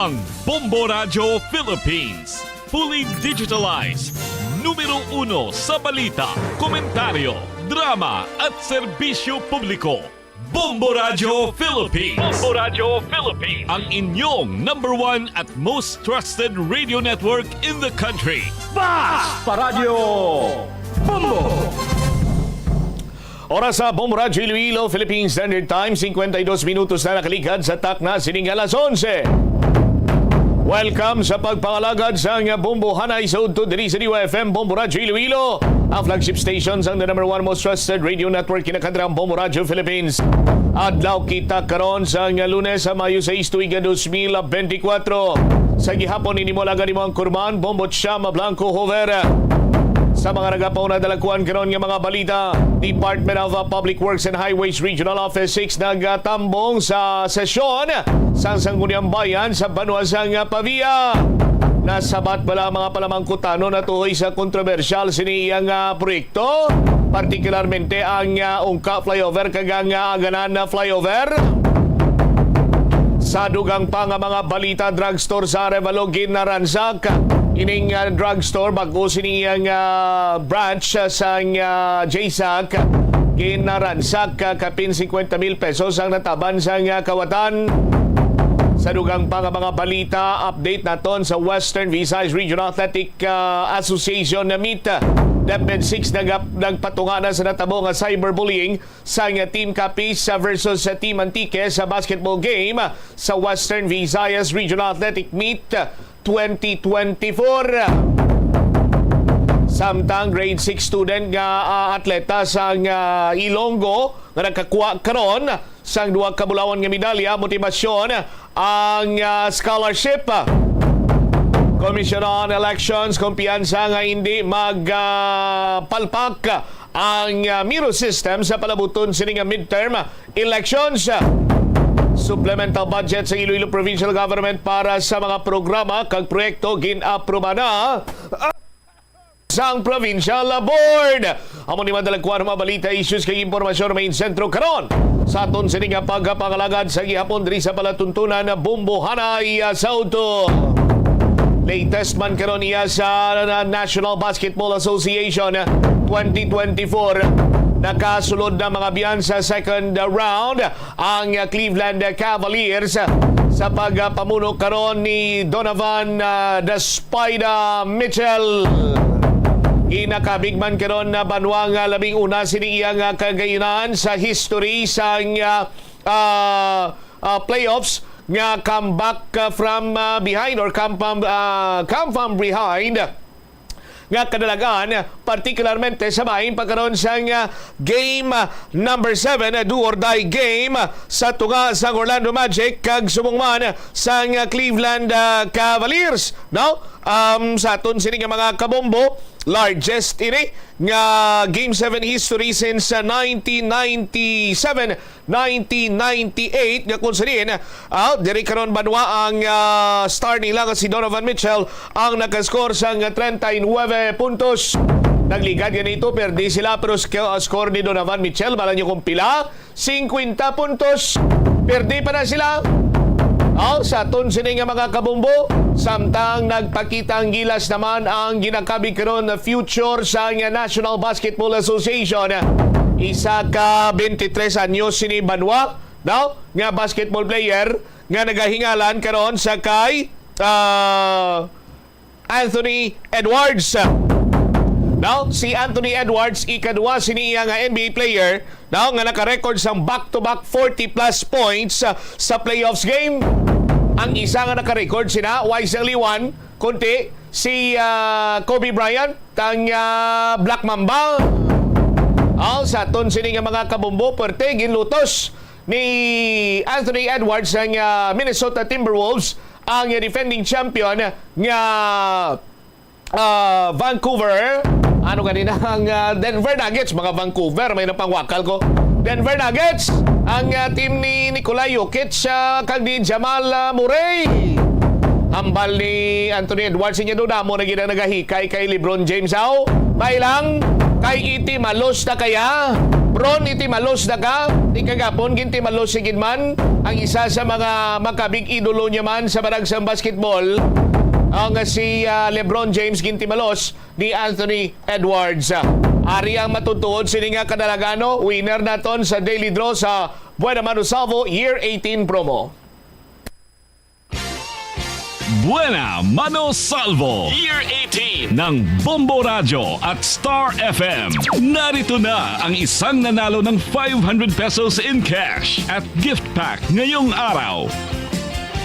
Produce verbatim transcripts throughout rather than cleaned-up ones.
Ang Bombo Radyo Philippines, fully digitalized, numero uno sa balita, komentaryo, drama at serbisyo publiko. Bombo Radyo Philippines. Bombo Radyo Philippines. Ang inyong number one at most trusted radio network in the country. Bas Paradyo Bombo! Oras sa Bombo Radyo Iloilo, Philippine Standard Time, cincuenta y dos minutos na nakaligad sa takna sining alas onse. Welcome sa pagpangalagad sang Bombo Hanay sa udto diri sa D Y F M Bombo Radyo Iloilo, ang flagship station sang the number one most trusted radio network, kinakandrang Bombo Radyo Philippines. Adlaw kita karon sang Lunes, sa Mayo sais, tuig nga dos mil benti kwatro. Sa gihapon, ini mo alagad, imo ang kurman, Bombo Chama Blanco Hover. Sa mga nagapauna, dala kuan karon nga mga balita, Department of, uh, Public Works and Highways Regional Office six nagatambong sa sesyon sang Sangguniang Bayan sa banwa sang, uh, Pavia. Nasabat bala ang mga palamangkutanon natuhoy sa kontrobersyal sini iyang, uh, proyekto, partikularmente ang, uh, Ungka Flyover kag ang, uh, Aganan Flyover. Sa dugang pa nga mga balita, drugstore sa Arevalo ginaransak. Ining, ah, drugstore, bag-o sini iyang, ah, branch, ah, sang, ah, JSAC, ginaransak, ah, kapin cincuenta mil pesos ang nataban sang, ah, kawatan. Sa dugang pa nga mga balita, update naton sa Western Visayas Regional Athletic, ah, Association na meet. DepEd six nagap-, nagpatunga na sa natabo nga cyberbullying sang Team Capiz versus Team Antique sa basketball game sa Western Visayas Regional Athletic Meet twenty twenty-four. Samtang grade six student nga, ah, atleta sang, ah, Ilonggo nga nakakuha karon sang duha ka bulawan nga medalya, motibasyon ang, ah, scholarship. Commission on Elections, kumpiyansa nga hindi mag, ah, palpak ang, ah, Miro system sa palabuton sini nga midterm elections. Supplemental budget sa Iloilo Provincial Government para sa mga programa kag proyekto gin-aproba na sang Provincial Board. Amo ni madalagkuan ang mga balita, issues kag impormasyon, main sentro karon sa aton sini nga pagpangalagad sa gihapon diri sa palatuntunan na Bombohanay, ah, sa udto. Latest man karon iya sa National Basketball Association twenty twenty-four, nakasulod na mga biyan sa second round ang Cleveland Cavaliers sa pagpamuno karon ni Donovan, ah, the Spider Mitchell. Ginakabig man karon na banwa nga labing una sini iya nga kagayunan sa history sang, ah, ah, ah, playoffs nga comeback, ah, from, ah, behind or come from, ah, come from behind nga kadalagan, partikularmente sa bahin pagkaron sang, ah, game, ah, number seven, ah, do or die game, ah, sa tunga sang Orlando Magic kag subong man sang, ah, Cleveland, ah, Cavaliers, no? Um, sa aton sini nga mga kabombo, largest ini nga game seven history since, ah, nineteen ninety-seven, nineteen ninety-eight, nga kung sa diin, ah, diri karon banwa ang, ah, star nila nga si Donovan Mitchell ang nakascore sang treinta y nueve puntos. Nagligad gani ito, perdi sila, pero sk-, ah, score ni Donovan Mitchell, bala niyo kung pila? Singkwenta puntos. Perdi pa na sila. Aw, sa aton sini nga mga kabombo, samtang nagpakita ang gilas naman ang ginakabig karon na future sa nga National Basketball Association. Isa ka twenty-three anyos sini banwa, no, nga basketball player nga nagahingalan karon sa kay, ah, Anthony Edwards. Now, si Anthony Edwards, ikadua sini iya nga N B A player, now, nga naka-record sang back-to-back forty plus points, ah, sa playoffs game. Ang isa nga naka-record sina, why is only one, kundi si, ah, Kobe Bryant, ang, ah, Black Mamba. Aw, sa aton sini nga mga kabombo, perte, ginlutos ni Anthony Edwards ang, ah, Minnesota Timberwolves ang defending champion nga, ah, Vancouver. Ano ganina ang, ah, Denver Nuggets? Mga Vancouver, may napangwakal ko. Denver Nuggets, ang, ah, team ni Nikola Jokic, ah, kag ni Jamal, ah, Murray. Hambal ni Anthony Edwards, inyo daw damo na gid ang nagahikay kay LeBron James, aw? May lang, kay iti malos na kaya? Bron, iti malos na ka? Di kagapon, gintimalos si gid man ang isa sa mga makabig idolo niya man sa barag sang basketball, ang si, ah, LeBron James, gintimalos ni Anthony Edwards. Ari ang matutuod sini nga kadalagano, winner naton sa Daily Draw sa Buena Mano Salvo Year eighteen promo. Buena Mano Salvo Year eighteen ng Bombo Radyo at Star F M. Narito na ang isang nanalo ng five hundred pesos in cash at gift pack ngayong araw.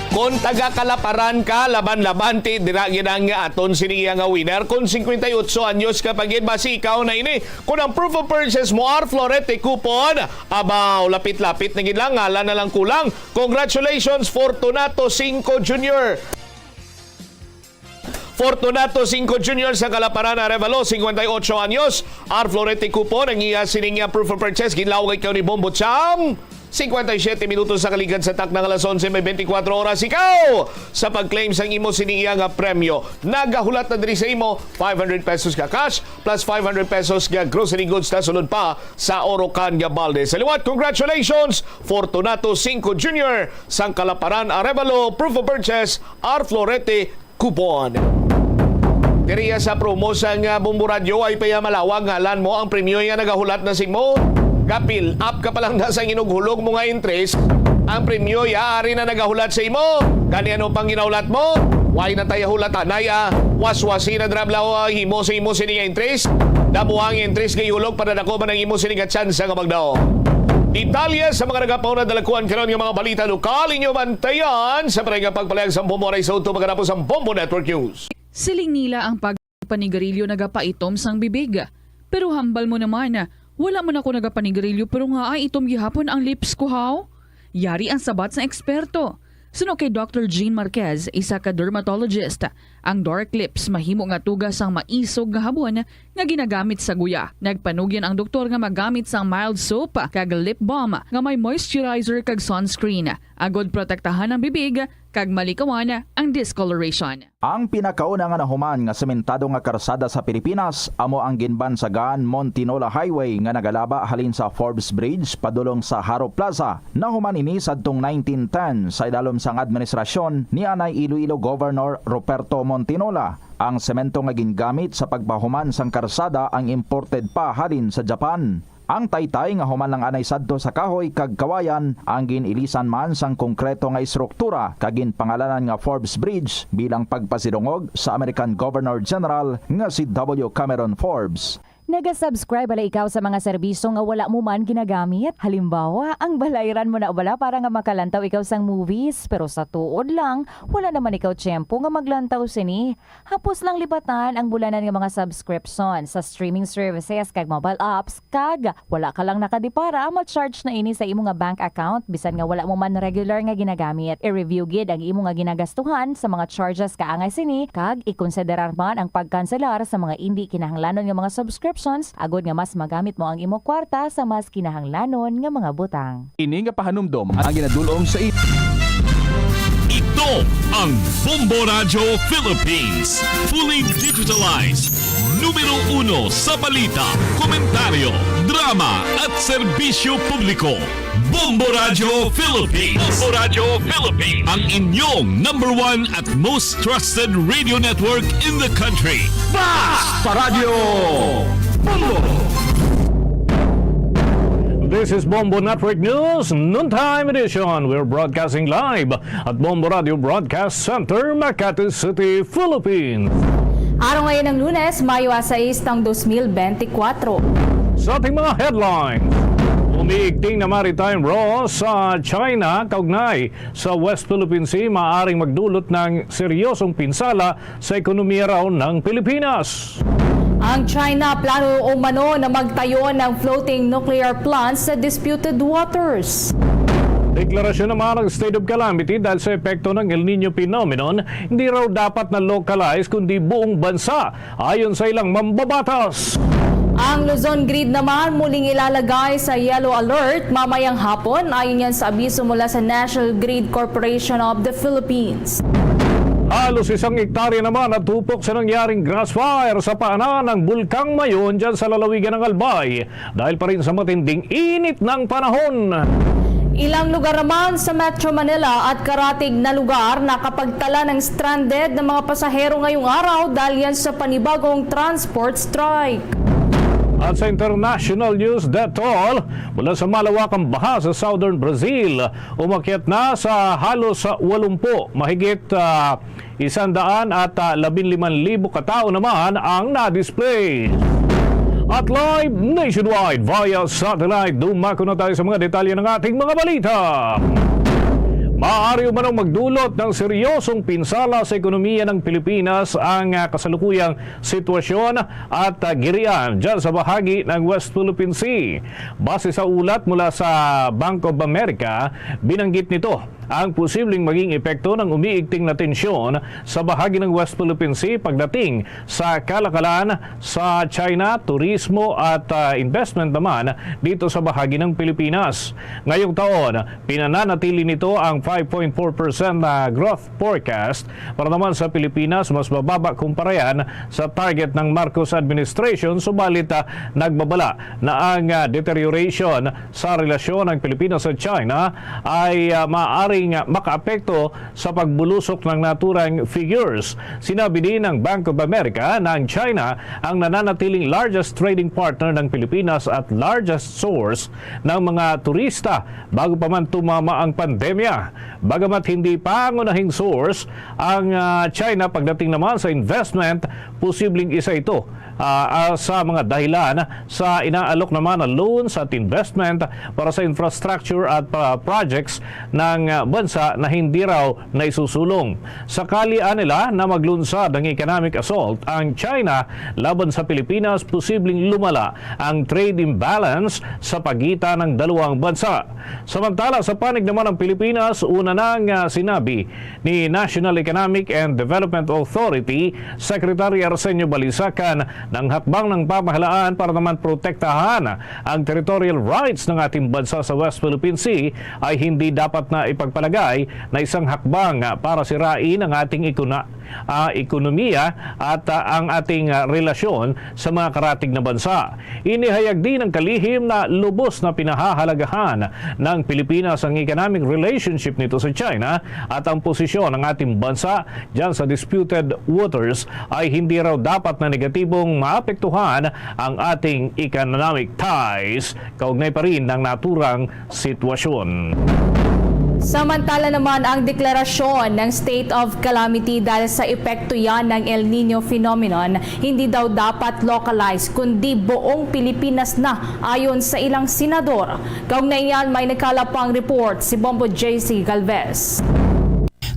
Kon taga Kalaparan ka, laban-laban ti dira gid ang aton sini iya nga winner. Kon singkwenta y otso anyos ka pa gid, basi ikaw na ini. Kon ang proof of purchase mo, R Florete coupon, abaw, lapit-lapit na gid lang, ngalan na lang kulang. Congratulations, Fortunato Cinco Junior. Fortunato Cinco Junior sa Kalaparan, Arevalo, singkwenta y otso anyos. R Florete coupon ang iya sining iya proof of purchase. Ginlawag ikaw ni Bombo Cham. Singkwenta y siyete minutos sa kaligad sa takna nga alas onse may bentikwatro oras. Ikaw sa pag-claim sang imo sining iya nga premyo. Nagahulat na diri sa imo five hundred pesos ka cash plus five hundred pesos nga grocery goods na sulod pa sa Orocan nga balde. Sa liwat, congratulations, Fortunato Cinco Junior sang Kalaparan, Arevalo, proof of purchase, R Florete, coupon. Diri sa promo sang, ah, Bombo Radyo, ay pa iya malawag ngalan mo ang premyo nga nagahulat na sa imo. Ga-fill up ka pa lang na sa inughulog mo nga interest. Ang premyo ya ari na nagahulat sa imo. Gani ano pang ginahulat mo? Way na tayo hulatanay, ah. Waswasi na drablaw, ah, himo sa imo sini nga interest. Damuha ang interest nga ihulog para dako man ang imo sini nga tsansa nga magdaog. Detalye sa mga nagapauna dalakuan karon nga mga balita lokal, inyo bantayan sa parehang pagpalayag sa Bombo Radyo sa utro pagkatapos ang Bombo Network News. Siling nila ang pagpanigarilyo nagapaitom sang bibig. Pero hambal mo naman, wala man ako nagapanigarilyo pero nga ay itom gihapon ang lips ko, haw? Yari ang sabat sang eksperto. Suno kay Doctor Jean Marquez, isa ka dermatologist, ang dark lips mahimo nga tuga sang maisog nga habon nga ginagamit sa guya. Nagpanugyan ang doktor nga magamit sang mild soap kag lip balm nga may moisturizer kag sunscreen, agod protektahan ang bibig kag malikawan ang discoloration. Ang pinakauna nga nahuman nga sementado nga karsada sa Pilipinas amo ang ginbansagan Montinola Highway nga nagalaba halin sa Forbes Bridge padulong sa Jaro Plaza. Nahuman ini sadtong nineteen ten sa idalom sang administrasyon ni anay Iloilo Governor Ruperto Montinola. Ang semento nga gingamit sa pagpahuman sang karsada ang imported pa halin sa Japan. Ang taytay nga human lang anay sadto sa kahoy kag kawayan ang gin-ilisan man sang konkreto nga estruktura kag ginpangalanan nga Forbes Bridge bilang pagpasidungog sa American Governor General nga si W. Cameron Forbes. Naga-subscribe bala ikaw sa mga serbisyo nga wala mo man ginagamit? Halimbawa, ang balayran mo na bala para nga makalantaw ikaw sang movies, pero sa tuod lang, wala naman ikaw tiyempo nga maglantaw sini. Hapos lang lipatan ang bulanan nga mga subscription sa streaming services kag mobile apps, kag wala ka lang nakadipara, ma-charge na ini sa imo nga bank account bisan nga wala mo man regular nga ginagamit. I-review gid ang imo nga ginagastuhan sa mga charges kaangay sini, kag ikonsiderar man ang pagkanselar sa mga indi kinahanglanon nga mga subscriptions agod nga mas magamit mo ang imo kwarta sa mas kinahanglanon nga mga butang. Ini nga pahanumdom ang ginadul-ong sa i- Ito ang Bombo Radyo Philippines. Fully digitalized. Numero uno sa balita, komentaryo, drama, at serbisyo publiko. Bombo Radyo Philippines. Bombo Radyo Philippines. Ang inyong number one at most trusted radio network in the country. Basta Radyo Bombo! This is Bombo Network News, noontime edition. We're broadcasting live at Bombo Radio Broadcast Center, Makati City, Philippines. Araw ngayon ng Lunes, Mayo a sais, taong dos mil benti kwatro. Sa ating mga headlines, umiigting na maritime row sa China kaugnay sa West Philippine Sea maaring magdulot ng seryosong pinsala sa ekonomiya raw ng Pilipinas. Ang China plano umano na magtayo ng floating nuclear plant sa disputed waters. Deklarasyon naman ng state of calamity dahil sa epekto ng El Niño phenomenon, hindi raw dapat na localize kundi buong bansa, ayon sa ilang mambabatas. Ang Luzon Grid naman muling ilalagay sa yellow alert mamayang hapon, ayon yan sa abiso mula sa National Grid Corporation of the Philippines. Halos isang ektarya naman natupok sa nangyaring grass fire sa paanan ng Bulkang Mayon dyan sa lalawigan ng Albay dahil pa rin sa matinding init ng panahon. Ilang lugar naman sa Metro Manila at karatig na lugar nakapagtala ng stranded na mga pasahero ngayong araw dahil yan sa panibagong transport strike. At sa international news, detol mula sa malawakang baha sa southern Brazil, umakyat na sa halos walumpu, mahigit, ah, isandaan at, ah, labinliman libo ka tawo naman ang na-display. At live nationwide via satellite, dumako na tayo sa mga detalye ng ating mga balita. Maaari umanong magdulot ng seryosong pinsala sa ekonomiya ng Pilipinas ang, ah, kasalukuyang sitwasyon at, ah, girian dyan sa bahagi ng West Philippine Sea. Base sa ulat mula sa Bank of America, binanggit nito ang posibleng maging epekto ng umiigting na tensyon sa bahagi ng West Philippine Sea pagdating sa kalakalan sa China, turismo at, ah, investment naman dito sa bahagi ng Pilipinas. Ngayong taon, pinananatili nito ang five point four percent na growth forecast para naman sa Pilipinas, mas mababa kumpara yan sa target ng Marcos administration, subalit, ah, nagbabala na ang, ah, deterioration sa relasyon ng Pilipinas at China ay, ah, maaaring, ah, makaapekto sa pagbulusok ng naturang figures. Sinabi din ng Bank of America na ang China ang nananatiling largest trading partner ng Pilipinas at largest source ng mga turista bago pa man tumama ang pandemya. Bagamat hindi pangunahing source ang, ah, China pagdating naman sa investment, posibleng isa ito, ah, ah, sa mga dahilan sa inaalok naman na loans at investment para sa infrastructure at pa-, projects ng, ah, bansa na hindi raw naisusulong. Sakali anila na maglunsad ang economic assault ang China laban sa Pilipinas, posibleng lumala ang trade imbalance sa pagitan ng dalawang bansa. Samantala, sa panig naman ng Pilipinas, una nang, ah, sinabi ni National Economic and Development Authority Secretary Arsenio Balisacan na ang hakbang ng pamahalaan para naman protektahan ang territorial rights ng ating bansa sa West Philippine Sea ay hindi dapat na ipagpalagay na isang hakbang, ah, para sirain ang ating ikuna-, ah, ekonomiya at, ah, ang ating, ah, relasyon sa mga karatig na bansa. Inihayag din ng kalihim na lubos na pinahahalagahan ng Pilipinas ang economic relationship nito sa China at ang posisyon ng ating bansa diyan sa disputed waters ay hindi raw dapat na negatibong maapektuhan ang ating economic ties kaugnay pa rin ng naturang sitwasyon. Samantala naman, ang deklarasyon ng state of calamity dahil sa epekto yan ng El Nino phenomenon, hindi daw dapat localized, kundi buong Pilipinas na, ayon sa ilang senador. Kaugnay niyan, may nagkalap pang report si Bombo J C Galvez.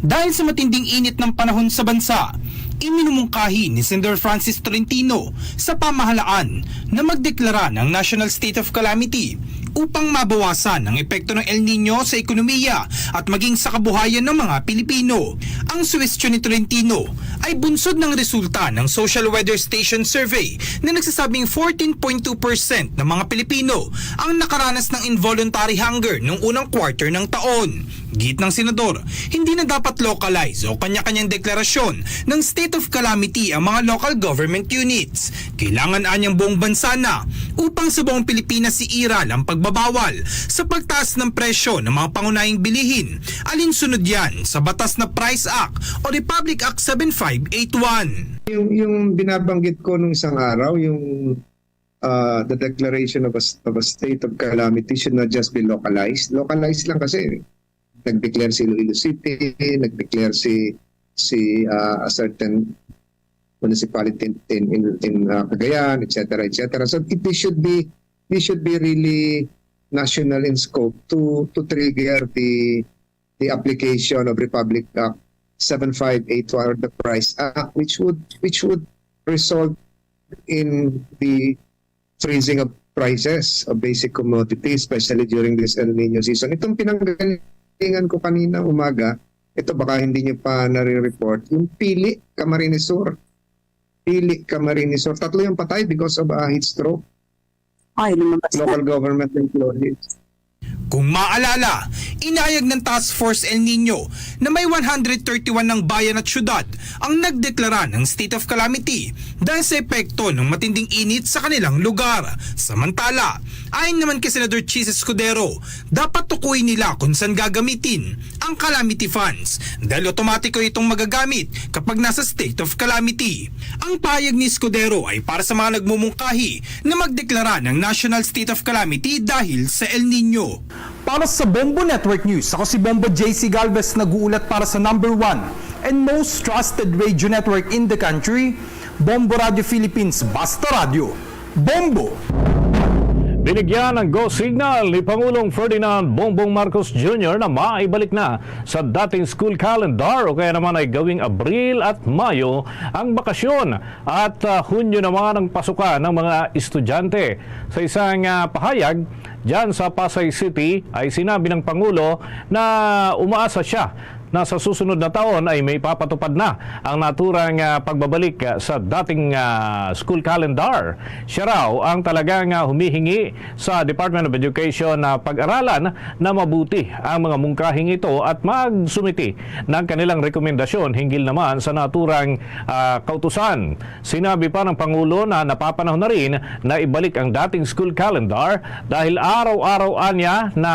Dahil sa matinding init ng panahon sa bansa, iminumungkahi ni Senador Francis Tolentino sa pamahalaan na magdeklara ng National State of Calamity upang mabawasan ang epekto ng El Nino sa ekonomiya at maging sa kabuhayan ng mga Pilipino. Ang suwestyon ni Tolentino ay bunsod ng resulta ng Social Weather Station Survey na nagsasabing fourteen point two percent ng mga Pilipino ang nakaranas ng involuntary hunger noong unang quarter ng taon. Giit ng senador, hindi na dapat localize o kanya-kanyang deklarasyon ng state of calamity ang mga local government units. Kailangan anyang buong bansa na upang sa buong Pilipinas iiral ang pagbabawal sa pagtaas ng presyo ng mga pangunahing bilihin, alinsunod yan sa batas na Price Act o Republic Act seven five eight one. Yung, yung binabanggit ko nung isang araw, yung, ah, the declaration of a, of a state of calamity should not just be localized. Localized lang kasi nag-declare si Iloilo City, nag-declare si, si, ah, a certain municipality in, in, in, in, ah, Cagayan, et cetera, et cetera. So it, this should be, this should be really national in scope to, to trigger the, the application of Republic Act seven five eight one or the Price Act, which would, which would result in the freezing of prices of basic commodities, especially during this El Nino season. Itong pinanggalingan ko kanina umaga, ito baka hindi nyo pa nare-report, yung Pili, Camarines Sur. Pili, Camarines Sur. Tatlo yung patay because of a heat stroke. Ay, lumabas na. Local government employees. Kung maalala, inayag ng Task Force El Niño na may one hundred thirty-one ng bayan at syudad ang nagdeklara ng state of calamity dahil sa epekto ng matinding init sa kanilang lugar. Samantala, ayon naman kay Senador Chiz Escudero, dapat tukuyin nila kung saan gagamitin ang calamity funds dahil otomatiko itong magagamit kapag nasa state of calamity. Ang pahayag ni Escudero ay para sa mga nagmumungkahi na magdeklara ng National State of Calamity dahil sa El Niño. Para sa Bombo Network News, ako si Bombo J C Galvez, nag-uulat para sa number one and most trusted radio network in the country, Bombo Radio Philippines, Basta Radio. Bombo! Binigyan ng go signal ni Pangulong Ferdinand Bongbong Marcos Junior na maibalik na sa dating school calendar o kaya naman ay gawing Abril at Mayo ang bakasyon at, ah, Hunyo naman ang pasukan ng mga estudyante. Sa isang, ah, pahayag dyan sa Pasay City ay sinabi ng Pangulo na umaasa siya na sa susunod na taon ay may papatupad na ang naturang, ah, pagbabalik, ah, sa dating, ah, school calendar. Siya raw ang talagang, ah, humihingi sa Department of Education na pag-aralan na mabuti ang mga mungkahing ito at magsumiti ng kanilang rekomendasyon hinggil naman sa naturang, ah, kautusan. Sinabi pa ng Pangulo na napapanahon na rin na ibalik ang dating school calendar dahil araw-araw anya na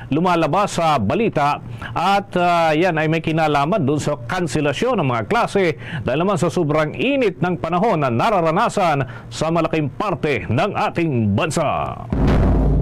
lumalabas sa balita at, ah, yan ay may kinalaman doon sa kanselasyon ng mga klase dahil naman sa sobrang init ng panahon na nararanasan sa malaking parte ng ating bansa.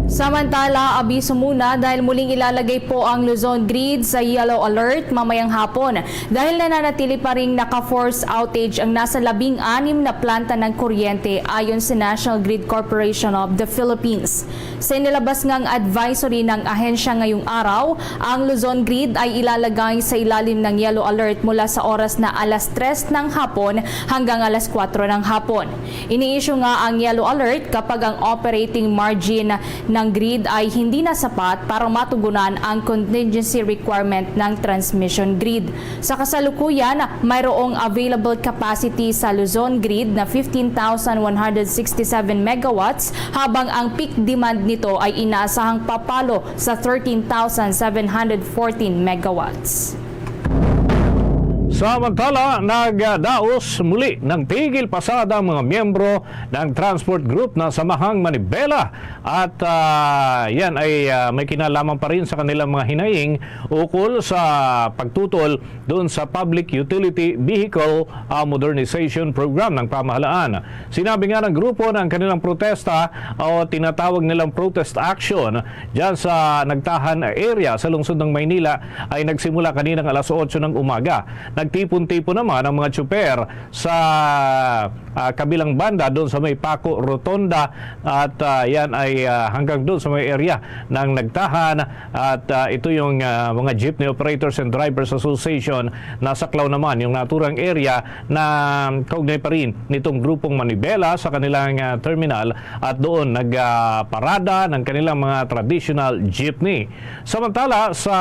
Samantala, abiso muna dahil muling ilalagay po ang Luzon Grid sa yellow alert mamayang hapon dahil nananatili pa ring naka-force outage ang nasa labing anim na planta ng kuryente, ayon sa National Grid Corporation of the Philippines. Sa inilabas ngang advisory ng ahensya ngayong araw, ang Luzon Grid ay ilalagay sa ilalim ng yellow alert mula sa oras na alas tres ng hapon hanggang alas kuwatro ng hapon. Ini-issue nga ang yellow alert kapag ang operating margin ng grid ay hindi na sapat para matugunan ang contingency requirement ng transmission grid. Sa kasalukuyan, mayroong available capacity sa Luzon Grid na fifteen thousand one hundred sixty-seven megawatts, habang ang peak demand nito ay inaasahang papalo sa thirteen thousand seven hundred fourteen megawatts. Samantala, nagdaos muli ng tigil pasada ang mga miyembro ng transport group na Samahang Manibela at, ah, yan ay, ah, may kinalaman pa rin sa kanilang mga hinaing ukol sa pagtutol doon sa Public Utility Vehicle, ah, Modernization Program ng pamahalaan. Sinabi nga ng grupo na ang kanilang protesta o tinatawag nilang protest action dyan sa Nagtahan area sa lungsod ng Maynila ay nagsimula kaninang alas otso ng umaga. Nagtipon-tipon naman ang mga tsuper sa, ah, kabilang banda doon sa may Paco Rotonda at, ah, yan ay, ah, hanggang doon sa may area ng Nagtahan at, ah, ito yung, ah, mga Jeepney Operators and Drivers Association. Nasaklaw naman yung naturang area na kaugnay pa rin nitong grupong Manibela sa kanilang, ah, terminal at doon nagparada ng kanilang mga traditional jeepney. Samantala, sa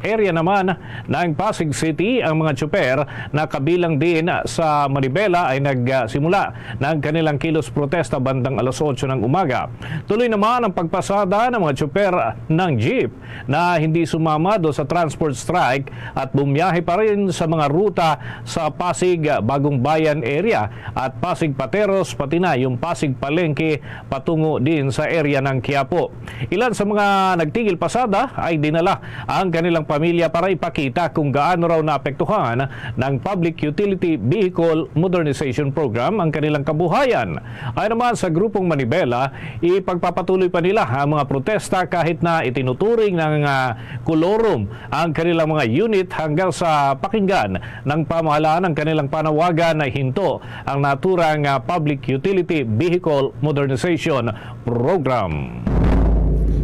area naman ng Pasig City, ang mga tsuper na kabilang din sa Manibela ay nagsimula ng kanilang kilos protesta bandang alas otso ng umaga. Tuloy naman ang pagpasada ng mga tsuper ng jeep na hindi sumama do sa transport strike at bumiyahe pa rin sa mga ruta sa Pasig, Bagong Bayan area at Pasig Pateros, pati na yung Pasig Palengke patungo din sa area ng Quiapo. Ilan sa mga nagtigil pasada ay dinala ang kanilang pamilya para ipakita kung gaano raw naapektuhan ng Public Utility Vehicle Modernization Program ang kanilang kabuhayan. Ayon naman sa grupong Manibela, ipagpapatuloy pa nila ang mga protesta kahit na itinuturing ng, ah, kolorum ang kanilang mga unit hanggang sa pakinggan ng pamahalaan ang kanilang panawagan na ihinto ang naturang, ah, Public Utility Vehicle Modernization Program.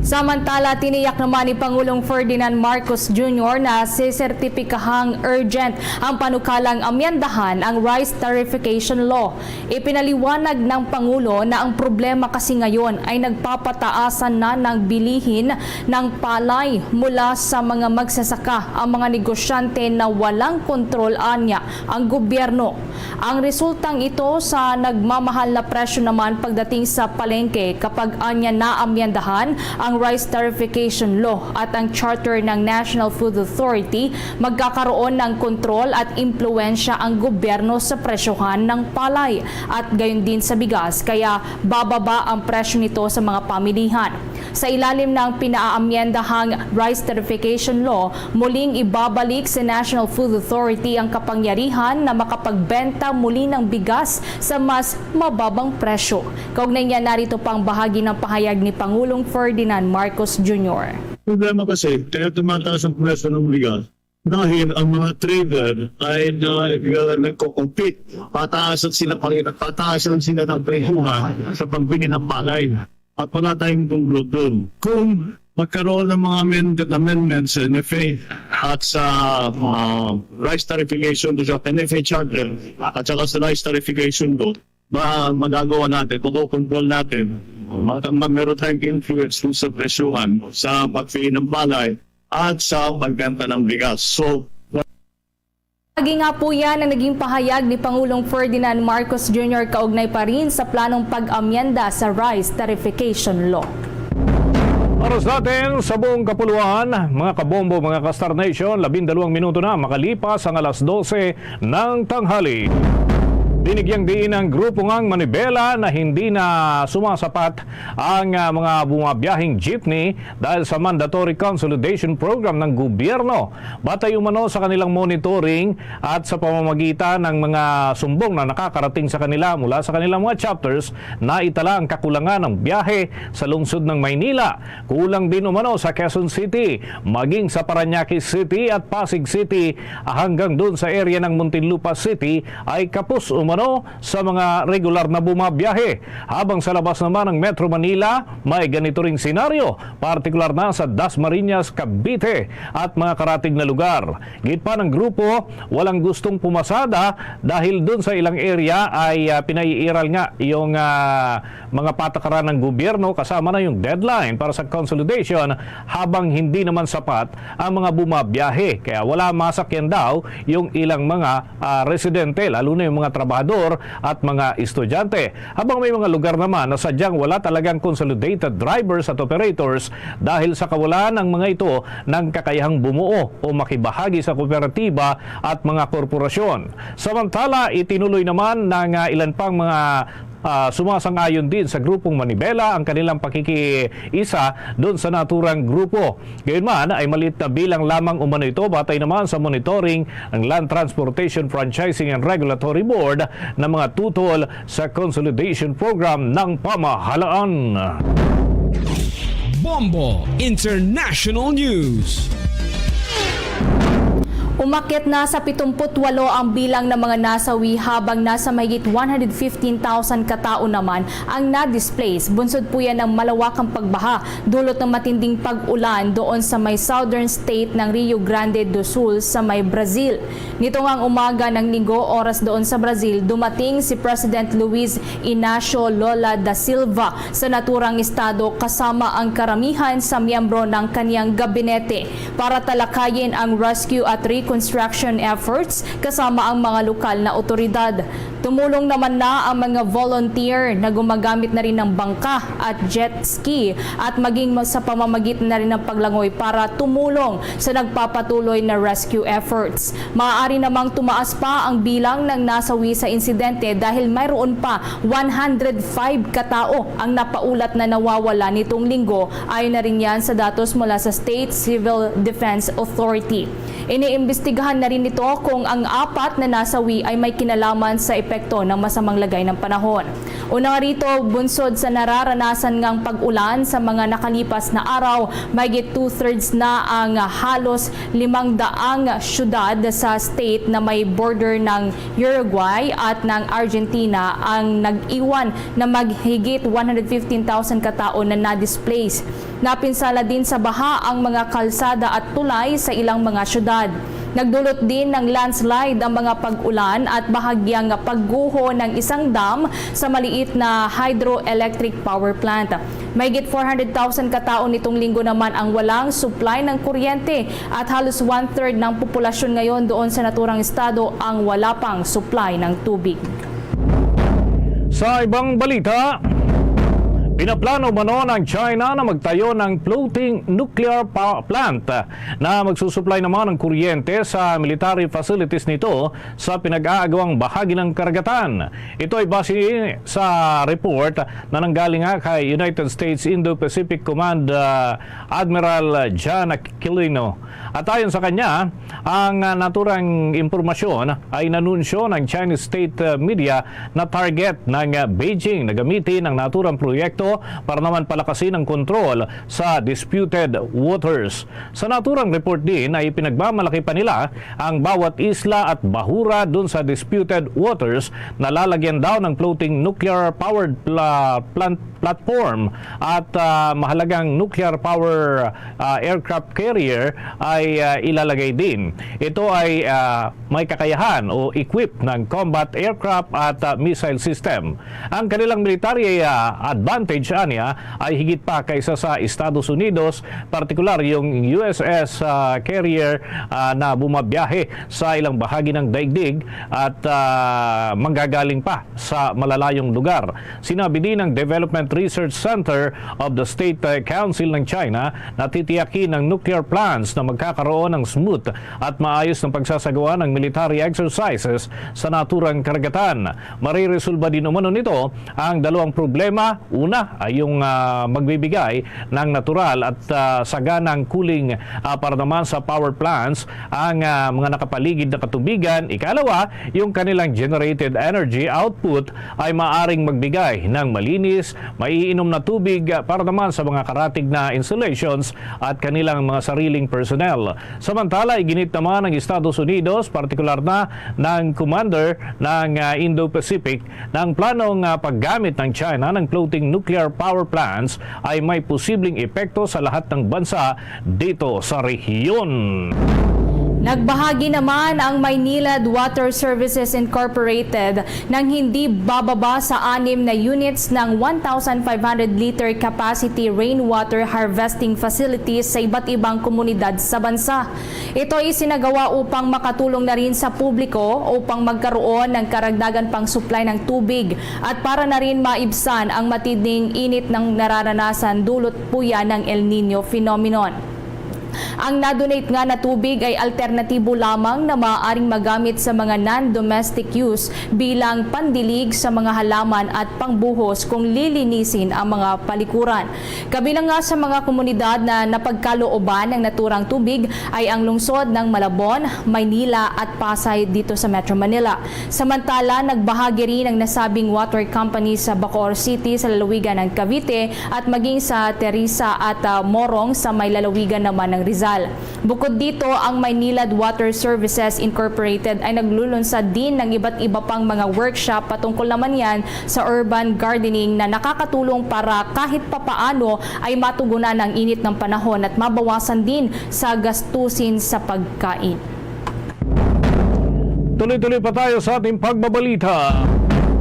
Samantala, tiniyak naman ni Pangulong Ferdinand Marcos Junior na sisertipikahang urgent ang panukalang amyendahan ang rice tarification law. Ipinaliwanag ng Pangulo na ang problema kasi ngayon ay nagpapataasan na ng bilihin ng palay mula sa mga magsasaka, ang mga negosyante na walang kontrol, anya ang gobyerno. Ang resultang ito sa nagmamahal na presyo naman pagdating sa palengke kapag anya naamyendahan ang Rice Tariffication Law at ang Charter ng National Food Authority, magkakaroon ng kontrol at impluwensya ang gobyerno sa presyohan ng palay at gayon din sa bigas, kaya bababa ang presyo nito sa mga pamilihan. Sa ilalim ng pinaamyendahang Rice Tariffication Law, muling ibabalik sa National Food Authority ang kapangyarihan na makapagbenta muli ng bigas sa mas mababang presyo. Kaugnay niya, narito pang bahagi ng pahayag ni Pangulong Ferdinand Marcos Junior. Problema kasi, kaya tumataas ang presyo ng bigas dahil ang mga trader ay na, nagko-compete. Pataasan sila, pataasan sila ng presyo sa pagbili ng palay. At wala tayong control doon. Kung magkaroon ng mga amend-, amendments sa N F A at sa ah, rice tariffication, sa N F A charter at saka sa rice tariffication law, ma magagawa natin, makokontrol natin. Mag-, mag-, meron tayong influence dun sa presyuhan, sa pagpili ng palay at sa pagbenta ng bigas. So, Agi nga po yan ang naging pahayag ni Pangulong Ferdinand Marcos Junior kaugnay pa rin sa planong pag-amyenda sa Rice Tariffication Law. Oras natin sa buong kapuluan, mga kabombo, mga ka-Star Nation, labindalawang minuto na makalipas ang alas dose ng tanghali. Binigyang diin ang grupo ngang Manibela na hindi na sumasapat ang ah, mga bumabiyaheng jeepney dahil sa mandatory consolidation program ng gobyerno. Batay umano sa kanilang monitoring at sa pamamagitan ng mga sumbong na nakakarating sa kanila mula sa kanilang mga chapters, naitala ang kakulangan ng biyahe sa lungsod ng Maynila. Kulang din umano sa Quezon City, maging sa Parañaque City at Pasig City, hanggang dun sa area ng Muntinlupa City ay kapos umano sa mga regular na bumabiyahe. Habang sa labas naman ng Metro Manila, may ganito ring senaryo, partikular na sa Dasmariñas, Cavite at mga karatig na lugar. Gid pa ng grupo, walang gustong pumasada dahil dun sa ilang area ay ah, pinaiiral nga yung ah, mga patakaran ng gobyerno kasama na yung deadline para sa consolidation, habang hindi naman sapat ang mga bumabiyahe. Kaya wala masakyan daw yung ilang mga ah, residente, lalo na yung mga trabahador at mga estudyante. Habang may mga lugar naman na sadyang wala talagang consolidated drivers at operators dahil sa kawalan ng mga ito ng kakayahang bumuo o makibahagi sa kooperatiba at mga korporasyon. Samantala, itinuloy naman ng ah, ilan pang mga ah, sumasang-ayon din sa grupong Manibela ang kanilang pakikiisa doon sa naturang grupo. Gayunman ay maliit na bilang lamang umano ito batay naman sa monitoring ng Land Transportation Franchising and Regulatory Board ng mga tutol sa consolidation program ng pamahalaan. Bombo International News. Umakyat na sa pitungput walo ang bilang ng mga nasawi, habang nasa mahigit one hundred fifteen thousand katao naman ang na-displace. Bunsod po yan ng malawakang pagbaha dulot ng matinding pag-ulan doon sa may southern state ng Rio Grande do Sul sa may Brazil. Nito ngang umaga ng Linggo, oras doon sa Brazil, dumating si President Luiz Inacio Lula da Silva sa naturang estado kasama ang karamihan sa miyembro ng kanyang gabinete para talakayin ang rescue at reconstruction efforts kasama ang mga lokal na otoridad. Tumulong naman na ang mga volunteer na gumagamit na rin ng bangka at jet ski at maging sa pamamagitan na rin ng paglangoy para tumulong sa nagpapatuloy na rescue efforts. Maaari namang tumaas pa ang bilang ng nasawi sa insidente dahil mayroon pa one hundred five katao ang napaulat na nawawala nitong Linggo, ayon na rin yan sa datos mula sa State Civil Defense Authority. Iniimbestigahan na rin nito kung ang apat na nasawi ay may kinalaman sa epekto ng masamang lagay ng panahon. Una nga rito, bunsod sa nararanasan ngang pag-ulan sa mga nakalipas na araw, mahigit two-thirds na ang halos limang daang syudad sa state na may border ng Uruguay at ng Argentina ang nag-iwan na maghigit one hundred fifteen thousand katao na na-displace. Napinsala din sa baha ang mga kalsada at tulay sa ilang mga syudad. Nagdulot din ng landslide ang mga pag-ulan at bahagyang pagguho ng isang dam sa maliit na hydroelectric power plant. Mahigit four hundred thousand katao nitong Linggo naman ang walang supply ng kuryente at halos one-third ng populasyon ngayon doon sa naturang estado ang wala pang supply ng tubig. Sa ibang balita, Pinaplano umano ng China na magtayo ng floating nuclear power plant na magsusuplay naman ng kuryente sa military facilities nito sa pinag-aagawang bahagi ng karagatan. Ito ay base sa report na nanggaling nga kay United States Indo-Pacific Command, ah, Admiral John Aquilino. At ayon sa kanya, ang, ah, naturang impormasyon ay nanunsyo ng Chinese state, ah, media na target ng, ah, Beijing na gamitin ang naturang proyekto para naman palakasin ang kontrol sa disputed waters. Sa naturang report din ay pinagmamalaki pa nila ang bawat isla at bahura dun sa disputed waters na lalagyan daw ng floating nuclear powered pla-, plant platform at, ah, mahalagang nuclear power, ah, aircraft carrier ay, ah, ilalagay din. Ito ay, ah, may kakayahan o equipped ng combat aircraft at, ah, missile system. Ang kanilang military, ah, advantage, anya, ay higit pa kaysa sa Estados Unidos, partikular yung U S S, ah, carrier, ah, na bumabiyahe sa ilang bahagi ng daigdig at, ah, manggagaling pa sa malalayong lugar. Sinabi din ng Development Research Center of the State, uh, Council ng China na titiyakin ang nuclear plants na magkakaroon ng smooth at maayos na pagsasagawa ng military exercises sa naturang karagatan. Mariresolba din umano nito ang dalawang problema. Una ay yung, ah, magbibigay ng natural at, ah, saganang cooling, ah, para naman sa power plants ang, ah, mga nakapaligid na katubigan. Ikalawa, yung kanilang generated energy output ay maaring magbigay ng malinis, maiinom na tubig, ah, para naman sa mga karatig na installations at kanilang mga sariling personnel. Samantala, iginit naman ng Estados Unidos, partikular na ng commander ng, ah, Indo-Pacific, na ang planong, ah, paggamit ng China ng floating nuclear power plants ay may posibleng epekto sa lahat ng bansa dito sa rehiyon. Nagbahagi naman ang Maynilad Water Services Incorporated ng hindi bababa sa anim na units ng one thousand five hundred liter capacity rainwater harvesting facilities sa iba't ibang komunidad sa bansa. Ito ay isinagawa upang makatulong na rin sa publiko upang magkaroon ng karagdagan pang supply ng tubig at para na rin maibsan ang matinding init ng nararanasan dulot po yan ng El Nino phenomenon. Ang na-donate nga na tubig ay alternatibo lamang na maaaring magamit sa mga non-domestic use bilang pandilig sa mga halaman at pangbuhos kung lilinisin ang mga palikuran. Kabilang nga sa mga komunidad na napagkalooban ng naturang tubig ay ang lungsod ng Malabon, Maynila at Pasay dito sa Metro Manila. Samantala, nagbahagi rin ang nasabing water company sa Bacoor City sa lalawigan ng Cavite at maging sa Teresa at, ah, Morong sa may lalawigan naman ng Rizal. Bukod dito, ang Maynilad Water Services Incorporated ay naglulunsad din ng iba't iba pang mga workshop patungkol naman yan sa urban gardening na nakakatulong para kahit papaano ay matugunan ang init ng panahon at mabawasan din sa gastusin sa pagkain. Tuloy-tuloy pa tayo sa ating pagbabalita.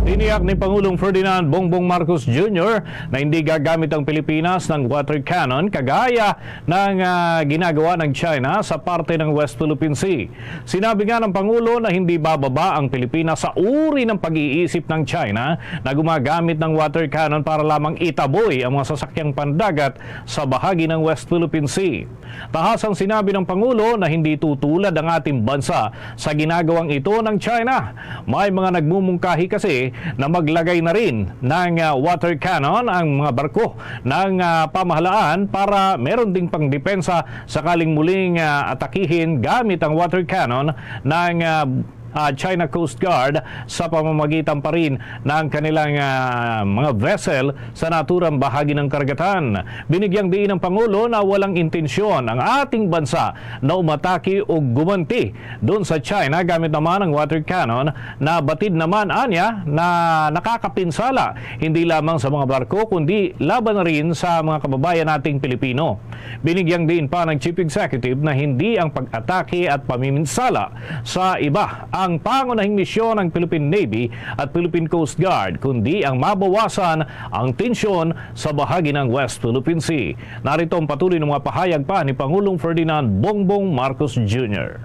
Tiniyak ni Pangulong Ferdinand Bongbong Marcos Junior na hindi gagamit ang Pilipinas ng water cannon kagaya ng, ah, ginagawa ng China sa parte ng West Philippine Sea. Sinabi nga ng Pangulo na hindi bababa ang Pilipinas sa uri ng pag-iisip ng China na gumagamit ng water cannon para lamang itaboy ang mga sasakyang pandagat sa bahagi ng West Philippine Sea. Tahasang sinabi ng Pangulo na hindi tutulad ang ating bansa sa ginagawang ito ng China. May mga nagmumungkahi kasi na maglagay na rin ng, ah, water cannon ang mga barko ng, ah, pamahalaan para meron ding pangdepensa sakaling muling, ah, atakihin gamit ang water cannon ng, ah, ah, China Coast Guard sa pamamagitan pa rin ng kanilang, ah, mga vessel sa naturang bahagi ng karagatan. Binigyang diin ng Pangulo na walang intensyon ang ating bansa na umatake o gumanti doon sa China gamit naman ang water cannon na batid naman anya na nakakapinsala hindi lamang sa mga barko kundi laban na rin sa mga kababayan nating Pilipino. Binigyang diin pa ng Chief Executive na hindi ang pag-atake at pamiminsala sa iba ang pangunahing misyon ng Philippine Navy at Philippine Coast Guard, kundi ang mabawasan ang tensyon sa bahagi ng West Philippine Sea. Narito ang patuloy ng mga pahayag pa ni Pangulong Ferdinand Bongbong Marcos Junior.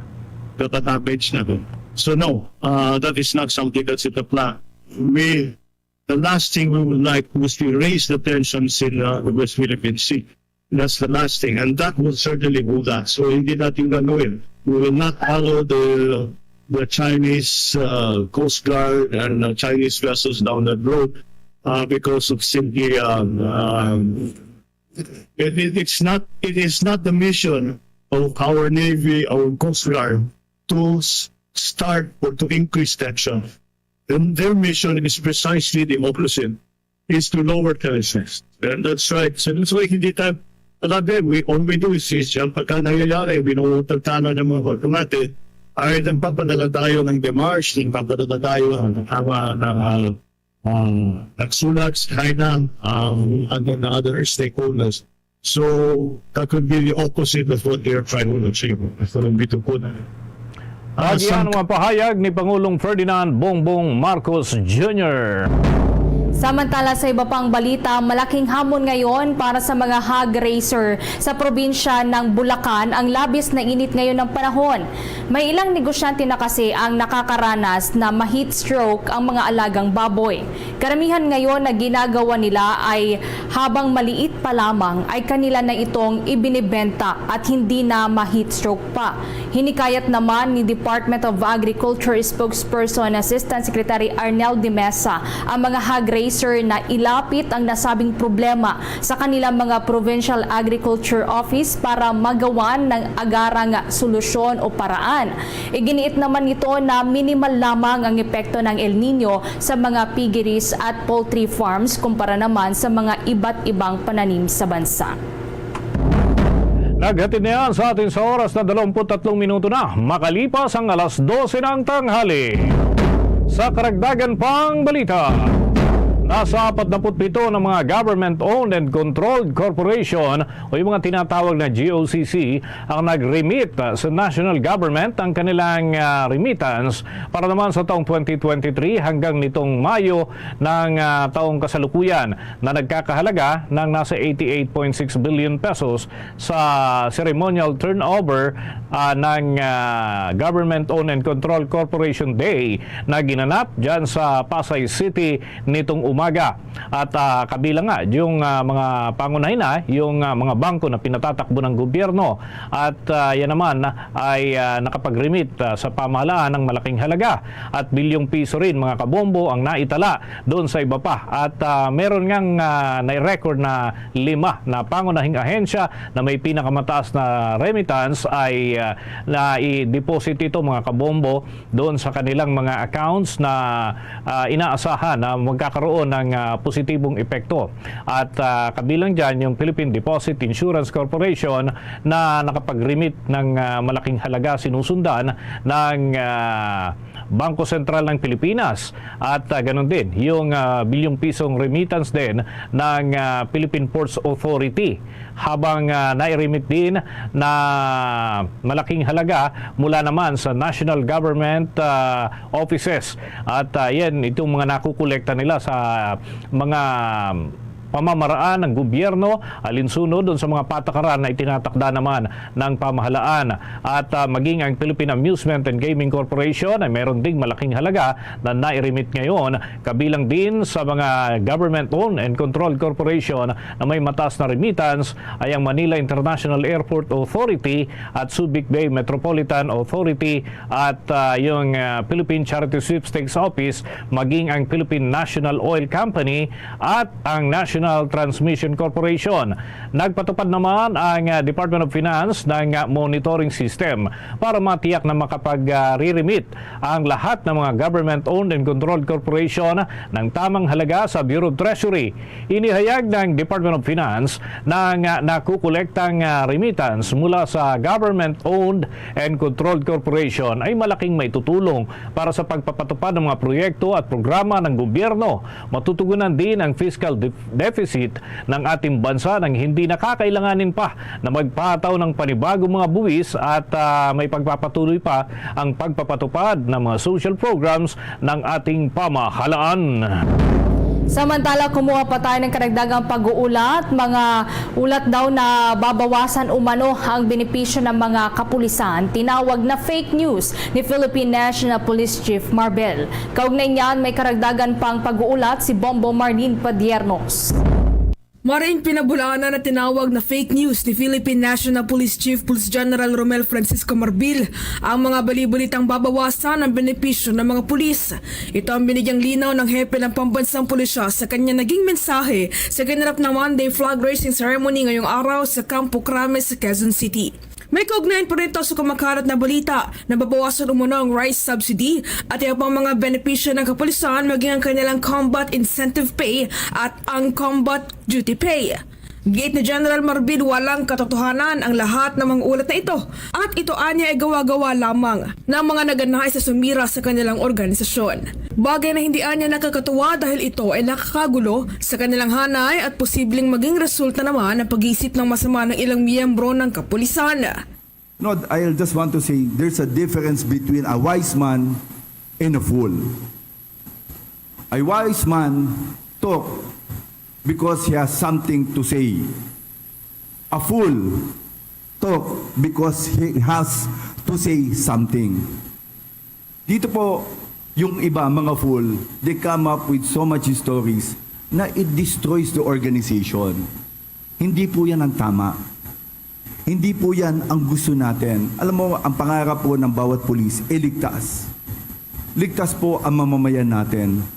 Dapat average na to. So no, uh, that is not something that's in the plan. We The last thing we would like was to raise the tensions in uh, the West Philippine Sea. That's the last thing, and that will certainly do that. So hindi natin gagawin. We will not allow the the Chinese uh, Coast Guard and uh, Chinese vessels down that road uh, because of simply um, um, it, it- it's not it is not the mission of our Navy, our Coast Guard to s- start or to increase tension. And their mission is precisely the opposite, is to lower tensions. And that's right. So that's why hindi tayo, talaga, we, all we do is, is yan, pagka nangyayari, binungutang tayo ng mga kombate, ay nagpapadala tayo ng demarche, nagpapadala tayo ng, ng, ng, uh, uh, nagsulat sa kainan, um, and then the other stakeholders. So that would be the opposite of what they're trying to achieve. That's what we to put. Uh, Agi ang mga pahayag ni Pangulong Ferdinand Bongbong Marcos Junior. Samantala, sa iba pang balita, malaking hamon ngayon para sa mga hog raiser sa probinsya ng Bulacan ang labis na init ngayon ng panahon. May ilang negosyante na kasi ang nakakaranas na ma-heat stroke ang mga alagang baboy. Karamihan ngayon na ginagawa nila ay habang maliit pa lamang ay kanila na itong ibinibenta at hindi na ma-heat stroke pa. Hinikayat naman ni Department of Agriculture Spokesperson Assistant Secretary Arnel de Mesa ang mga hog raiser na ilapit ang nasabing problema sa kanilang mga Provincial Agriculture Office para magawan ng agarang solusyon o paraan. Iginiit naman nito na minimal lamang ang epekto ng El Nino sa mga piggeries at poultry farms kumpara naman sa mga iba't ibang pananim sa bansa. Naghatid na yan sa atin sa oras na dalawampu't tatlong minuto na makalipas ang alas dose ng tanghali. Sa karagdagan pang balita, nasa apat na put pito ng mga government-owned and controlled corporation o yung mga tinatawag na G O C C ang nag-remit sa national government ang kanilang ah, remittance para naman sa taong twenty twenty-three hanggang nitong Mayo ng ah, taong kasalukuyan na nagkakahalaga ng nasa eighty-eight point six billion pesos sa ceremonial turnover ah, ng ah, Government Owned and Controlled Corporation Day na ginanap dyan sa Pasay City nitong umaga. At ah, kabilang nga yung ah, mga pangunahin na yung ah, mga bangko na pinatatakbo ng gobyerno at ah, yan naman ay ah, nakapag-remit ah, sa pamahalaan ng malaking halaga at bilyong piso rin mga kabombo ang naitala doon sa iba pa. At ah, meron ngang ah, nai-record na lima na pangunahing ahensya na may pinakamataas na remittance ay ah, na i-deposit ito mga kabombo doon sa kanilang mga accounts na ah, inaasahan na magkakaroon ng ah, positibong epekto. At ah, kabilang dyan yung Philippine Deposit Insurance Corporation na nakapag-remit ng ah, malaking halaga sinusundan ng ah, Bangko Sentral ng Pilipinas at ah, ganun din yung ah, bilyong pisong remittance din ng ah, Philippine Ports Authority habang ah, nai-remit din na malaking halaga mula naman sa national government ah, offices. At ah, yan, itong mga nakukolekta nila sa mga pamamaraan ng gobyerno alinsunod dun sa mga patakaran na itinatakda naman ng pamahalaan. At ah, maging ang Philippine Amusement and Gaming Corporation ay meron ding malaking halaga na nairimit ngayon, kabilang din sa mga government-owned and controlled corporation na may mataas na remittance ay ang Manila International Airport Authority at Subic Bay Metropolitan Authority at ah, yung ah, Philippine Charity Sweepstakes Office, maging ang Philippine National Oil Company at ang National Transmission Corporation. Nagpatupad naman ang ah, Department of Finance ng ah, monitoring system para matiyak na makapag-remit ang lahat ng mga government-owned and controlled corporation ng tamang halaga sa Bureau of Treasury. Inihayag ng Department of Finance na ang ah, nakukolektang ah, remittance mula sa government-owned and controlled corporation ay malaking maitutulong para sa pagpapatupad ng mga proyekto at programa ng gobyerno. Matutugunan din ang fiscal def- deficit ng ating bansa nang hindi na kakailanganin pa na magpataw ng panibagong mga buwis at ah, may pagpapatuloy pa ang pagpapatupad ng mga social programs ng ating pamahalaan. Samantala, kumuha pa tayo ng karagdagang pag-uulat. Mga ulat daw na babawasan umano ang benepisyo ng mga kapulisan. Tinawag na fake news ni Philippine National Police Chief Marbel. Kaugnay niyan, may karagdagan pang pag-uulat si Bombo Marlene Padiernos. Maring pinabulaanan na tinawag na fake news ni Philippine National Police Chief Police General Romel Francisco Marbil ang mga balibalitang babawasan ang benepisyo ng mga pulis. Ito ang binigyang linaw ng hepe ng pambansang pulisya sa kanya naging mensahe sa ginanap na one-day flag raising ceremony ngayong araw sa Campo Crame sa Quezon City. May kaugnayan pa nito sa kumakalat na balita na babawasan umano ang rice subsidy at iba pang mga benepisyo ng kapulisan, maging ang kanilang combat incentive pay at ang combat duty pay. Giit ni General Marbil, walang katotohanan ang lahat ng mga ulat na ito at ito anya ay gawa-gawa lamang ng mga naganahay sa sumira sa kanilang organisasyon. Bagay na hindi anya nakakatuwa dahil ito ay nakakagulo sa kanilang hanay at posibleng maging resulta naman ng pag-iisip ng masama ng ilang miyembro ng kapulisan. No, I'll just want to say there's a difference between a wise man and a fool. A wise man talk because he has something to say. A fool talk because he has to say something. Dito po, yung iba, mga fool, they come up with so much stories na it destroys the organization. Hindi po yan ang tama. Hindi po yan ang gusto natin. Alam mo, ang pangarap po ng bawat pulis, iligtas. Ligtas po ang mamamayan natin.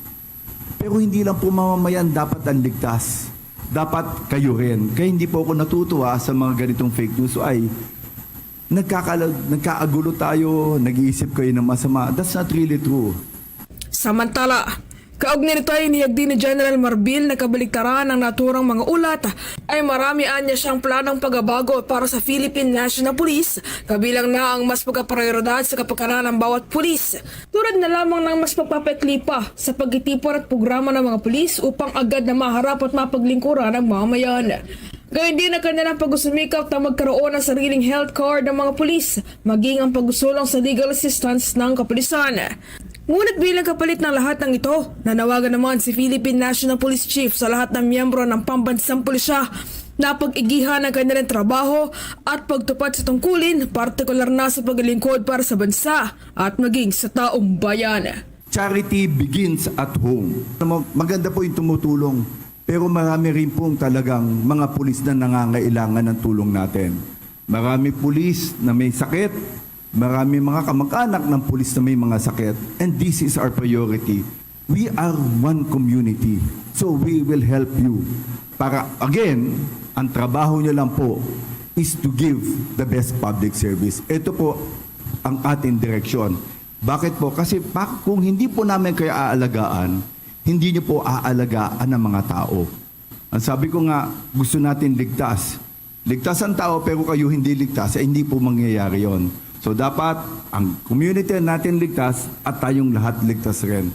Pero hindi lang po mamamayan dapat ang ligtas. Dapat kayo rin. Kaya hindi po ako natutuwa sa mga ganitong fake news. So ay, nagkakala- nagkaagulo tayo, nag-iisip kayo ng masama. That's not really true. Samantala, kaugnay nito ay inihagdi ni General Marbil na kabaliktaran ang naturang mga ulat ay marami anya siyang planong pagabago para sa Philippine National Police, kabilang na ang mas pagkaprioridad sa kapakanan ng bawat pulis, tulad na lamang ng mas pagpapaikli pa sa pagtitipon at programa ng mga pulis upang agad na maharap at mapaglingkuran ang mamayan. Gayon din ang kanilang pagsusumikap na magkaroon ng sariling health card ng mga pulis, maging ang pagsulong sa legal assistance ng kapulisan. Ngunit bilang kapalit ng lahat ng ito, nanawagan naman si Philippine National Police Chief sa lahat ng miyembro ng pambansang pulisya na pag-igihan ang kanilang trabaho at pagtupad sa tungkulin, partikular na sa paglilingkod para sa bansa at maging sa taong bayan. Charity begins at home. Alam mo, maganda po yung tumutulong, pero marami rin pong talagang mga pulis na nangangailangan ng tulong natin. Marami pulis na may sakit, marami mga kamag-anak ng pulis na may mga sakit, and this is our priority. We are one community, so we will help you. Para, again, ang trabaho nyo lang po is to give the best public service. Ito po ang ating direksyon. Bakit po? Kasi pa, kung hindi po namin kayo aalagaan, hindi nyo po aalagaan ang mga tao. Ang sabi ko nga, gusto natin ligtas. Ligtas ang tao pero kayo hindi ligtas, eh, hindi po mangyayari yon. So dapat ang community natin ligtas at tayong lahat ligtas rin.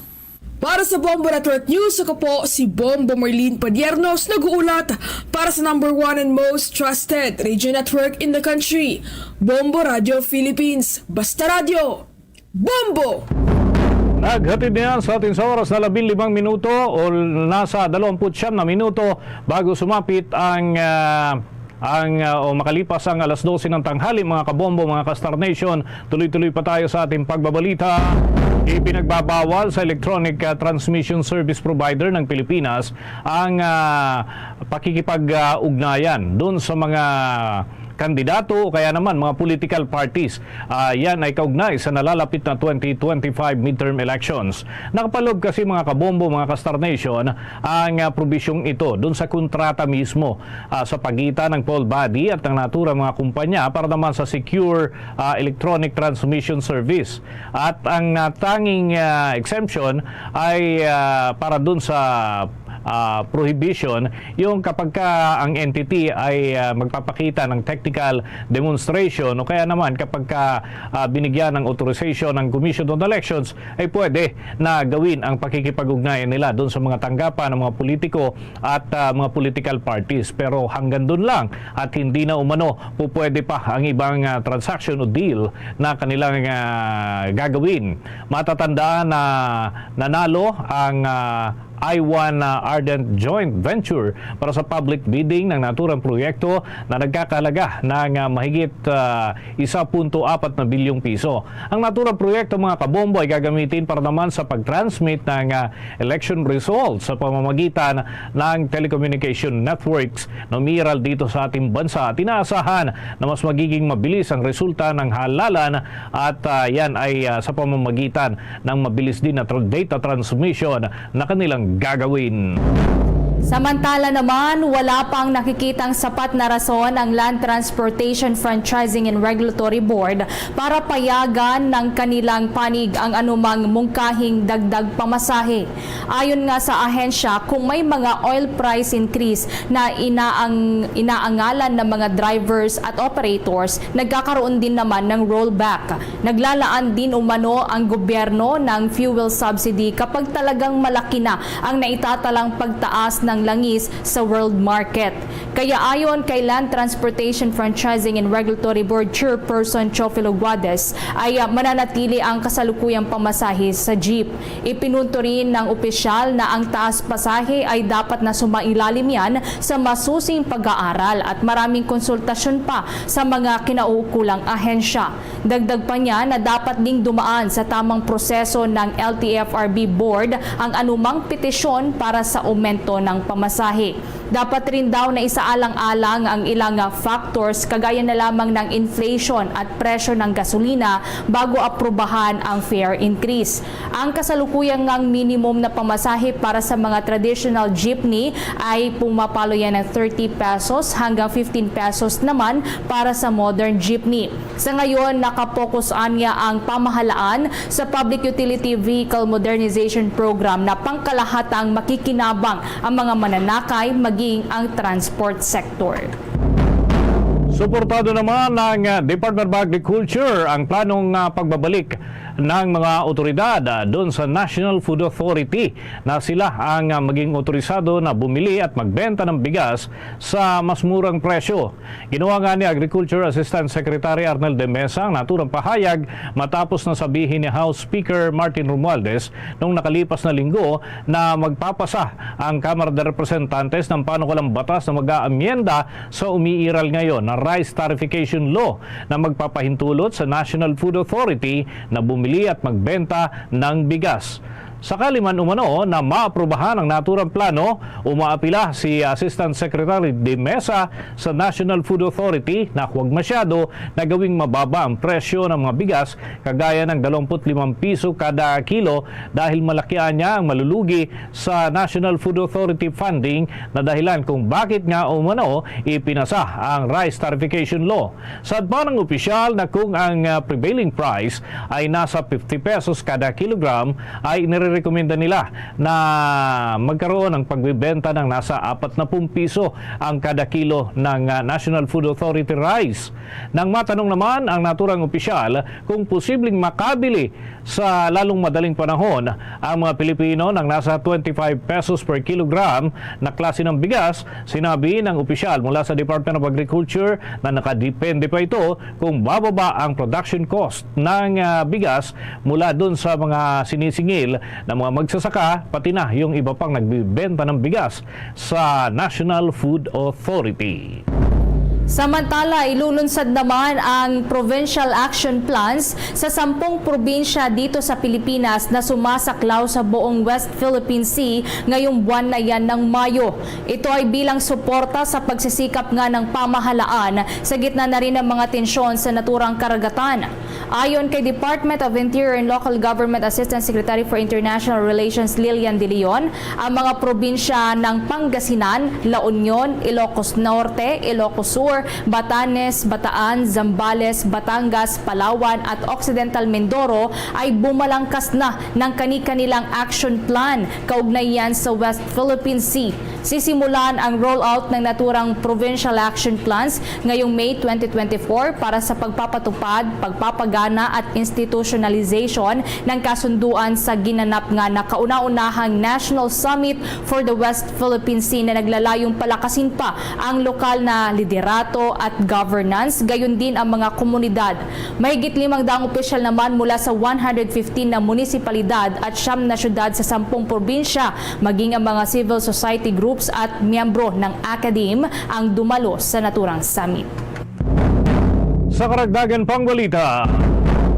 Para sa Bombo Network News, ako po si Bombo Marlene Padiernos, nag-uulat para sa number one and most trusted radio network in the country, Bombo Radio Philippines. Basta Radio, Bombo! Naghatid niya sa atin sa oras na labing limang minuto o nasa dalawampu't siyam na minuto bago sumapit ang, ah, ang, ah, o makalipas ang alas dose ng tanghali, mga kabombo, mga ka-Star Nation. Tuloy-tuloy pa tayo sa ating pagbabalita. Ipinagbabawal sa electronic, ah, transmission service provider ng Pilipinas ang, ah, pakikipag-ugnayan doon sa mga kandidato o kaya naman mga political parties. Ah, yan ay kaugnay sa nalalapit na twenty twenty-five midterm elections. Nakapalob kasi, mga kabombo, mga ka-Star Nation, ang, ah, probisyong ito doon sa kontrata mismo, ah, sa pagitan ng poll body at ng naturang mga kumpanya para naman sa secure, ah, electronic transmission service. At ang, ah, tanging, ah, exemption ay, ah, para doon sa, ah, prohibition, yung kapag ka ang entity ay, ah, magpapakita ng technical demonstration o kaya naman kapag ka, ah, binigyan ng authorization ng Commission on Elections, ay pwede na gawin ang pakikipag-ugnayan nila doon sa mga tanggapan ng mga politiko at, ah, mga political parties. Pero hanggang doon lang at hindi na umano po pwede pa ang ibang, ah, transaction o deal na kanilang, ah, gagawin. Matatandaan na nanalo ang, ah, I one, ah, Ardent Joint Venture para sa public bidding ng naturang proyekto na nagkakahalaga ng, ah, mahigit, ah, isa punto apat na bilyong piso. Ang naturang proyekto, mga kabombo, ay gagamitin para naman sa pag-transmit ng, ah, election results sa pamamagitan ng telecommunication networks na umiiral dito sa ating bansa. At inaasahan na mas magiging mabilis ang resulta ng halalan at, ah, yan ay, ah, sa pamamagitan ng mabilis din na tra-, data transmission na kanilang gagawin. Samantala naman, wala pang nakikitang sapat na rason ang Land Transportation Franchising and Regulatory Board para payagan ng kanilang panig ang anumang mungkahing dagdag pamasahe. Ayon nga sa ahensya, kung may mga oil price increase na inaang-, inaangalan ng mga drivers at operators, nagkakaroon din naman ng rollback. Naglalaan din umano ang gobyerno ng fuel subsidy kapag talagang malaki na ang naitatalang pagtaas ng langis sa world market. Kaya ayon kay Land Transportation Franchising and Regulatory Board Chairperson Teofilo Guades, ay, ah, mananatili ang kasalukuyang pamasahe sa jeep. Ipinunto rin ng opisyal na ang taas pasahe ay dapat na sumailalim yan sa masusing pag-aaral at maraming konsultasyon pa sa mga kinauukulang ahensya. Dagdag pa niya na dapat ding dumaan sa tamang proseso ng L T F R B Board ang anumang petisyon para sa aumento ng pamasahe. Dapat rin daw na isaalang-alang ang ilang, ah, factors, kagaya na lamang ng inflation at presyo ng gasolina, bago aprubahan ang fare increase. Ang kasalukuyang ngang minimum na pamasahe para sa mga traditional jeepney ay pumapalo yan ng thirty pesos hanggang fifteen pesos naman para sa modern jeepney. Sa ngayon, nakapokus anya ang pamahalaan sa Public Utility Vehicle Modernization Program na pangkalahatang makikinabang ang mga mananakay, maging ang transport sector. Suportado naman ng, ah, Department of Agriculture ang planong, ah, pagbabalik ng mga otoridad, ah, doon sa National Food Authority na sila ang, ah, maging otorisado na bumili at magbenta ng bigas sa mas murang presyo. Ginawa nga ni Agriculture Assistant Secretary Arnel de Mesa ang naturang pahayag matapos na sabihin ni House Speaker Martin Romualdez noong nakalipas na linggo na magpapasa ang Kamara de Representantes ng panukalang batas na mag-aamyenda sa umiiral ngayon na Rice Tarification Law na magpapahintulot sa National Food Authority na bumili at magbenta ng bigas. Sakali man umano na maaprubahan ang naturang plano, umaapila si Assistant Secretary de Mesa sa National Food Authority na huwag masyado na gawing mababa ang presyo ng mga bigas kagaya ng dalawampu't limang piso kada kilo dahil malaki anya ang malulugi sa National Food Authority funding na dahilan kung bakit nga umano ipinasa ang Rice Tarification Law. Sadpan ng opisyal na kung ang, ah, prevailing price ay nasa fifty pesos kada kilogram, ay inirekomenda nila na magkaroon ng pagbebenta ng nasa apat na pung piso ang kada kilo ng, ah, National Food Authority rice. Nang matanong naman ang naturang opisyal kung posibleng makabili sa lalong madaling panahon ang mga Pilipino ng nasa twenty-five pesos per kilogram na klase ng bigas, sinabi ng opisyal mula sa Department of Agriculture na nakadepende pa ito kung bababa ang production cost ng, ah, bigas mula dun sa mga sinisingil ng mga magsasaka, pati na yung iba pang nagbibenta ng bigas sa National Food Authority. Samantala, ilulunsad naman ang provincial action plans sa sampung probinsya dito sa Pilipinas na sumasaklaw sa buong West Philippine Sea ngayong buwan na yan ng Mayo. Ito ay bilang suporta sa pagsisikap nga ng pamahalaan sa gitna na rin ng mga tensyon sa naturang karagatan. Ayon kay Department of Interior and Local Government Assistant Secretary for International Relations Lilian De Leon, ang mga probinsya ng Pangasinan, La Union, Ilocos Norte, Ilocos Sur, Batanes, Bataan, Zambales, Batangas, Palawan at Occidental Mindoro ay bumalangkas na ng kani-kanilang action plan kaugnay yan sa West Philippine Sea. Sisimulan ang rollout ng naturang provincial action plans ngayong May twenty twenty-four para sa pagpapatupad, pagpapagana at institutionalization ng kasunduan sa ginanap nga nakauna-unahang National Summit for the West Philippine Sea na naglalayong palakasin pa ang lokal na liderato at governance, gayon din ang mga komunidad. Mahigit limang daang opisyal naman mula sa one hundred fifteen na munisipalidad at siyam na syudad sa sampung probinsya, maging ang mga civil society groups at miyembro ng academe ang dumalo sa naturang summit. Sa karagdagan pang balita,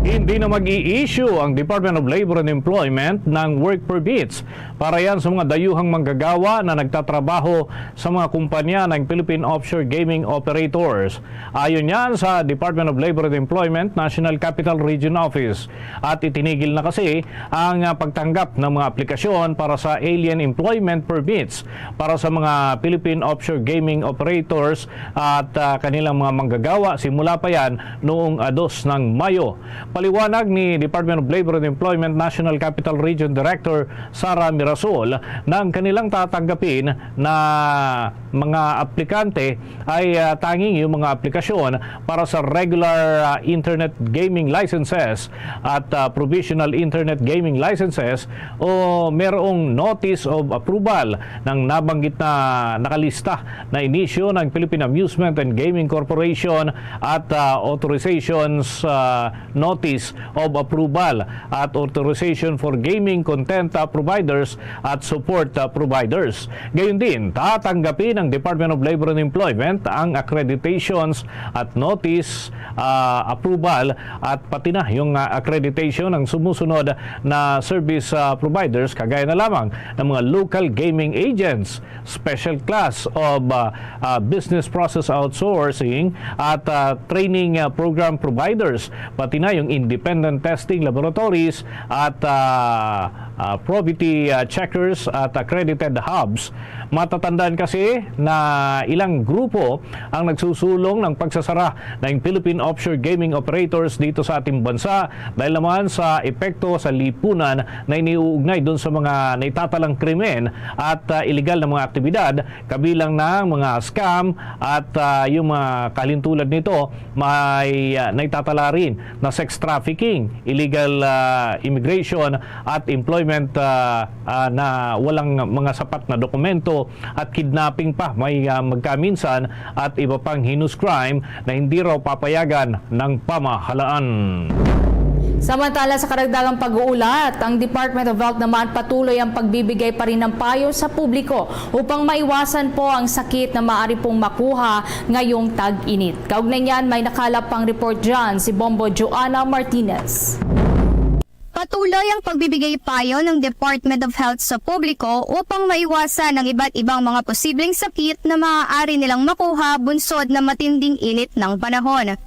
hindi na mag-i-issue ang Department of Labor and Employment ng work permits para yan sa mga dayuhang manggagawa na nagtatrabaho sa mga kumpanya ng Philippine Offshore Gaming Operators. Ayon yan sa Department of Labor and Employment National Capital Region Office. At itinigil na kasi ang, ah, pagtanggap ng mga aplikasyon para sa alien employment permits para sa mga Philippine offshore gaming operators at, ah, kanilang mga manggagawa simula pa yan noong, ah, dos ng Mayo. Paliwanag ni Department of Labor and Employment National Capital Region Director Sara Mirasol na ang kanilang tatanggapin na mga aplikante ay, ah, tanging yung mga aplikasyon para sa regular, ah, internet gaming licenses at, ah, provisional internet gaming licenses o merong notice of approval ng nabanggit na nakalista na inisyu ng Philippine Amusement and Gaming Corporation at, ah, authorizations, ah, notice of approval at authorization for gaming content, ah, providers at support, ah, providers. Gayon din, tatanggapin ng Department of Labor and Employment ang accreditations at notice, ah, approval at pati na yung, ah, accreditation ng sumusunod na service, ah, providers, kagaya na lamang ng mga local gaming agents, special class of, ah, ah, business process outsourcing at, ah, training, ah, program providers, pati na yung independent testing laboratories at, ah, ah, probity, ah, checkers at accredited hubs. Matatandaan kasi na ilang grupo ang nagsusulong ng pagsasara ng Philippine offshore gaming operators dito sa ating bansa dahil naman sa epekto sa lipunan na iniuugnay dun sa mga naitatalang krimen at, ah, iligal na mga aktibidad, kabilang na ang mga scam at, ah, yung mga kahalintulad nito may, ah, naitatala rin na sex trafficking, illegal, ah, immigration at employment, ah, ah, na walang mga sapat na dokumento at kidnapping pa may, ah, magkaminsan at iba pang heinous crime na hindi raw papayagan ng pamahalaan. Samantala, sa karagdagang pag-uulat, ang Department of Health naman patuloy ang pagbibigay pa rin ng payo sa publiko upang maiwasan po ang sakit na maaari pong makuha ngayong tag-init. Kaugnay niyan, may nakalap pang report dyan si Bombo Joanna Martinez. Patuloy ang pagbibigay payo ng Department of Health sa publiko upang maiwasan ang iba't ibang mga posibleng sakit na maaari nilang makuha bunsod ng matinding init ng panahon.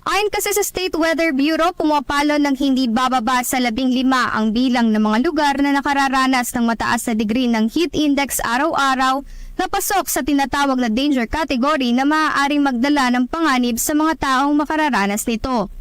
Ayon kasi sa State Weather Bureau, pumapalo ng hindi bababa sa labing lima ang bilang ng mga lugar na nakararanas ng mataas na degree ng heat index araw-araw na pasok sa tinatawag na danger category na maaaring magdala ng panganib sa mga taong makararanas nito.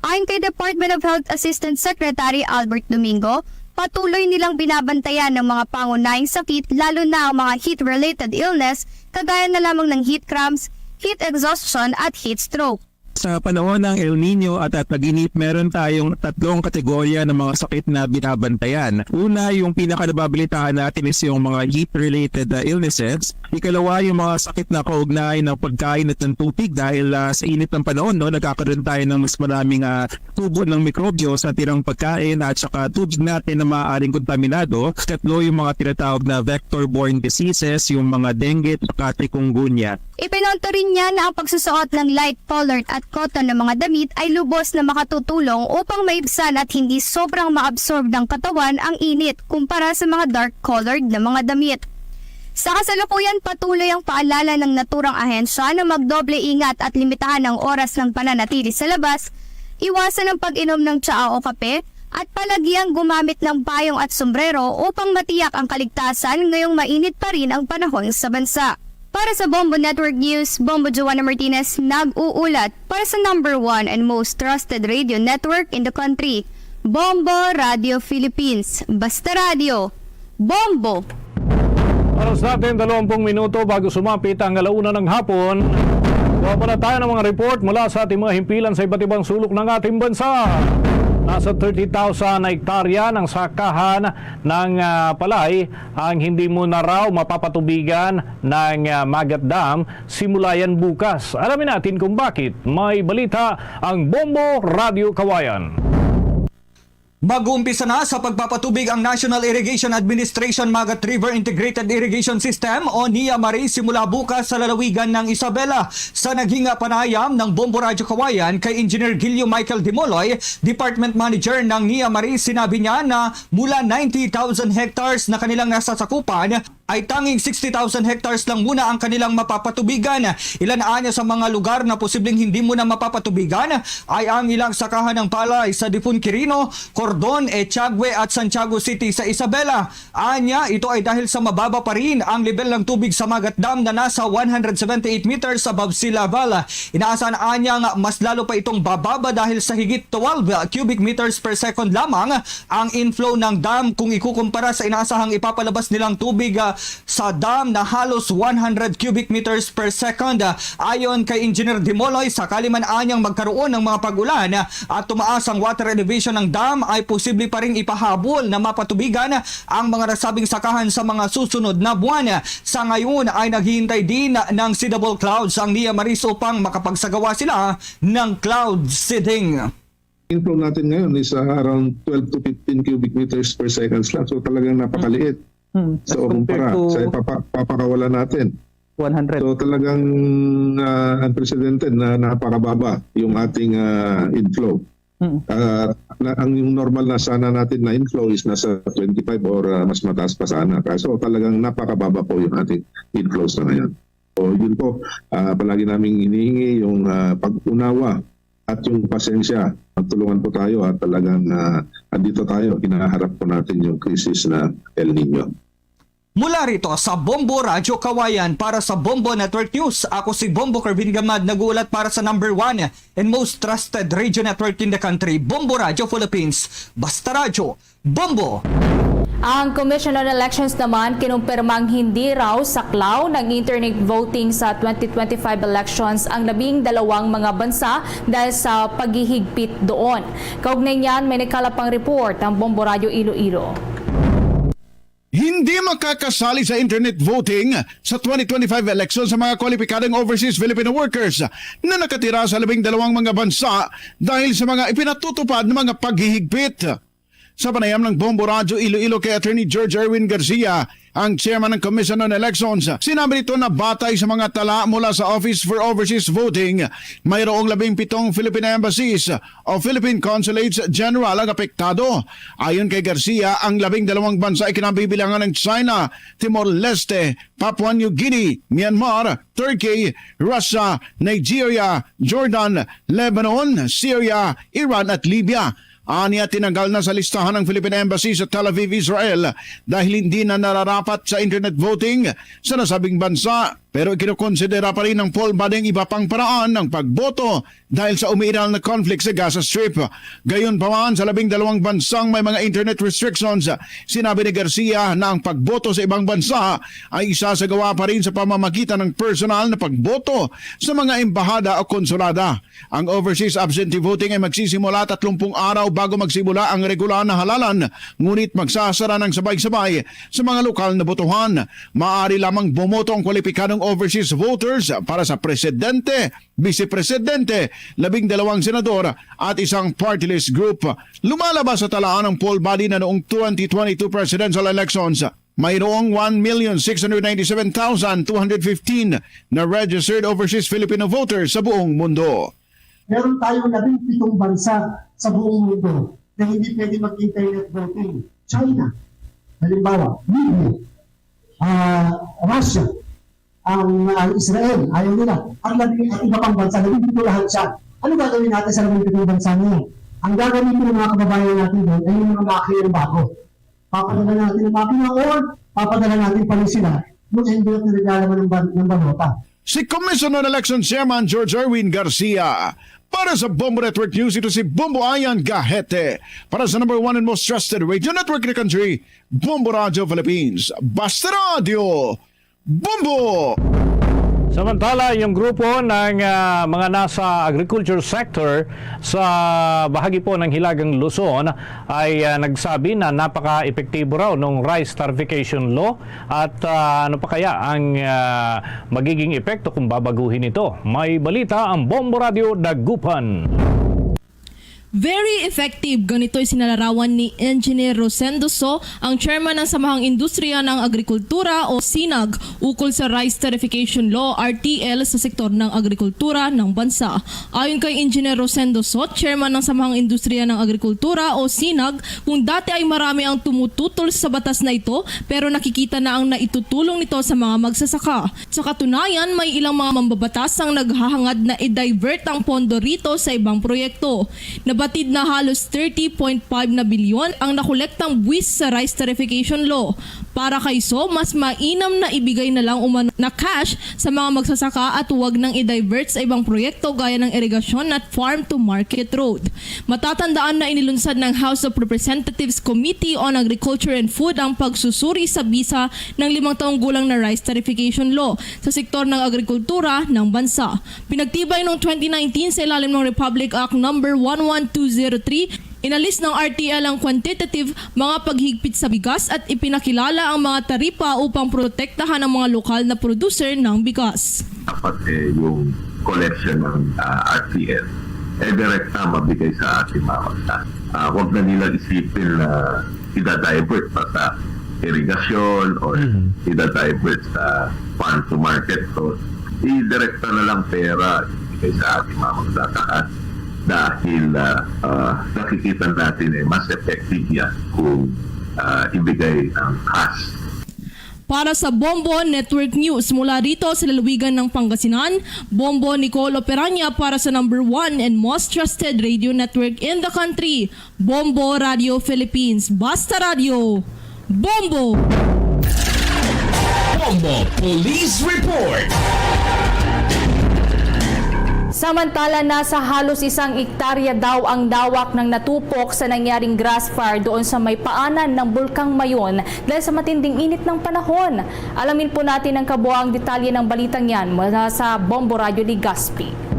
Ayon kay Department of Health Assistant Secretary Albert Domingo, patuloy nilang binabantayan ang mga pangunahing sakit, lalo na ang mga heat-related illness kagaya na lamang ng heat cramps, heat exhaustion at heat stroke. Sa panahon ng El Nino at, at tag-init, meron tayong tatlong kategorya ng mga sakit na binabantayan. Una, yung pinakanababalitaan natin is yung mga heat-related, uh, illnesses. Ikalawa, yung mga sakit na kaugnay ng pagkain at ng tubig dahil, ah, sa init ng panahon, no, nagkakaroon tayo ng mas maraming, ah, tubo ng mikrobyo sa tirang pagkain at saka tubig natin na maaaring kontaminado. Ikatlo, yung mga tinatawag na vector-borne diseases, yung mga dengue at saka chikungunya. Ipinunto rin niya na ang pagsusuot ng light colored at cotton na mga damit ay lubos na makatutulong upang maibsan at hindi sobrang maabsorb ng katawan ang init kumpara sa mga dark colored na mga damit. Sa kasalukuyan, patuloy ang paalala ng naturang ahensya na magdoble ingat at limitahan ang oras ng pananatili sa labas, iwasan ang pag-inom ng tsaa o kape, at palagiang gumamit ng payong at sombrero upang matiyak ang kaligtasan ngayong mainit pa rin ang panahon sa bansa. Para sa Bombo Network News, Bombo Joanna Martinez nag-uulat para sa number one and most trusted radio network in the country, Bombo Radio Philippines. Basta Radio, Bombo! Oras natin, dalawampung minuto bago sumapit ang alauna ng hapon. Kuha muna tayo ng mga report mula sa ating mga himpilan sa iba't ibang sulok ng ating bansa. Nasa thirty thousand na hektarya ng sakahan ng, ah, palay ang hindi muna raw mapapatubigan ng, ah, Magat Dam simula yan bukas. Alamin natin kung bakit. May balita ang Bombo Radyo Kawayan. Mag-uumpisa na sa pagpapatubig ang National Irrigation Administration Magat River Integrated Irrigation System o NIA Maris simula bukas sa lalawigan ng Isabela. Sa naging panayam ng Bombo Radyo Kawayan kay Engineer Gilio Michael Dimoloy, Department Manager ng NIA Maris, sinabi niya na mula ninety thousand hectares na kanilang nasasakupan, ay tanging sixty thousand hectares lang muna ang kanilang mapapatubigan. Ilan anya sa mga lugar na posibleng hindi muna mapapatubigan ay ang ilang sakahan ng palay sa Dipon Quirino, Cordon, Echagüe at Santiago City sa Isabela. Anya, ito ay dahil sa mababa pa rin ang level ng tubig sa Magat Dam na nasa one hundred seventy-eight meters above sea level. Inaasahan anya nga mas lalo pa itong bababa dahil sa higit twelve cubic meters per second lamang ang inflow ng dam kung ikukumpara sa inaasahang ipapalabas nilang tubig, ah, sa dam na halos one hundred cubic meters per second. Ah, ayon kay Engineer Dimoloy, sakali man anyang magkaroon ng mga pag-ulan, ah, at tumaas ang water elevation ng dam, ay posible pa ring ipahabol na mapatubigan ang mga nasabing sakahan sa mga susunod na buwan. Sa ngayon ay naghihintay din ng seedable clouds ang NIA Maris upang makapagsagawa sila ng cloud seeding. Inflow natin ngayon is, ah, around twelve to fifteen cubic meters per seconds lang. So, talagang napakaliit. Mm. So, as compared kumpara to sa ipapa-, papakawalan natin. One hundred. So, talagang, ah, unprecedented na napakababa yung ating, ah, inflow. Mm. Ah, na, ang, yung normal na sana natin na inflow is nasa twenty-five or, ah, mas mataas pa sana. Kaso talagang napakababa po yung ating inflows na ngayon. So, yun po, ah, palagi naming hinihingi yung, ah, pag-unawa at yung pasensya. Magtulungan po tayo at talagang, ah, andito tayo, hinaharap po natin yung krisis na El Niño. Mula rito sa Bombo Radyo Kawayan para sa Bombo Network News, ako si Bombo Kervin Gamad, nag-uulat para sa number one and most trusted radio network in the country, Bombo Radyo Philippines. Basta Radyo, Bombo! Ang Commission on Elections naman kinumpirmang hindi raw saklaw ng internet voting sa twenty twenty-five elections ang labing dalawang mga bansa dahil sa paghihigpit doon. Kaugnay niyan, may nagkalap pang report ang Bombo Radyo Iloilo. Hindi makakasali sa internet voting sa twenty twenty-five election sa mga kwalipikadong overseas Filipino workers na nakatira sa labing dalawang mga bansa dahil sa mga ipinatutupad na mga paghihigpit. Sa panayam ng Bombo Radyo Iloilo kay Attorney George Erwin Garcia, ang chairman ng Commission on Elections, sinabi nito na batay sa mga tala mula sa Office for Overseas Voting, mayroong labing pitong Philippine embassies o Philippine Consulates General ang apektado. Ayon kay Garcia, ang labing dalawang bansa ay kinabibilangan ng China, Timor-Leste, Papua New Guinea, Myanmar, Turkey, Russia, Nigeria, Jordan, Lebanon, Syria, Iran at Libya. Ania, tinanggal na sa listahan ang Philippine Embassy sa Tel Aviv, Israel, dahil hindi na nararapat sa internet voting sa nasabing bansa. Pero ikinukonsidera pa rin ng poll body ang iba pang paraan ng pagboto dahil sa umiiral na conflict sa Gaza Strip. Gayunpaman, sa labing dalawang bansang may mga internet restrictions, sinabi ni Garcia na ang pagboto sa ibang bansa ay isasagawa pa rin sa pamamagitan ng personal na pagboto sa mga embahada o konsulada. Ang overseas absentee voting ay magsisimula tatlumpung araw bago magsimula ang regular na halalan, ngunit magsasara ng sabay-sabay sa mga lokal na botohan. Maaari lamang bumoto ang kwalipikadong overseas voters para sa presidente, vice presidente, labing dalawang senador at isang party list group. Lumalabas sa talaan ng poll body na noong twenty twenty-two presidential elections, mayroong one million six hundred ninety-seven thousand two hundred fifteen na registered overseas Filipino voters sa buong mundo. Meron tayong labing pitong bansa sa buong mundo na hindi pwede mag-internet voting. China, halimbawa, Libya, ah, Russia, ang, ang Israel, ayaw nila. At, labi, at iba pang bansa, labing pito lahat siya. Ano gagawin natin sa labing pitong bansa na yan? Ang gagamitin ng mga kababayan natin doon ay yung mga makina ng bago. Papadala natin ang makina or papadala natin pa rin sila yung envelope na naglalaman ng ban-, ng balota. Si Commission on Election Chairman George Erwin Garcia, Para sa Bombo Network News, ito si Bombo Ian Gahete. Para sa number one and most trusted radio network in the country, Bombo Radio Philippines. Basta Radio, Bombo! Samantala, yung grupo ng, ah, mga nasa agriculture sector sa bahagi po ng Hilagang Luzon ay, ah, nagsabi na napaka-epektibo raw nung rice tariffication law at, ah, ano pa kaya ang, ah, magiging epekto kung babaguhin ito. May balita ang Bombo Radio Dagupan. Very effective, ganito'y sinalarawan ni Engineer Rosendo So, ang chairman ng Samahang Industriya ng Agrikultura o sinag, ukol sa Rice Tariffication Law, R T L, sa sektor ng agrikultura ng bansa. Ayon kay Engineer Rosendo So, chairman ng Samahang Industriya ng Agrikultura o sinag, kung dati ay marami ang tumututol sa batas na ito, pero nakikita na ang naitutulong nito sa mga magsasaka. Sa katunayan, may ilang mga mambabatas ang naghahangad na i-divert ang pondo rito sa ibang proyekto. Nabatid na halos thirty point five na bilyon ang nakolektang buwis sa rice tariffication law. Para kay So, mas mainam na ibigay na lang umano na cash sa mga magsasaka at huwag nang i-divert sa ibang proyekto gaya ng irigasyon at farm-to-market road. Matatandaan na inilunsad ng House of Representatives Committee on Agriculture and Food ang pagsusuri sa bisa ng limang taong gulang na rice tariffication law sa sektor ng agrikultura ng bansa. Pinagtibay noong twenty nineteen sa ilalim ng Republic Act Number one one two zero three, inalis ng R T L ang quantitative mga paghigpit sa bigas at ipinakilala ang mga taripa upang protektahan ang mga lokal na producer ng bigas. Dapat, eh, yung collection ng, ah, R T L, eh, direkta mabigay sa ating mga magsasaka. Ah, huwag na nilang isipin na idadivert pa sa irigasyon or idadivert sa farm to market. So, idirekta na lang pera ibigay sa ating mga magsasaka dahil, ah, ah, nakikita natin, eh, mas effective yan kung, ah, ibigay ang cash. Para sa Bombo Network News mula rito sa lalawigan ng Pangasinan, Bombo Nicole Operaña para sa number one and most trusted radio network in the country, Bombo Radio Philippines. Basta Radio, Bombo! Bombo Police Report. Samantala, nasa halos isang ektarya daw ang dawak ng natupok sa nangyaring grass fire doon sa may paanan ng Bulkang Mayon dahil sa matinding init ng panahon. Alamin po natin ang kabuang detalye ng balitang yan mula sa Bombo Radio Legazpi.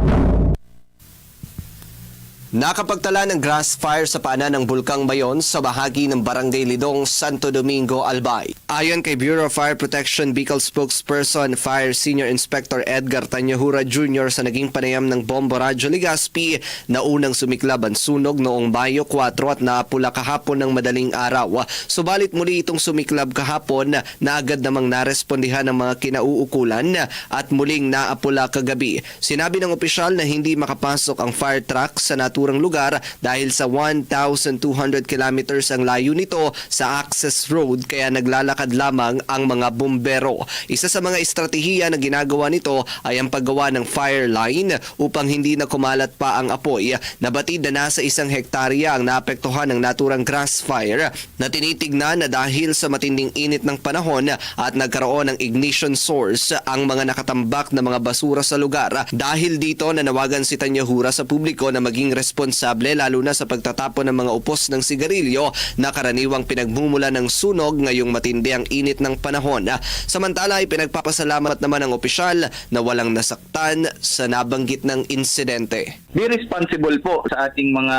Nakapagtala ng grass fire sa paanan ng Bulkang Mayon sa bahagi ng Barangay Lidong, Santo Domingo, Albay. Ayon kay Bureau of Fire Protection Bicol spokesperson, Fire Senior Inspector Edgar Tanyahura Junior sa naging panayam ng Bombo Radyo Legazpi, naunang sumiklab ang sunog noong Mayo kuwatro at naapula kahapon ng madaling araw. Subalit muli itong sumiklab kahapon, na agad namang narespondihan ng mga kinauukulan at muling naapula kagabi. Sinabi ng opisyal na hindi makapasok ang fire truck sa naturang lugar dahil sa one thousand two hundred kilometers ang layo nito sa access road, kaya naglalakad lamang ang mga bumbero. Isa sa mga estratehiya na ginagawa nito ay ang paggawa ng fire line upang hindi na kumalat pa ang apoy. Nabatid na nasa isang hektarya ang naapektuhan ng naturang grass fire na tinitignan na dahil sa matinding init ng panahon at nagkaroon ng ignition source ang mga nakatambak na mga basura sa lugar. Dahil dito, nanawagan si Tanyahura sa publiko na maging responsable, lalo na sa pagtatapon ng mga upos ng sigarilyo na karaniwang pinagmumula ng sunog ngayong matindi ang init ng panahon. Samantala, ipinagpapasalamat naman ng opisyal na walang nasaktan sa nabanggit ng insidente. Be responsible po sa ating mga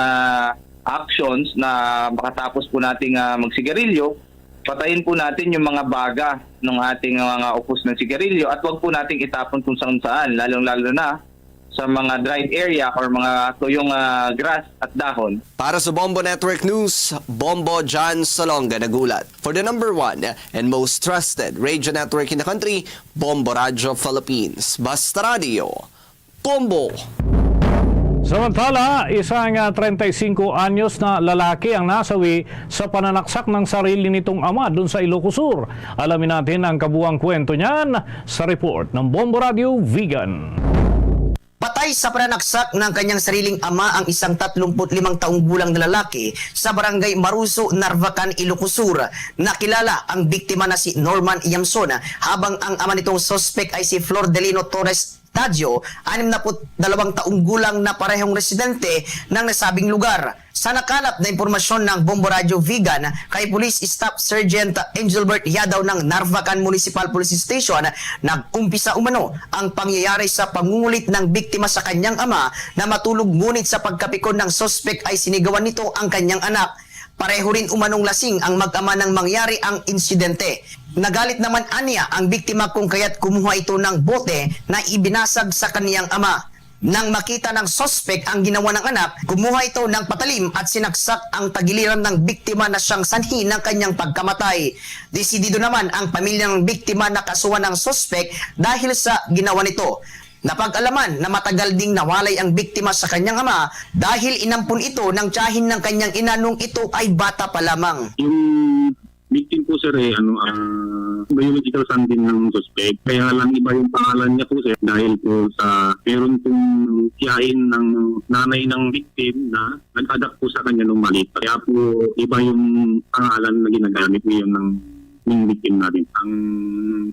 actions na makatapos po nating, ah, magsigarilyo, patayin po natin yung mga baga ng ating mga upos ng sigarilyo at wag po nating itapon kung saan-saan, lalong-lalo na sa mga dried area or mga tuyong, ah, grass at dahon. Para sa Bombo Network News, Bombo John Salonga nagulat. For the number one and most trusted radio network in the country, Bombo Radyo Philippines. Basta Radio, Bombo! Samantala, isang, ah, treinta y cinco anyos na lalaki ang nasawi sa pananaksak ng sarili nitong ama dun sa Ilocos Sur. Alamin natin ang kabuang kwento niyan sa report ng Bombo Radio Vigan. Patay sa pananaksak ng kanyang sariling ama ang isang tatlumpu't limang taong gulang na lalaki sa barangay Maruso, Narvacan, Ilocos Sur. Nakilala ang biktima na si Norman Yamson, habang ang ama nitong suspek ay si Flordelino Torres Tadyo, anim na put dalawang taong gulang na parehong residente ng nasabing lugar. Sa nakalap na impormasyon ng Bombo Radyo Vigan kay Police Staff Sergeant Angelbert Yadaw ng Narvacan Municipal Police Station, nag-umpisa umano ang pangyayari sa pangungulit ng biktima sa kanyang ama na matulog, ngunit sa pagkapikon ng suspek ay sinigawan nito ang kanyang anak. Pareho rin umanong lasing ang mag-ama nang mangyari ang insidente. Nagalit naman anya ang biktima kung kaya't kumuha ito ng bote na ibinasag sa kaniyang ama. Nang makita ng suspek ang ginawa ng anak, kumuha ito ng patalim at sinaksak ang tagiliran ng biktima na siyang sanhi ng kanyang pagkamatay. Desidido naman ang pamilya ng biktima na kasuhan ang suspek dahil sa ginawa nito. Napag-alaman na matagal ding nawalay ang biktima sa kanyang ama dahil inampon ito ng tiyahin ng kanyang ina nung ito ay bata pa lamang. Yung victim po, sir, eh, ano, ah, biological son din ng suspect. Kaya lang iba yung pangalan niya po, sir, dahil po sa meron pong tiyahin ng nanay ng victim na nag-adopt po sa kanya nung maliit. Kaya po iba yung pangalan na ginagamit ngayon ng, ng victim natin. Ang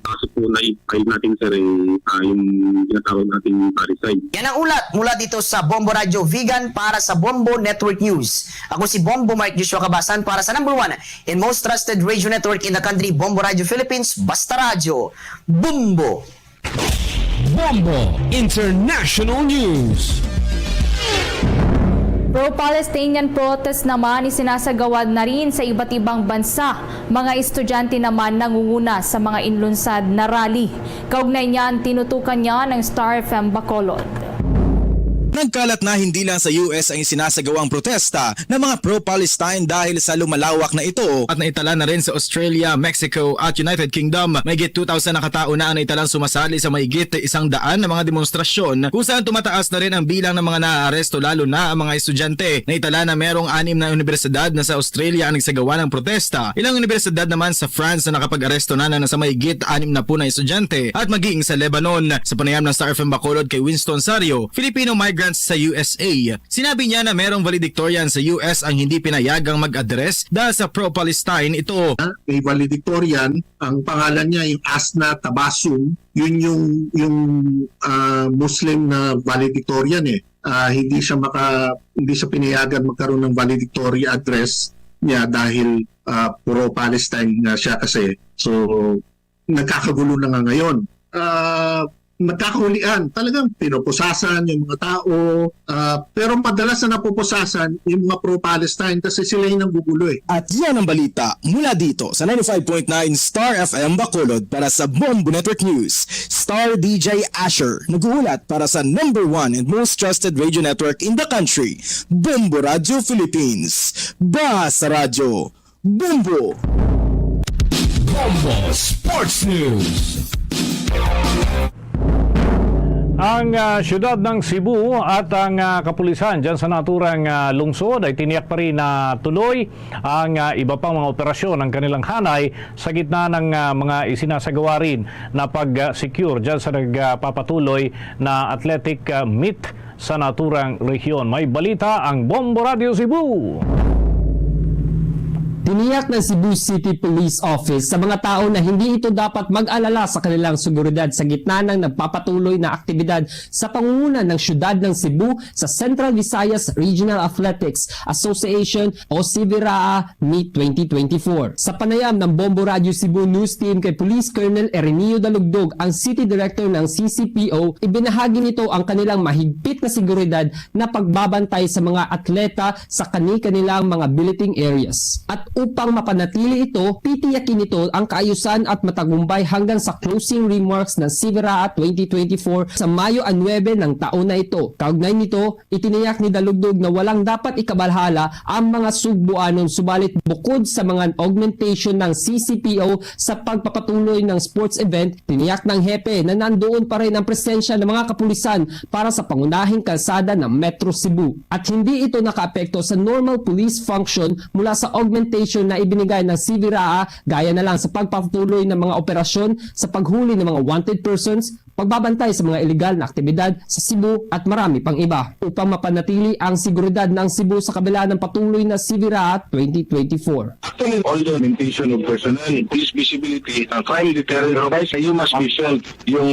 kaso po na i-file natin, sir, eh, ah, yung tinatawag nating parricide. Yan ang ulat mula dito sa Bombo Radyo Vigan para sa Bombo Network News. Ako si Bombo Mark Joshua Kabasan para sa number one and most trusted radio network in the country, Bombo Radyo Philippines, Basta Radyo, Bombo! Bombo International News. Pro-Palestinian protest naman isinasagawad na rin sa iba't ibang bansa. Mga estudyante naman nangunguna sa mga inlunsad na rally. Kaugnay niyan, tinutukan niya ng Star F M Bacolod. Nagkalat na hindi lang sa U S ang isinasagawang protesta ng mga pro-Palestine dahil sa lumalawak na ito at naitala na rin sa Australia, Mexico at United Kingdom. Mahigit two thousand na katao na ang naitalang sumasali sa mahigit isang daan na mga demonstrasyon kung saan tumataas na rin ang bilang ng mga naaaresto, lalo na ang mga estudyante. Naitala na merong anim na unibersidad na sa Australia ang nagsagawa ng protesta. Ilang unibersidad naman sa France na nakapag-aresto na, na sa mahigit anim na po na estudyante at maging sa Lebanon. Sa panayam ng Star F M Bacolod kay Winston Sario, Filipino migrants sa U S A, sinabi niya na merong valedictorian sa U S ang hindi pinayagang mag-address dahil sa pro-Palestine ito. May valedictorian, ang pangalan niya yung Asna Tabasum, yun yung yung ah, Muslim na valedictorian eh. Ah, hindi siya maka hindi siya pinayagan magkaroon ng valedictory address niya dahil ah, pro-Palestine nga siya kasi. So nagkakagulo na nga ngayon. Ah, nagkakahulian, talagang pinupusasan yung mga tao, ah, pero madalas na napupusasan yung mga pro-Palestine kasi sila yung nanggugulo eh. At yan ang balita mula dito sa ninety-five point nine Star F M Bacolod. Para sa Bombo Network News, Star D J Asher nag-uulat para sa number one and most trusted radio network in the country, Bombo Radio Philippines. Basta Radyo, Bombo! Bombo Sports News. Ang ah, siyudad ng Cebu at ang ah, kapulisan dyan sa naturang ah, lungsod ay tiniyak pa rin na tuloy ang ah, iba pang mga operasyon ng kanilang hanay sa gitna ng ah, mga isinasagawa rin na pag-secure dyan sa nagpapatuloy na athletic ah, meet sa naturang rehiyon. May balita ang Bombo Radio Cebu. Tiniyak ng Cebu City Police Office sa mga tao na hindi ito dapat mag-alala sa kanilang seguridad sa gitna ng nagpapatuloy na aktibidad sa pangunguna ng siyudad ng Cebu sa Central Visayas Regional Athletics Association o CVRAA Meet twenty twenty-four. Sa panayam ng Bombo Radio Cebu News Team kay Police Colonel Erinio Dalugdog, ang City Director ng C C P O, ibinahagi nito ang kanilang mahigpit na seguridad na pagbabantay sa mga atleta sa kani-kanilang mga billeting areas. At upang mapanatili ito, titiyakin nito ang kaayusan at matagumpay hanggang sa closing remarks ng CVRAA twenty twenty-four sa Mayo a nuebe ng taon na ito. Kaugnay nito, itiniyak ni Dalugdog na walang dapat ikabalhala ang mga Sugbuanon, subalit bukod sa mga augmentation ng C C P O sa pagpapatuloy ng sports event, tiniyak ng hepe na nandoon pa rin ang presensya ng mga kapulisan para sa pangunahing kalsada ng Metro Cebu at hindi ito nakaapekto sa normal police function mula sa augmentation na ibinigay ng C V RAA, gaya na lang sa pagpapatuloy ng mga operasyon sa paghuli ng mga wanted persons, pagbabantay sa mga iligal na aktibidad sa Cebu at marami pang iba, upang mapanatili ang seguridad ng Cebu sa kabila ng patuloy na C V RAA twenty twenty-four. Actually, all the augmentation of personnel, increased visibility, uh, crime deterrent, revised human vision, yung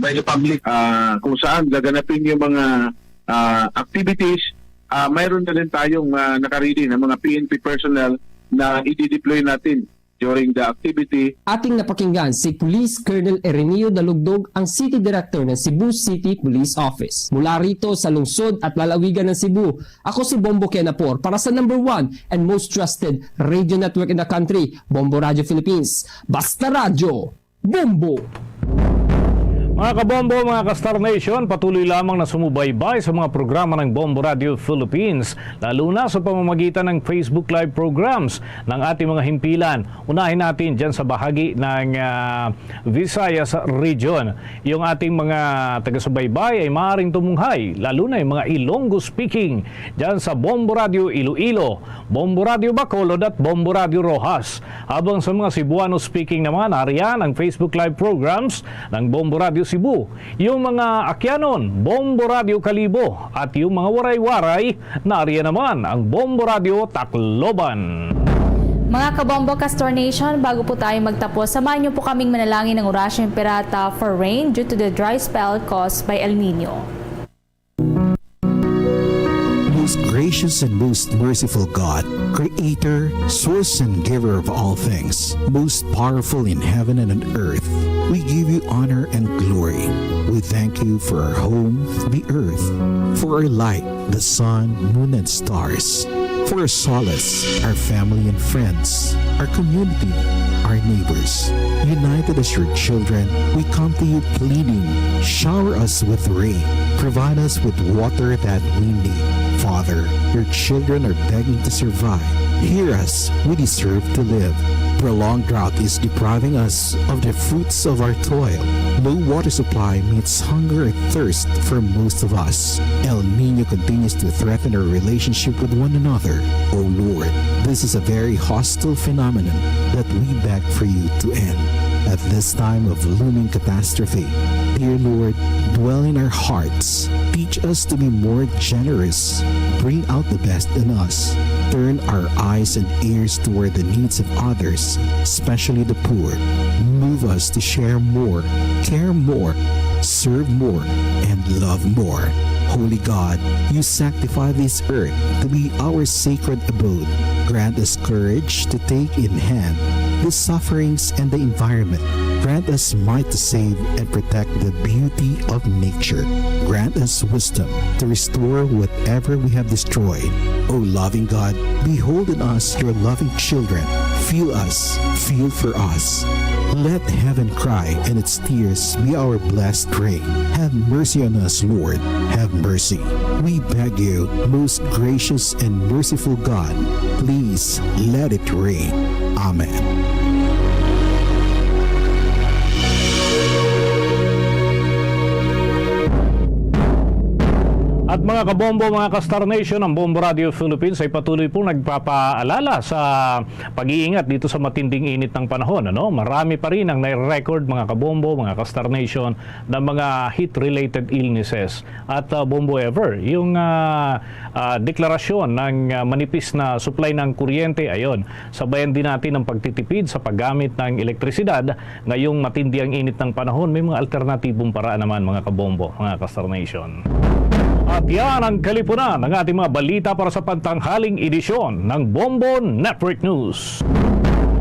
by the public, ah, kung saan gaganapin yung mga, ah, activities, ah, mayroon na rin tayong, ah, nakaready na mga P N P personnel na i-deploy natin during the activity. Ating napakinggan si Police Colonel Erenio Dalugdog, ang City Director ng Cebu City Police Office. Mula rito sa lungsod at lalawigan ng Cebu, ako si Bombo Kenapor para sa number one and most trusted radio network in the country, Bombo Radio Philippines. Basta Radyo, Bombo! Mga kabombo, mga ka-Star Nation, patuloy lamang na sumubaybay sa mga programa ng Bombo Radio Philippines, lalo na sa pamamagitan ng Facebook Live programs ng ating mga himpilan. Unahin natin dyan sa bahagi ng, ah, Visayas Region. Yung ating mga taga-subaybay ay maaaring tumunghay, lalo na yung mga Ilonggo speaking dyan sa Bombo Radio Iloilo, Bombo Radio Bacolod at Bombo Radio Roxas. Habang sa mga Cebuano speaking naman, nariyan ang Facebook Live programs ng Bombo Radio Cebu, yung mga Akyanon, Bombo Radio Kalibo, at yung mga Waray-Waray, nariyan naman ang Bombo Radio Tacloban. Mga kabombo, ka-Star Nation, bago po tayo magtapos, samahan niyo po kaming manalangin ng Orasyo Imperata for rain due to the dry spell caused by El Nino. Most gracious and most merciful God, Creator, Source, and Giver of all things, most powerful in heaven and on earth, we give you honor and glory. We thank you for our home, the earth, for our light, the sun, moon, and stars, for our solace, our family and friends, our community, our neighbors. United as your children, we come to you pleading, shower us with rain, provide us with water that we need. Father, your children are begging to survive. Hear us, we deserve to live. Prolonged drought is depriving us of the fruits of our toil. Low water supply means hunger and thirst for most of us. El Nino continues to threaten our relationship with one another. Oh Lord, this is a very hostile phenomenon that we beg for you to end. At this time of looming catastrophe, dear Lord, dwell in our hearts. Teach us to be more generous. Bring out the best in us. Turn our eyes and ears toward the needs of others, especially the poor. Move us to share more, care more, serve more, and love more. Holy God, you sanctify this earth to be our sacred abode. Grant us courage to take in hand the sufferings and the environment. Grant us might to save and protect the beauty of nature. Grant us wisdom to restore whatever we have destroyed. O loving God, behold in us your loving children. Feel us, feel for us. Let heaven cry and its tears be our blessed rain. Have mercy on us, Lord. Have mercy. We beg you, most gracious and merciful God, please let it rain. Amen. At mga kabombo, mga ka-Star Nation, ang Bombo Radio Philippines ay patuloy pong nagpapaalala sa pag-iingat dito sa matinding init ng panahon, ano? Marami pa rin ang nai-record, mga kabombo, mga ka-Star Nation, na mga heat-related illnesses. At, ah, Bombo Ever, yung, ah, ah, deklarasyon ng, ah, manipis na supply ng kuryente, ayun, sabayan din natin ang pagtitipid sa paggamit ng elektrisidad. Ngayong matindi ang init ng panahon, may mga alternatibong paraan naman, mga kabombo, mga ka-Star Nation. At yan ang kalipunan ng ating mga balita para sa pantanghaling edisyon ng Bombo Network News.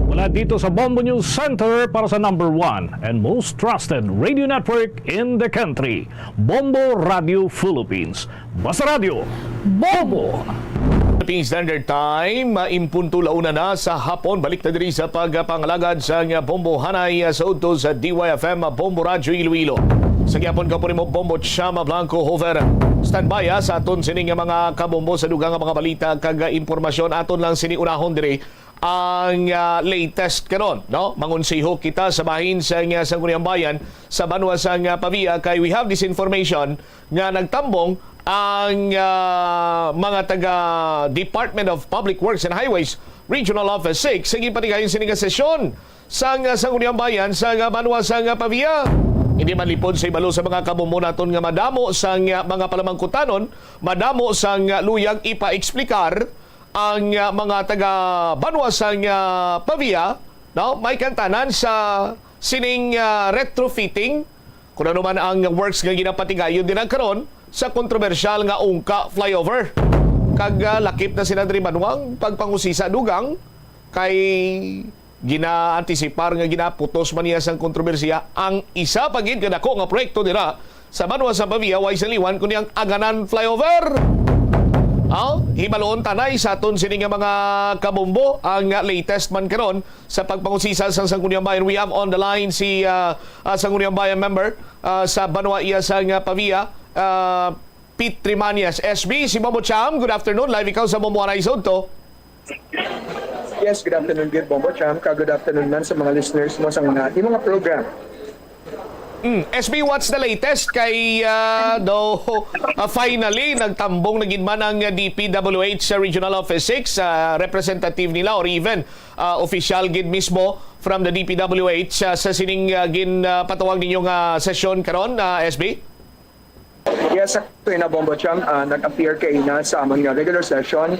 Mula dito sa Bombo News Center para sa number one and most trusted radio network in the country, Bombo Radio Philippines. Basta Radyo, Bombo! Philippine Standard Time, ah, in punto la una na sa hapon. Balik ta diri sa pagpangalagad sang Bombo Hanay, ah, sa udto sa D Y F M, ah, Bombo Radyo Iloilo. Sa gihapon ka po nimo, Bombo Chama Blanco Hover. Standby, ah, sa aton sini nga mga kabombo sa dugang nga mga balita kag, ah, impormasyon. Aton lang sini unahon diri ang, ah, latest karon, no? Mangonseho kita sa bahin sa, ah, Sangguniang Bayan sa banwa sa, ah, Pavia, kay we have this information nga nagtambong ang, ah, mga taga Department of Public Works and Highways Regional Office six sa ginpatigayon sini nga sesyon sang, ah, Sangguniang Bayan sa, ah, banwa sang, ah, Pavia. Hindi man lipod sa ibalo sa mga kabombo naton nga madamo sang, ah, mga palamangkutanon, madamo sang, ah, luyag ipaeksplikar ang, ah, mga taga banwa sang, ah, Pavia, no? May kantanan sa sining, ah, retrofitting, kung ano man ang works nga ginapatigayon din ang karon sa kontrobersyal nga Ungka Flyover. Kag, ah, lakip na sila diri banwang pagpangusisa dugang kay ginaantisipar nga ginaputos man niya sang kontrobersiya ang isa pa gid ka dako nga proyekto dira sa banwa sa Pavia, way sang liwan, kundi ang Aganan Flyover. Aw, hibaloon tanay sa aton sini nga mga kabombo ang latest man karon sa pagpangusisa sang Sangguniang Bayan. We have on the line si, ah, ah, Sangguniang Bayan member, ah, sa banwa iya sang, ah, Pavia, ah, Pete Trimañez. S B, si Bombo Cham, good afternoon. Live ikaw sa Bombo Anay Sodto. Yes, good afternoon, good Bombo Cham. Ka good afternoon man sa mga listeners mo sa mga imong nga program. Mm, S B, what's the latest kay, ah, do, ah, finally nagtambong na gid man ang, ah, D P W H sa Regional Office six, ah, representative nila or even, ah, official gid mismo from the D P W H, ah, sa sining, ah, gin, ah, patawag ninyo nga sesyon karon, ah, S B? Yes, sakto na, Bombo Cham, ah, nag-appear kaina sa amon nga regular session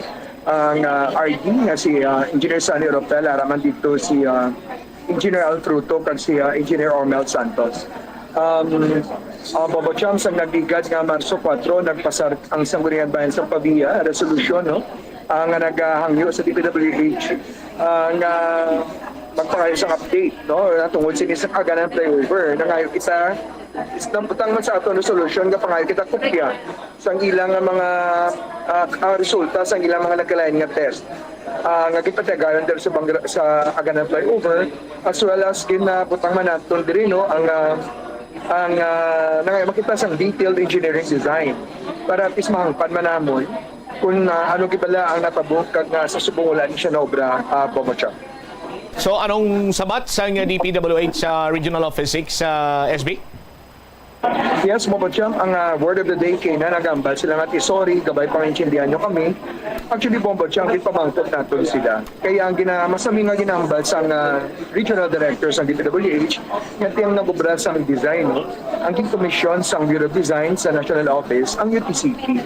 ang, ah, R D nga si, ah, Engineer Sonny Oropel, ara man didto si, ah, Engineer Al Fruto kag si, ah, Engineer Ormel Santos. Um, ah, Bombo Cham, sa nagligad nga Marso kuwatro, nagpasar ang Sangguniang Bayan sa Pavia, resolusyon, no? Ah, nga nagahangyo sa D P W H, ah, nga magpangayo sang update, no? Tungod sini sa Aganan Flyover. Nangayo kita, nabutang man sa aton resolusyon nga pangayo kita kopya sang ilang nga mga, ah, ah, resulta sang ilang mga nagkalain nga test, ah, nga ginpatigayon diri sa Bangra-, sa Aganan Flyover, as well as ginabutang man naton diri, no, ang, ah, ang, ah, nangayo makita sang detailed engineering design para at least mahangpan man namon kung, ah, ano gid bala ang natabo kag nga sa subong wala ni siya naobra, ah, Bombo Cham. So, anong sabat sang D P W H sa Regional Office six, ah, S B? Yes, Bombo Cham, ang, ah, word of the day kay na nagambal sila nga ti sorry, gabay pangintindihan nyo kami. Actually, Bombo Cham, ginpamangkot naton sila. Kaya ang gina-, masami nga ginambal sang, ah, regional director sang D P W H, nga ti ang nag-obra sang design, no? Ang gin-commission sang Bureau of Design sa National Office, ang U T C P.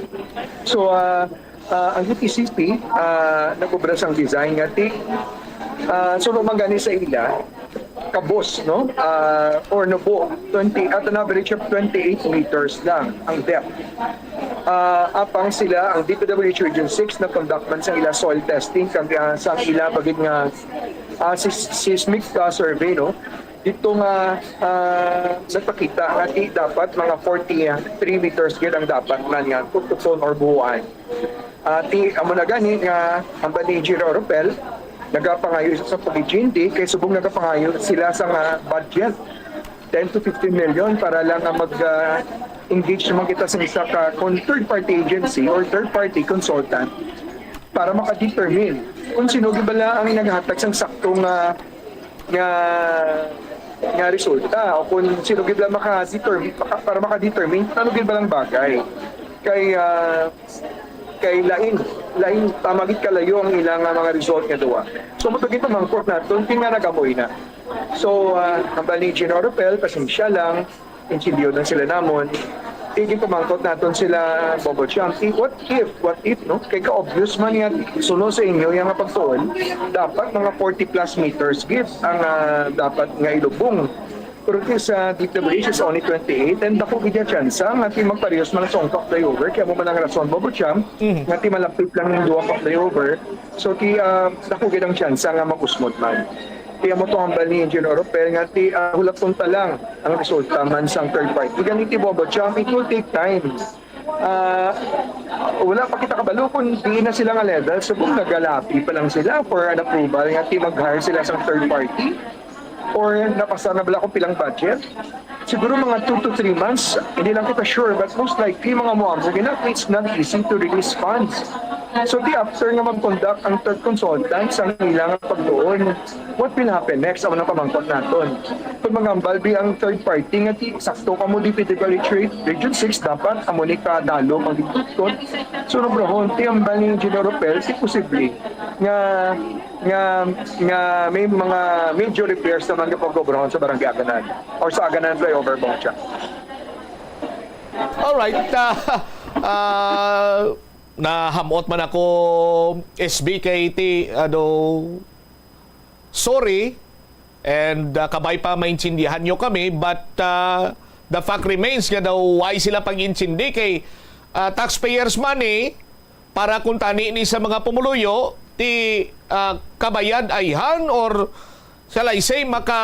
So, ah, ah, ang U T C P, ah, nag-obra sang design nga ti, ah, suno man gani sa ila, kabos, no? Ah, or nubo, twenty, at an average of twenty-eight meters lang ang depth. Ah, apang sila, ang D P W H Region six, nag-conduct man sa ila soil testing kag, ah, sa ila bagid nga, ah, sis-, seismic, ah, survey, no? Dito nga, ah, nagpakita nga ti dapat mga forty-three meters gid ang dapat man nga tututon or buuan. Ah, ti, amo na gani nga ang ni Engineer Oropel nagapangayo sa pag-G N D kay subong nagapangayo sila sa nga budget ten to fifteen million para lang nga mag, ah, engage naman kita sa isa ka kon third party agency or third party consultant para maka-determine kung sino gid bala ang naghatag sang sakto nga nga nga resulta o kung sino gid lang maka-determine maka, para maka-determine kung ano gid ba lang bagay kay ah, kay lain lain tama gid kalayo ang ilang ah, mga result nga duwa. So mo gid pamangkot naton kung nga nagamoy na. So ah, ang bali General Ropel, pasensya lang, intindiyo na sila namon. Tigin pamangkot naton sila Bobo Chang. I- What if, what if, no? Kay ka-obvious man nga suno sa inyo yung nga pagtuon, dapat mga forty plus meters gid ang ah, dapat nga ilubong. Pero ti sa D P W H is only twenty-eight and dako gid ang tsansa nga ti magparehas man sa ungkak flyover kaya mo man ang rason Bobo Chang nga ti malapit lang yung duha ka flyover. So ti ah, dako gid ang tsansa nga mag-usmod man. Kaya mo to hambal ni Engineer Oropel nga ti ah, hulaton ta lang ang resulta man sang third party. Gani ti Bobo Chang, it will take time. Ah, wala pa kita kabalo kung di na sila nga level. So kung nagalapi pa lang sila for an approval nga ti mag-hire sila sang third party or napasa na bala kung pilang budget, siguro mga two to three months, hindi lang kita sure, but most likely mga muambo gina, it's not easy to release funds. So, di after nga mag-conduct ang third consultant sa ilang pagtuon, what will happen next? Amo nang pamangkot naton. Kung magambal bi ang third party nga ti sakto kamo D P W H Re-, Region six, dapat amo ni kadalo magdidikton. So, number one, ti ambal ni Engineer Ropel, ti posible nga, nga, nga may mga major repairs naman nga pag-obrahon sa Barangay Aganan or sa Aganan Flyover, Bong Cham. Alright, ah, ah, nahamot man ako, S B, kay ti, ano, sorry, and ah, kabay pa maintindihan nyo kami, but ah, the fact remains nga daw why sila pag-intindi kay ah, taxpayers money para kuntani ni sa mga pumuluyo ti ah, kabayad ayhan or shall I say, maka,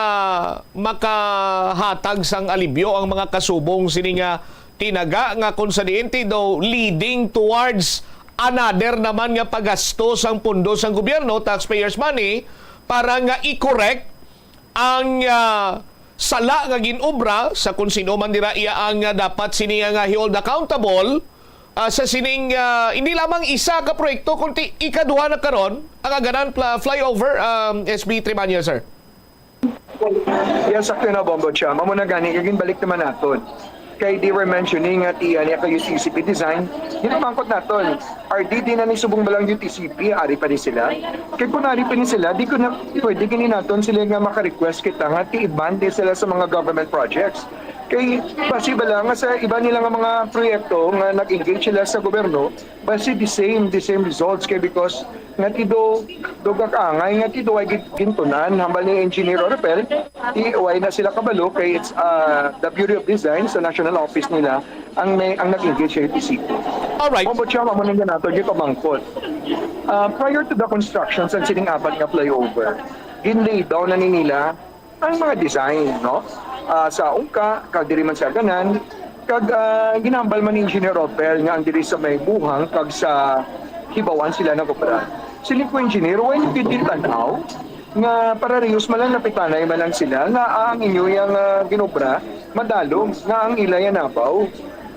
makahatag sang alibyo ang mga kasubong sini nga tinaga nga kung sa diin ti daw leading towards another naman nga paggasto sang pondo sang gobyerno, taxpayers' money, para nga i-correct ang ah, sala nga gin-obra sa kung sino man dira iya ang ah, dapat sini nga hold accountable ah, sa sining ah, hindi lamang isa ka proyekto kundi ikaduha na karon ang Aganan pla- flyover, um, S B Trimaño, sir. Yes, sakto na, Bombo Cham. Amo na gani, kag ginbalik naman naton. Kay they were mentioning nga ti ani ka U T C P design, ginamangkot naton. Are di din na ni subong balang U T C P, ari pa ni sila? Kay kung ari pa ni sila, di ko na pwede gini naton sila nga maka-request kita nga ti-ban din sila sa mga government projects. Kay basi bala nga sa iba nila nga mga proyekto nga nag-engage sila sa gobyerno, basi the same, the same results kay because nga ti do do gakaangay nga ti do ay gin- gintunan hambal ni Engineer Orpel, ti way na sila kabalo kay it's uh, the Bureau of Design sa national office nila ang may ang nag-engage sa U T C P. Alright. Opo, siya, amo nang nato yung pamangkot. Uh, prior to the construction sa sining apat nga flyover, gin-lay down na ni nila ang mga design, no? Ah, sa Ungka, kag diri man sa Aganan, kag ah, ginambal man ni Engineer Opel nga ang diri sa may Buhang kag sa Hibawan sila nag-obra. Siling ko, Engineer, why you didn't tan-aw nga pararehos man lang, napitanay man lang sila nga ang inyo yang ah, ginobra madalom nga ang ila yan nabaw?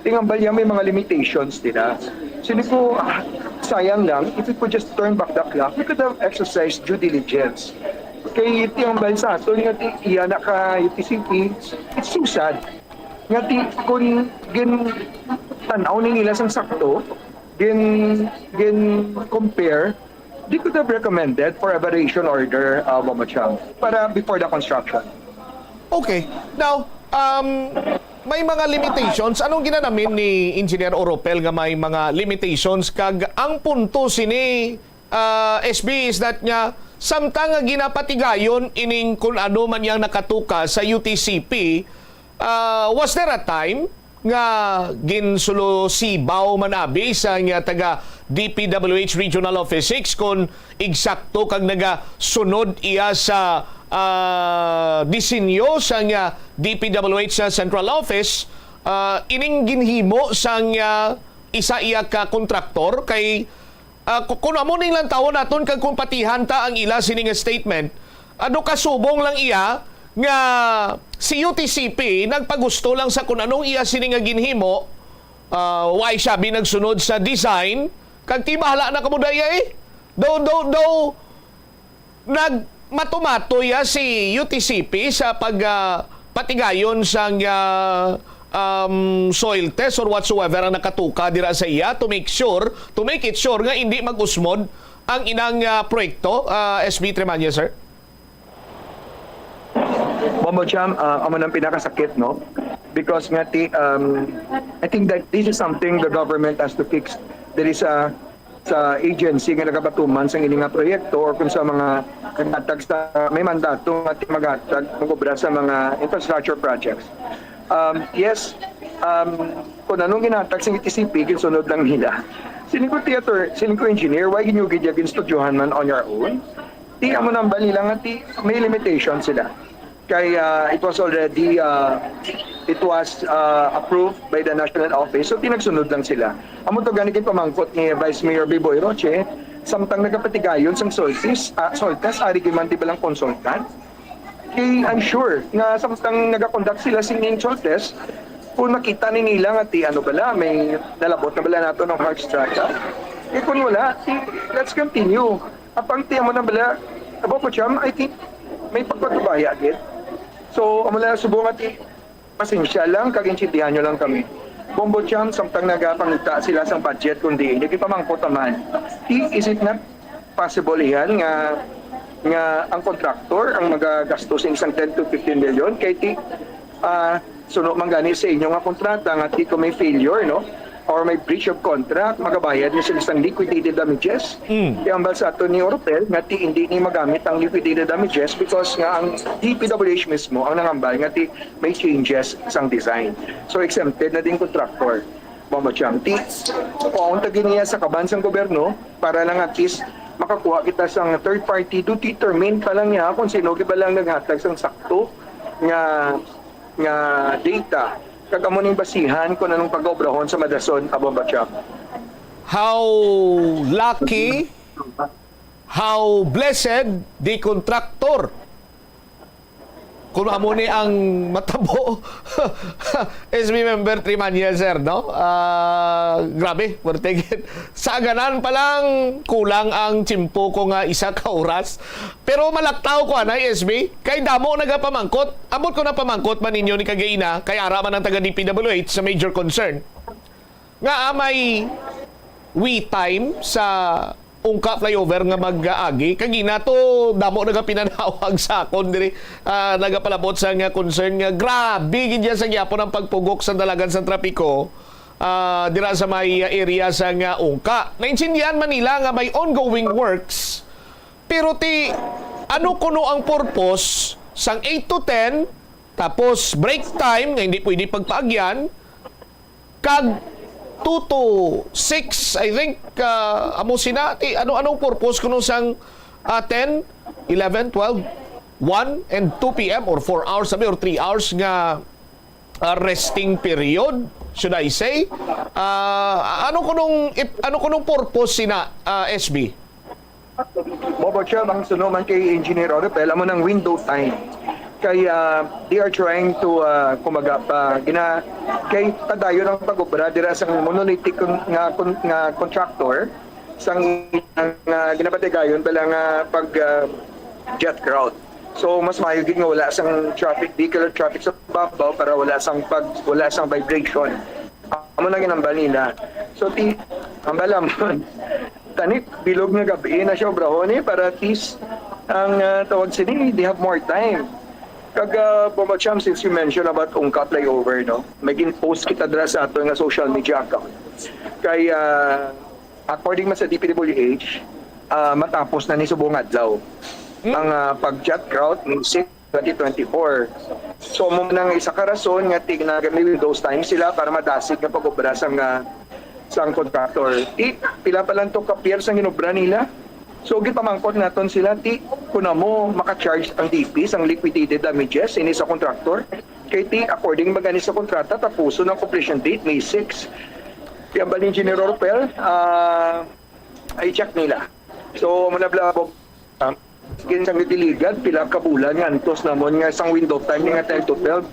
Tingambal yan may mga limitations nila. Siling ko, ah, sayang lang, if we could just turn back the clock, we could have exercised due diligence. Kay tingambal sa aton nga ti iya na ka U T C P, it's so sad. Nga ti kun gin tan-aw ni nila sang sakto, gin gin compare, they could have recommended for a variation order, uh, Mama Chang, para before the construction. Okay. Now, um, may mga limitations. Anong ginanamin ni Engineer Oropel nga may mga limitations? Kag ang punto sini, ah, S B, is that nga samtang nga ginapatigayon ining kun ano man yang nakatuka sa U T C P, ah, was there a time nga ginsulusibaw man abi sa nga taga D P W H Regional Office six kung eksakto kag nagasunod iya sa ah, disenyo sang ah, D P W H sa Central Office, ah, ining ginhimo sang ah, isa iya ka kontraktor kay ah, ku- kun amo ning lantawon naton kag kung patihan ta ang ila sini nga statement, ano kasubong lang iya nga si U T C P nagpagusto lang sa kun anong iya sini nga ginhimo, ah, why siya bi nagsunod sa design kag ti bahala na kamo daya eh. Daw daw daw nagmatumatoy ya si U T C P sa pag ah, patigayon sang ah, um, soil test or whatsoever ang nakatuka dira sa iya to make sure, to make it sure nga hindi mag-usmod ang inang ah, proyekto, ah, S B Tremanya, sir? Bombo Cham, ah, amo nang pinakasakit, no? Because nga ti, um, I think that this is something the government has to fix. There is a sa agency nga nagapatuman sa ini nga proyekto or kung sa mga naghatag sa may mandato nga ti maghatag mag-obra sa mga infrastructure projects. Um, yes, um, kung anong ginhatag sa U T C P, gisunod lang nila. Siling ko theater, siling ko engineer, why you get ginstudyohan man on your own? Ti amo nang bali lang nga ti may limitation sila. Kay ah, it was already ah, it was ah, approved by the national office. So tinagsunod lang sila. Amo to gani kay pamangkot ni Vice Mayor Biboy Roche, samtang nagapatigayon sang soil test, ah, soil test, ari gyud man di ba lang consultant? Kay I'm sure nga samtang nagakonduct sila singing soil test, kung makita ni nila nga ti ano bala, may nalabot na bala nato ng hard strata. Eh, kung wala, ti, let's continue. Apang ti, amo na bala, abo po, Cham, I think may pagpatubaya gid. So, amo na subong nga ti, pasensya lang, kag intindihan nyo lang kami. Bombo Cham, samtang nagapangita sila sang budget, kundi hindi pamangkot naman. Ti, is it not possible yan nga, nga ang contractor ang magagasto sa isang ten to fifteen million? Kay ti, ah, suno man gani sa inyo nga kontrata nga ti kung may failure, no? Or may breach of contract, magabayad ni sila sang liquidated damages. Mm. Kaya ang sa ato ni Oropel, nga ti hindi ni magamit ang liquidated damages because nga ang D P W H mismo ang nangambal nga ti may changes sang design. So, exempted na din contractor. Mama Cham, ti, paunta gid niya sa kaban sang gobyerno para lang at least makakuha kita sang third party to determine pa lang niya kung sino gid ba lang naghatag sang sakto nga, nga data. Kag amo ning basihan kung anong pag-obrahon sa Madason, Abo Bacham. How lucky, how blessed the contractor. Kung amo ni ang matabo, S B member Trimañez, sir, no? Ah, grabe, pwerte gid. Sa aganan pa lang, kulang ang tiyempo ko nga isa ka oras. Pero malaktaw ko, anay, S B, kay damo nagapamangkot. Ambot ko na pamangkot man ninyo ni kagaina, kay ara man ang taga D P W H sa major concern. Nga, ah, may we time sa Ungka flyover nga mag-agi. Kagina to, damo nagapinanawag sa akon diri. Ah, nagapalabot sa nga concern nga grabe gid yan sa gyapon ang pagpugok sa dalagan sa trapiko, ah, dira sa may area sa nga Ungka. Naintindihan man nila nga may ongoing works, pero ti, ano kuno ang purpose sang eight to ten, tapos break time nga hindi pwede pagpaagyan, kag two to six, I think, ah, amo sina, ti, ano, anong purpose kuno sang, ah, ten, eleven, twelve, one, and two P M, or four hours, sabi, or three hours nga, ah, resting period, should I say? Ah, ano kunong, ip-, ano kunong purpose sina, ah, S B? Bobo Cham, ang suno man kay Engineer Oripel, amo nang window time. Kay, ah, they are trying to, ah, kumaga pa, gina, kay padayon ang pag-obra dira sa monolithic kon-, nga, kon-, nga contractor, sang, nga ginapatigayon bala nga pag, ah, jet crowd. So, mas maayo gid nga wala sang traffic, vehicular traffic sa babaw para wala sang pag, wala sang vibration. Amo na ginambal nila. So, ti, ang balamon, tani, bilog nga gabi na siya obrahon eh, para at least ang, ah, tawag sini, they have more time. Kag, ah, Bombo Cham, since you mentioned about Ungka flyover, no? May gin-post kita dira sa ato nga social media account. Kay, ah, according man sa D P W H, ah, matapos na ni subong adlaw ang, ah, pag-jet crowd ni six twenty twenty-four. So, mo nang isa ka rason nga tignaga may windows time sila para madasig nga pag-obra sang, ah, sang contractor. Ti, pila pa lang to ka pier sang ginobra nila? So, gipamangkot naton sila, ti, kun amo maka-charge ang D P sang liquidated damages ini sa contractor. Kay ti, according man gani sa kontrata, tapuson ang completion date, May six. Kaya ba ni General Pel, ah, i-check nila. So, muna blabog, ah, skin sang nagdiligad, pila ka bulan nga antos namon nga sang window time nga ten to twelve.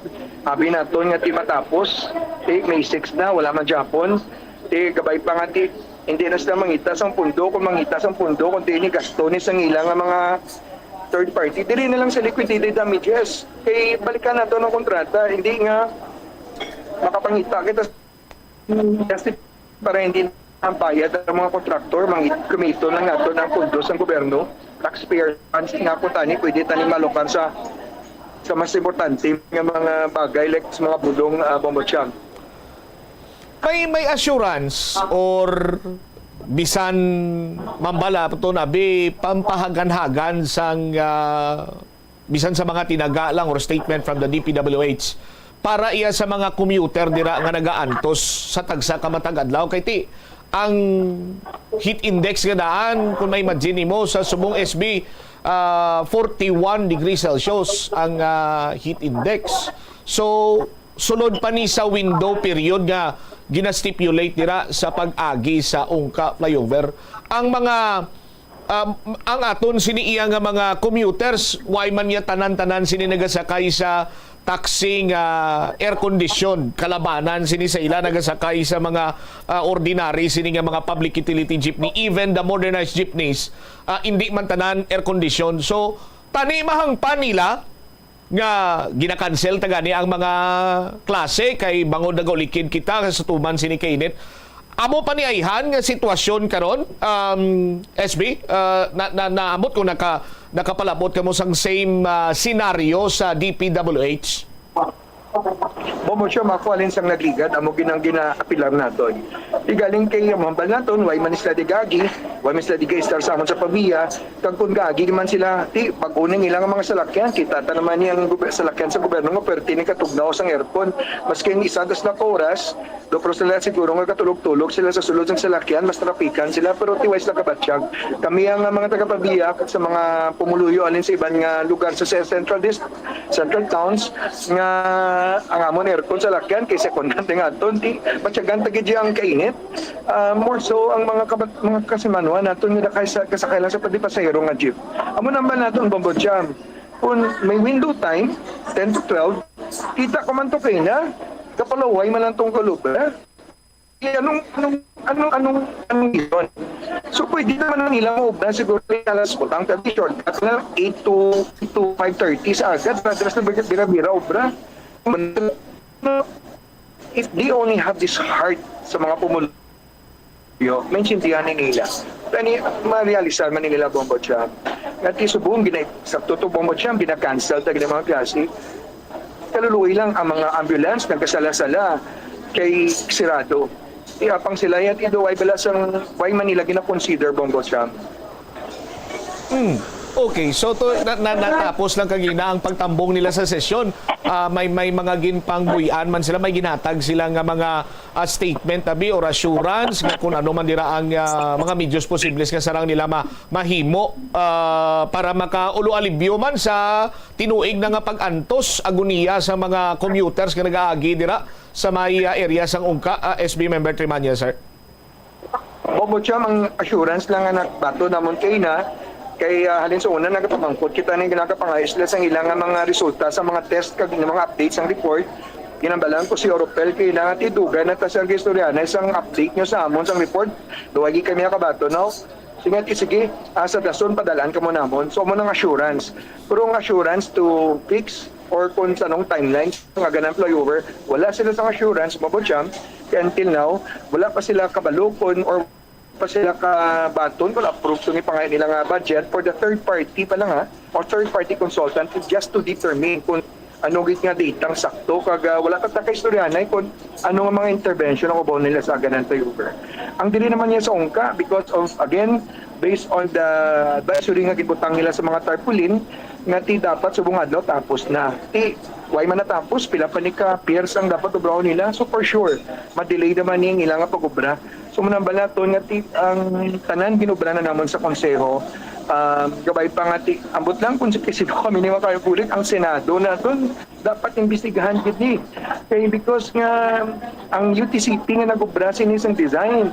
Abi naton nga ti matapos, ti May six na, wala man gyapon. Ti gabay pa nga ti, hindi na sila mangita sang pundo, kung mangita sang pundo, kung di ni gasto ni sang ila nga mga third party, dili na lang sa liquidated damages. Kay balikan nato ng kontrata, hindi nga makapangita kita kasi para hindi ang bayad ang mga kontraktor, mangit-, gamiton lang nato ng pundo sa gobyerno, taxpayer funds nga po tani, pwede tani malokan sa sa mas importante nga mga bagay like sa mga bulong, uh, Bombo Chang. May, may assurance or bisan mambala to nabi pampahagan-hagan sang, ah, bisan sa mga tinaga lang or statement from the D P W H para iya sa mga commuter dira nga nagaantos sa tagsa ka matag adlaw kay ti ang heat index nga daan, kung ma-imagine nimo sa subong S B, ah, forty-one degrees Celsius ang, ah, heat index. So, sulod pa ni sa window period nga gina-stipulate dira sa pag-agi sa Ungka flyover, ang mga Um, ang aton sini iya nga mga commuters, why man niya tanan-tanan sini nagasakay sa taxi nga air condition, kalabanan sini sa ila nagasakay sa mga, ah, ordinary sini nga mga public utility jeepney, even the modernized jeepneys, ah, hindi man tanan air condition. So, tani mahangpan nila nga ginakansel ta gani ang mga klase kay bangod nagaulikid kita sa tuman sini kainit. Amo pa ni ayhan nga sitwasyon karon, um, S B, uh, na, na, naabot ko naka, nakapalabot kamo sang same, uh, scenario sa D P W H. Bobo siya, mako alin sang nagligad, amo ginang ginaapilar naton. Di galing kay ang hambal naton, why man sila di gagi, why man sila di gaistar sa amon sa pamilya, kag kung gagi man sila, di, pag-uning ilang mga salakyan, kita ta naman yung gub- salakyan sa gobyerno nga pwerte ni katugnaw sang aircon. Maski ang isa dos na ka oras, do pero sila siguro nga katulog-tulog sila sa sulod sang salakyan, mas trapikan sila, pero tiway sila kabatyag. Kami ang mga taga-pamilya kag sa mga pumuluyo alin sa iban nga lugar sa Central District, Central Towns, nga ang amon aircon sa lakyan kay secondhand nga aton, ti matyagan ta gid ang kainit. Ah, more so ang mga kabat- mga kasimanuan naton nga nakay sa kasakay lang sa padi pasahero nga jeep. Amo naman naton, Bombo Jam. Kung may window time, ten to twelve, kita ko man to kay na kapalaway man lang tong kalubra. Eh, anong, anong, anong, anong, anong reason? So, pwede naman ang ilang obra siguro alas, butang thirty short, at na eight to, eight to five thirty sa agad, para address na bira-bira obra. If they only have this heart sa mga pumuluyo, maintindihan ni nila. Kani, ma-realisar man ni nila, Bombo Jam. Nga ti subong, gina-, sa totoo, Bombo Jam, gina-cancel ta gina mga klase. Kaluluoy lang ang mga ambulance nagkasala-sala kay sirado. Iapang sila yan, ido ay bala sang why man nila gina-consider, Bombo Jam. Hmm. Okay, so to na, na, natapos lang kagina ang pagtambong nila sa sesyon. Ah, may may mga ginpangbuy-an man sila, may ginhatag sila nga mga, ah, statement abi or assurance nga kung ano man dira ang, ah, mga medios posibles nga sarang nila ma, mahimo, ah, para makaulo-alibyo man sa tinuig na nga pag-antos agoniya sa mga commuters nga nagaagi dira sa may, ah, area sang Ungka, ah, S B member Trimanya, sir. Bobo Cham, ang assurance lang nga nagbato namon kay na, kay, ah, halin sa una, nagapamangkot kita ning nagapangayo sila sang ilang nga mga resulta sa mga test kag mga updates sang report. Ginambalan ko si Oropel kay na nga tidugan na ta sa istorya na isang update nyo sa amon sang report. Duwagi kami nakabato, no? Sige, ti, sige, ah, sa dason padalaan ka mo namon. So, mo nang assurance. Pero ang assurance to fix or kung sa anong timeline nga ganang flyover, wala sila sa assurance, Bobo Cham, kaya until now, wala pa sila kabalukon or pa sila kabaton kung approve itong ipangayo nila nga budget for the third party pa lang, ha, or third party consultant just to determine kung ano gid nga data ang sakto kag, ah, wala pa ta kaistoryanay kung ano nga mga intervention ang ubaw nila sa ganang flyover. Ang dili naman niya sa ungka because of, again, based on the advisory nga gibutang nila sa mga tarpaulin, nga ti dapat subong adlaw tapos na. Ti, why man natapos? Pila pa ni ka piers ang dapat obrahon nila? So for sure, ma-delay naman ni ang ilang nga pag-obra. So manambal naton nga ti, ang tanan ginobra na namon sa konseho, um, gabay pa nga ti, ambot lang kung si sino kami ni makayo bulig, ang Senado naton dapat imbestigahan gid ni. Kay because nga ang U T C P nga nag-obra sini sang design,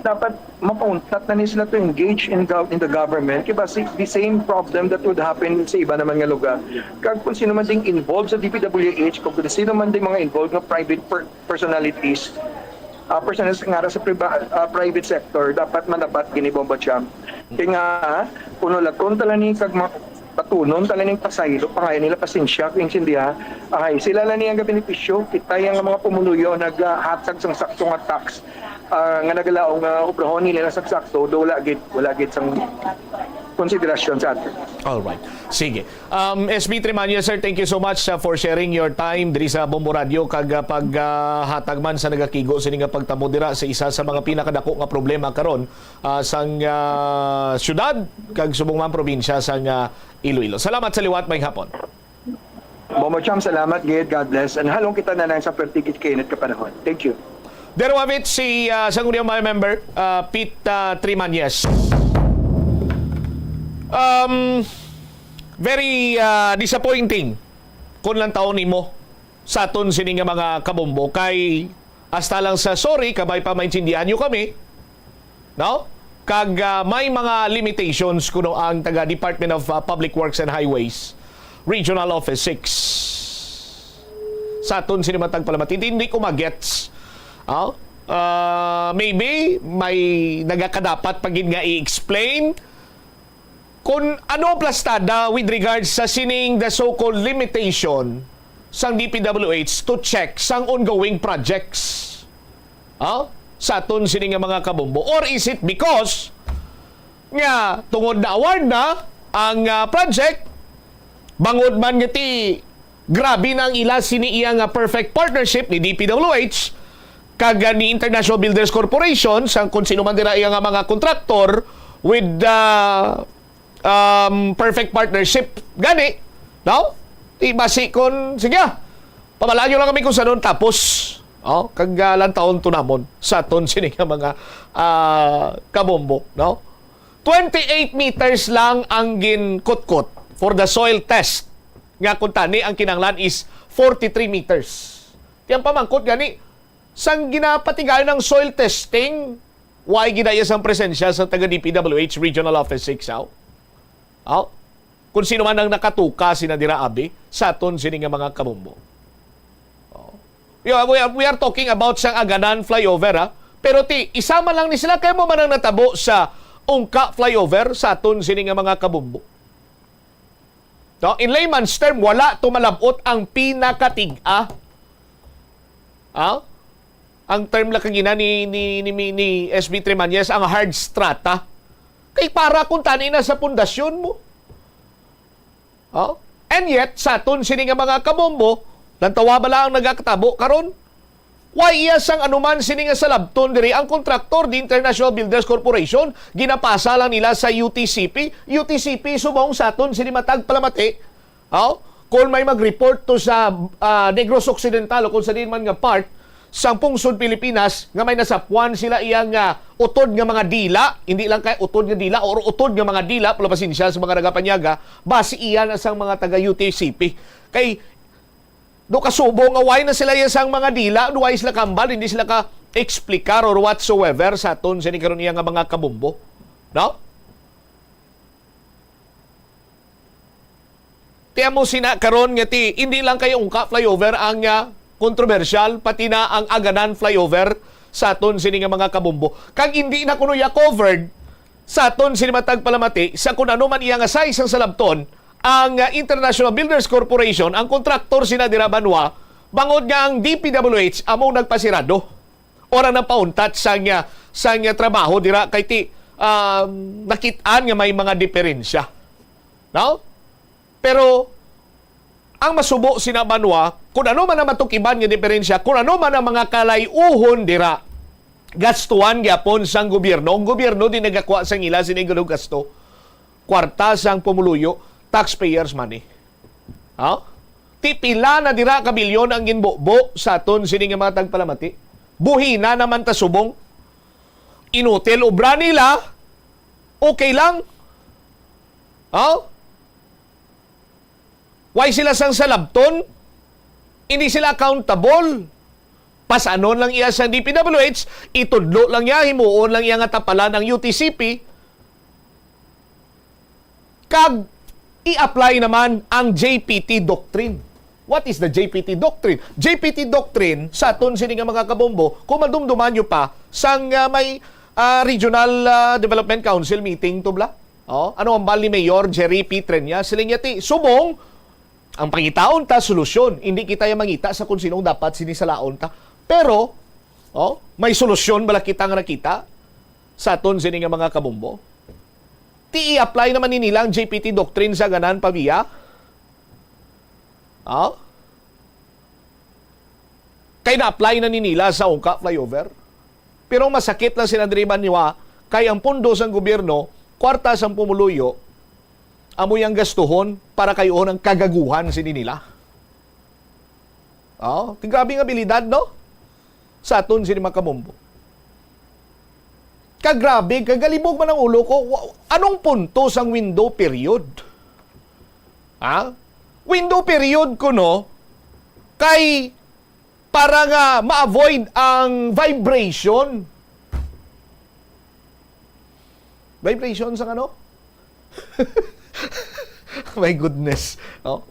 dapat mapauntat na ni sila to engage in gov-, in the government. Kay basi the same problem that would happen sa iba naman nga lugar. Kag kung sino man ding involved sa D P W H, kung sino man ding mga involved nga private per-, personalities, ah, personalities nga ara sa priba-, ah, private sector, dapat manapat gini, Bombo Cham. Kay nga, kung laton tala ni kag ma-, patunon tala ning pasaylo, pangayo nila pasensya, kung intindihan, ay, sila lang ni ang gabenepisyo, kita yang mga pumuluyo naghatag sang sakto nga tax, ah, nga nagalaong nga obrahon nila sa sakto, do wala gid, wala gid sang konsiderasyon sa atin. All right. Sige. Um, S B Trimanya, sir, thank you so much, uh, for sharing your time diri sa Bombo Radio kag, uh, paghatag man sa nagakigo sini nga pagtamo dira sa isa sa mga pinakadako nga problema karon, uh, sang, uh, syudad kag subong man probinsya sang, uh, Iloilo. Salamat sa liwat, may hapon. Bombo Cham, salamat gid. God bless. And halong kita na lang sa pertigit kainit ka panahon. Thank you. There we have it, si, ah, Sangguniang Bayan member, ah, Pete, ah, Trimanyes. Um, very, ah, disappointing kung lang taon nimo sa aton sini nga mga kabombo kay hasta lang sa sorry, kabay pa maintindihan nyo kami, no? Kag, ah, may mga limitations kuno ang taga Department of, ah, Public Works and Highways, Regional Office six. Sa aton sini matag palamati, hindi ko magets. Ah, ah, maybe may nagakadapat pa gid nga i-explain kung ano ang plastada with regards sa sining the so-called limitation sang D P W H to check sang ongoing projects. Ah? Sa aton sini nga mga kabombo? Or is it because nga tungod na award na ang, ah, project, bangod man nga ti grabe na ang ila sini iya nga perfect partnership ni D P W H kag, ah, ni International Builders Corporation, sang kung sino man dira iya nga mga kontraktor with, ah, um, perfect partnership gani, no? Di basi kon, sige, ah, pamalaan nyo lang kami kung sanon tapos, oh, kag, ah, lantawon to namon sa aton sini nga mga, ah, kabombo, no? Twenty-eight meters lang ang ginkutkot for the soil test, nga kung tani ang kinahanglan is forty-three meters. Ti ang pamangkot gani, sang ginapatigayon ang soil testing, why gidaya sang presensya sa taga D P W H Regional Office six, aw? Aw? Kung sino man ang nakatuka sina dira, abi, sa aton sini nga mga kabombo. Oh. We are, we are, we are talking about sang Aganan flyover, ha? Pero ti, isa man lang ni sila, kay mo man ang natabo sa Ungka flyover sa aton sini nga mga kabombo. No? In layman's term, wala to malab-ot ang pinakatig-a. Ah? Ang term lang kagina ni, ni, ni, ni, ni S B Trimañez, ang hard strata. Kay para kung tani na sa pundasyon mo. Oh? And yet, sa aton sini nga mga kabombo, lantawa bala ang nagakatabo karon? Why iya sang anuman sini nga salabton diri ang kontraktor di International Builders Corporation, ginapasa lang nila sa U T C P. U T C P subong sa aton sini matag palamati. Aw, kung may mag-report to sa, ah, Negros Occidental o kung sa diin man nga part sang pungsod Pilipinas nga may nasapwan sila iya nga utod nga mga dila, hindi lang kay utod nga dila or utod nga mga dila, pero pasensya sa mga nagapanyaga, basi iya na sang mga taga U T C P. Kay do kasubo nga why na sila iya sang mga dila, do why sila kambal, hindi sila ka explicar or whatsoever sa aton sini karon iya nga mga kabombo. No? Ti amo sina karon nga ti, hindi lang kay Ungka flyover ang, ah, kontrobersyal, pati na ang Aganan flyover sa aton sini nga mga kabombo. Kag hindi na kuno iya covered sa aton sini matag palamati sa kun ano man iya nga size ang salabton, ang, ah, International Builders Corporation, ang kontraktor sina dira banwa, bangod nga ang D P W H amo nagpasirado or ang nagpauntat sang, ah, sang, ah, trabaho dira kay ti, um, nakit-an nga may mga diferensya. No? Pero ang masubo sina banwa, kung ano man ang matukiban nga diferensya, kung ano man ang mga kalayuhon dira, gastuhan gyapon sang gobyerno. Ang gobyerno di nagakuha sang ila sini gasto. Kwarta sang pumuluyo, taxpayers' money. Ha? Ti pila na dira ka bilyon ang ginbubo sa aton sini nga mga tagpalamati. Buhina naman ta subong. Inutil obra nila, okay lang. Ha? Why sila sang salabton? Hindi sila accountable. Pasanon lang iya sa D P W H, itudlo lang niya, himuon lang iya nga tapalan ang U T C P, kag i-apply naman ang J P T doctrine. What is the J P T doctrine? J P T doctrine, sa aton sini nga mga kabombo, kung madumduman nyo pa, sang, ah, may, ah, Regional, ah, Development Council meeting to bla? Oh, ano ang bal ni Mayor Jerry P. Treña? Sila niya ti, subong, ang pangitaon ta, solusyon. Hindi kita yung mangita sa kung sinong dapat sinisalaon ta. Pero, oh, may solusyon bala kita nga nakita sa aton sini nga mga kabombo? Ti i-apply naman ni nila ang J P T doctrine sa ganan, Pavia? Oh? Kay na-apply na ni nila sa Ungka flyover. Pero ang masakit lang sila diri banwa, kay ang pondo sang gobyerno, kwarta sang pumuluyo, amo yang gastuhon para kayuhon ang kagaguhan sini nila. Oh, ti grabe nga abilidad, no? Sa aton sini mga kabombo. Kagrabe, kagalibog man ang ulo ko. Wa-, anong punto sang window period? Ha? Window period kuno kay para nga ma-avoid ang vibration. Vibration sa ano? My goodness. Oh.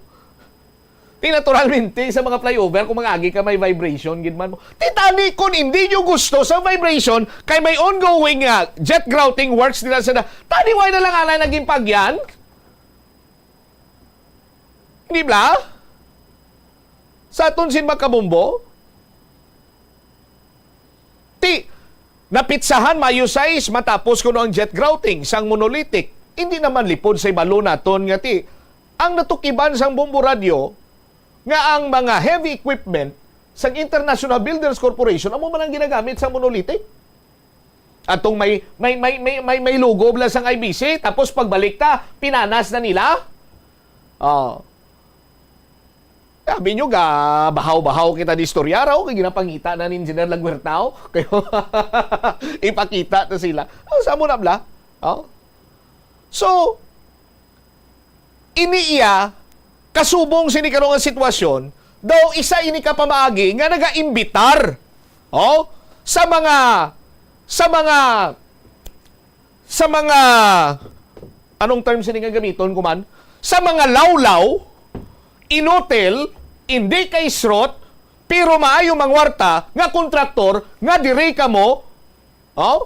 Di naturalmente sa mga flyover, kung mag-agi ka, may vibration gid man mo. Ti tani, kung hindi nyo gusto sa vibration, kay may ongoing nga jet grouting works nila sa na-, tani, why na lang anay naging pagyan? Hindi bla? Sa aton sin makabumbo? Ti, napitsahan mayo sais matapos kuno ang jet grouting sang monolithic. Hindi naman lipod sa ibalo naton nga ti, ang natukiban sang Bombo Radyo nga ang mga heavy equipment sang International Builders Corporation amo man ang ginagamit sa monolithic. Atong may, may, may, may, may, may logo bla sang I B C, tapos pagbalik ta, pinanas na nila. Oh. Sabi nyo, ga bahaw-bahaw kita ni istorya raw, kay ginapangita na ni Engineer Laguertao. Kayo, ipakita to sila. Oh, sa mo na bla? Oh. So, ini iya, kasubong sini karon nga sitwasyon, daw isa ini ka pamaagi nga nagaimbitar, oh, sa mga, sa mga, sa mga, anong term sini nga gamiton ko man? Sa mga lawlaw, inutil, hindi kay srot, pero maayo mangwarta nga kontraktor nga diri kamo, oh,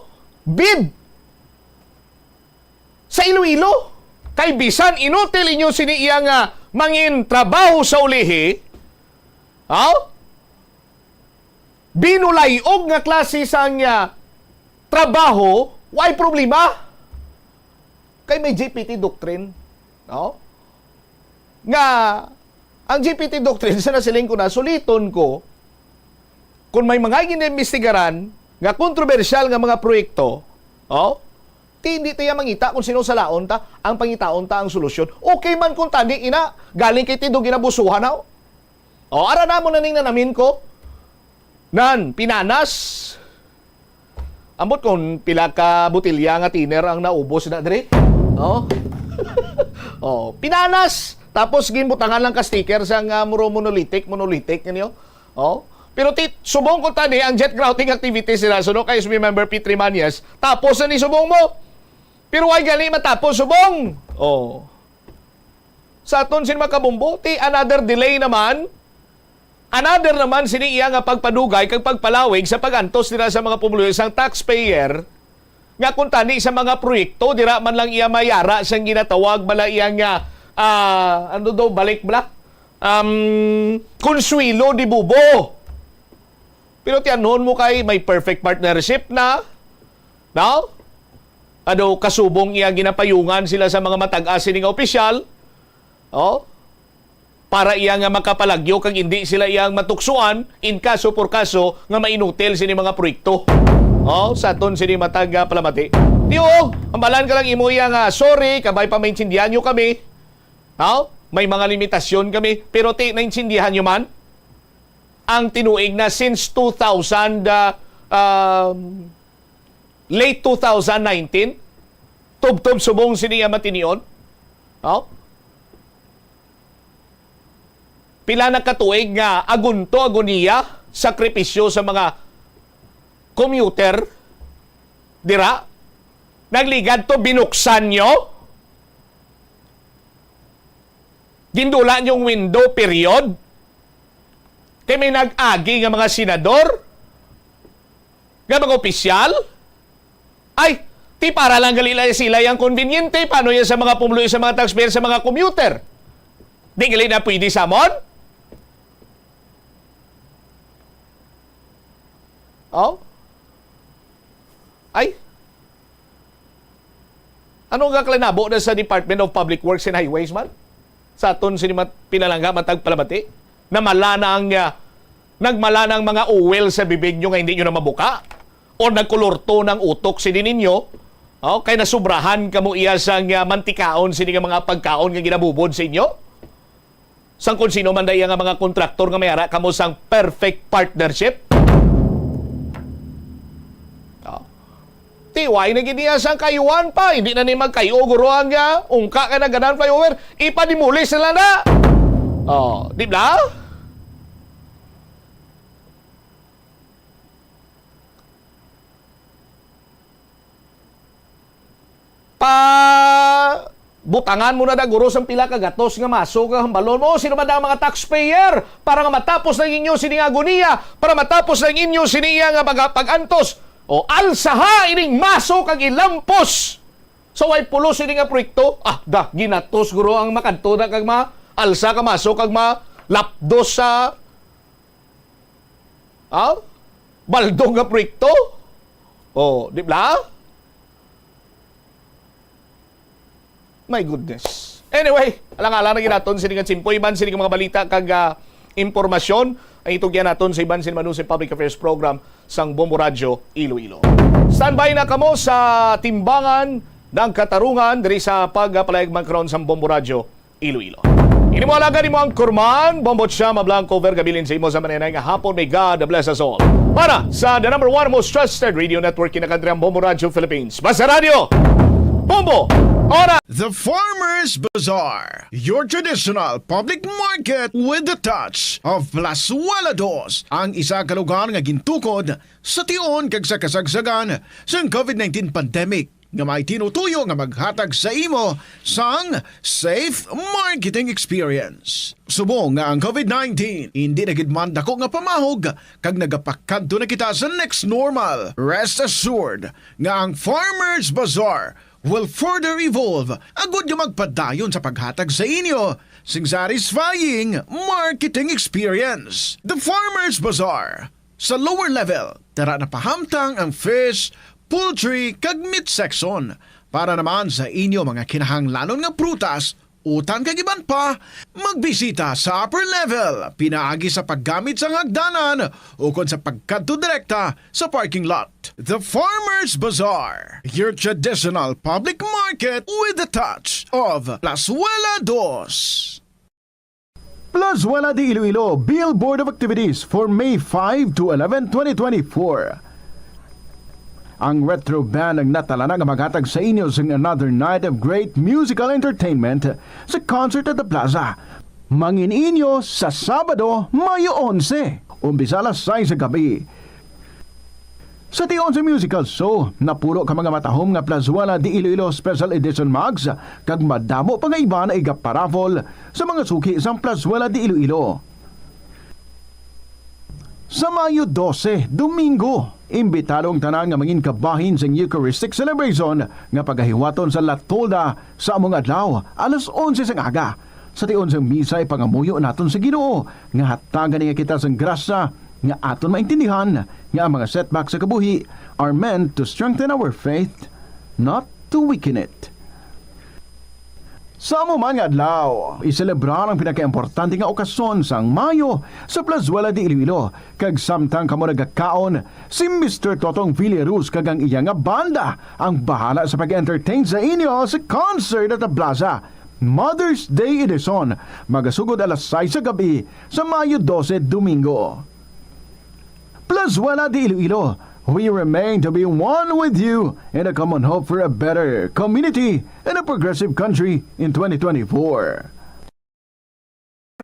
bid sa Iloilo. Kay bisan inutil inyo sini iya nga mangin trabaho sa ulihi, ha? Binulay-og nga klase sang, ah, trabaho, way problema. Kay may G P T doctrine, no? Nga ang G P T doctrine, sa nasiling ko na, suliton ko, kung may mga ginaimbestigaran nga kontrobersyal nga mga proyekto, oh, ti hindi ta iya mangita kung sino salaon ta, ang pangitaon ta ang solusyon. Okay man kung tani ina, galing kay tindog ginabusuhan na. O, ara namo na ning nanamin ko. Nan, pinanas. Ambot kung pila ka botelya nga thinner ang naubos na diri. Oh. Oh, pinanas. Tapos ginbutangan lang ka sticker sa nga muro monolithic, monolithic ninyo. Oh. Pero ti, subong ko tani ang jet grouting activities nila, suno kay S B member P three Manyas. Tapos na ni subong mo. Pero why gani matapos subong? Oh. Sa aton sin makabumbo, ti another delay naman. Another naman sini iya nga pagpadugay kag pagpalawig sa pag-antos nila sa mga pumuluyo sang taxpayer nga kung tani sa mga proyekto, dira man lang iya mayara sang ginatawag bala iya nga, ah, ano daw, balik bala? Um, Consuelo de Bubo. Pero tiyanhon mo kay may perfect partnership na, no? Ano, kasubong iya ginapayungan sila sa mga matag-as sini nga opisyal, oh, para iya nga makapalagyo kag hindi sila iyang matuksoan in kaso por kaso nga mainutil sini mga proyekto. Oh, sa aton sini matag, ah, palamati. Di, oh, hambalan ka lang imo iya nga, "Sorry, kabay pa maintindihan nyo kami." Oh, may mga limitasyon kami, pero ti, naintindihan nyo man ang tinuig na since two thousand, ah, um, late two thousand nineteen, tubtob subong sini iya matinion. Oh? Pila na ka tuig nga agunto, agoniya, sakripisyo sa mga commuter dira. Nagligad to, binuksan nyo. Gindula nyo ang window, period. Kay may nag-agi nga mga senador, nga mga opisyal, ay, ti para lang gali lang sila yang konbinyente, paano yan sa mga pumuluyo, sa mga taxpayer, sa mga commuter? Di gali na pwede sa amon? Oh? Ay? Ano nga kalinabo na sa Department of Public Works and Highways man? Sa aton sini mat-, pinalangga matag palamati? Namala na ang, ah, nagmala na ang mga uwel sa bibig nyo nga hindi nyo na mabuka? O nagkulurto ng utok sini ninyo? Oh, kay nasubrahan kamo iya sang, ah, mantikaon sini nga mga pagkaon nga ginabubod sa inyo? Sang kung sino man da iya nga mga kontraktor nga may ara kamo sang perfect partnership? Oh. Tiway na gid niya sang kayuan pa. Hindi na ni magkayo, guro, ang, ah, ungka ka na ganan flyover. Ipadimulis na lang na. Oh, di ba? ah, butangan mo na da guro sang pila ka gatos nga maso nga hambalon mo. Sino man da ang mga taxpayer para nga matapos na ang inyo sini nga agoniya, para matapos na ang inyo sini nga mga pag-antos? O alsaha ining maso kag ilampos sa way pulos ini nga proyekto. Ah, da, ginatos guro ang makadto na kag ma-alsa ka maso kag malapdos sa, ah, baldog nga proyekto. Oh, di ba? My goodness. Anyway, alang-alang na ginaton sini nga tiyempo, iban sini nga mga balita kag, ah, impormasyon ang itugyan naton sa iban sini Manusay Public Affairs Program sang Bombo Radyo Iloilo. Standby na kamo sa timbangan ng katarungan diri sa pagpalayag man karon sang Bombo Radyo Iloilo. Ini mo alaga nimo ang Kurman, Bombo Chama Blanco, Vergabilin sa imo sa maninay nga hapon. May God bless us all. Para sa the number one most trusted radio network in the country, ang Bombo Radyo Philippines. Basta Radyo, Bombo, Ora. The Farmers Bazaar, your traditional public market with the touch of Plazuela Dos, ang isa ka lugar nga gintukod sa tion kag sa kasagsagan sang covid nineteen pandemic, nga may tinutuyo nga maghatag sa imo sang safe marketing experience. Subong nga ang covid nineteen indi na gid man dako nga pamahog kag nagapakadto na kita sa next normal, rest assured nga ang Farmers Bazaar will further evolve agud nga magpadayon sa paghatag sa inyo sing satisfying marketing experience. The Farmers Bazaar, sa lower level, tara na pahamtang ang fish, poultry, kag meat section. Para naman sa inyo mga kinahanglanon nga prutas, utan kag iban pa, magbisita sa upper level pinaagi sa paggamit sang hagdanan ukon sa pagkadto direkta sa parking lot. The Farmers Bazaar, your traditional public market with the touch of Plazuela Dos. Plazuela de Iloilo, Billboard of Activities for May five to eleven, twenty twenty-four. Ang Retro Band ang natalana nga maghatag sa inyo sing another night of great musical entertainment sa concert at the plaza. Mangin-inyo sa Sabado, Mayo onse, umpisa alas sais sa gabi. Sa tion sa musical show, napulo ka mga matahom nga Plazuela de Iloilo Special Edition mugs kag madamo pa nga iban nga igaparaffle sa mga suki sang Plazuela de Iloilo. Sa Mayo dose, Domingo, imbitado ang tanan nga mangin kabahin sang Eucharistic celebration nga pagahiwaton sa La Tolda sa among adlaw, alas onse sang aga. Sa tion sang misa, ipangamuyo naton sa Ginoo nga hatagan niya kita sang grasya nga aton maintindihan nga ang mga setback sa kabuhi are meant to strengthen our faith, not to weaken it. Sa amo man nga adlaw, iselebrar ang pinakaimportante nga okasyon sang Mayo sa Plazuela de Iloilo, kag samtang kamo nagakaon, si Mister Totong Villaruz kag ang iya nga banda ang bahala sa pag-entertain sa inyo sa concert at the plaza. Mother's Day Edition, magasugod alas sais sa gabi sa Mayo dose, Domingo. Plazuela de Iloilo, we remain to be one with you in a common hope for a better community and a progressive country in twenty twenty-four.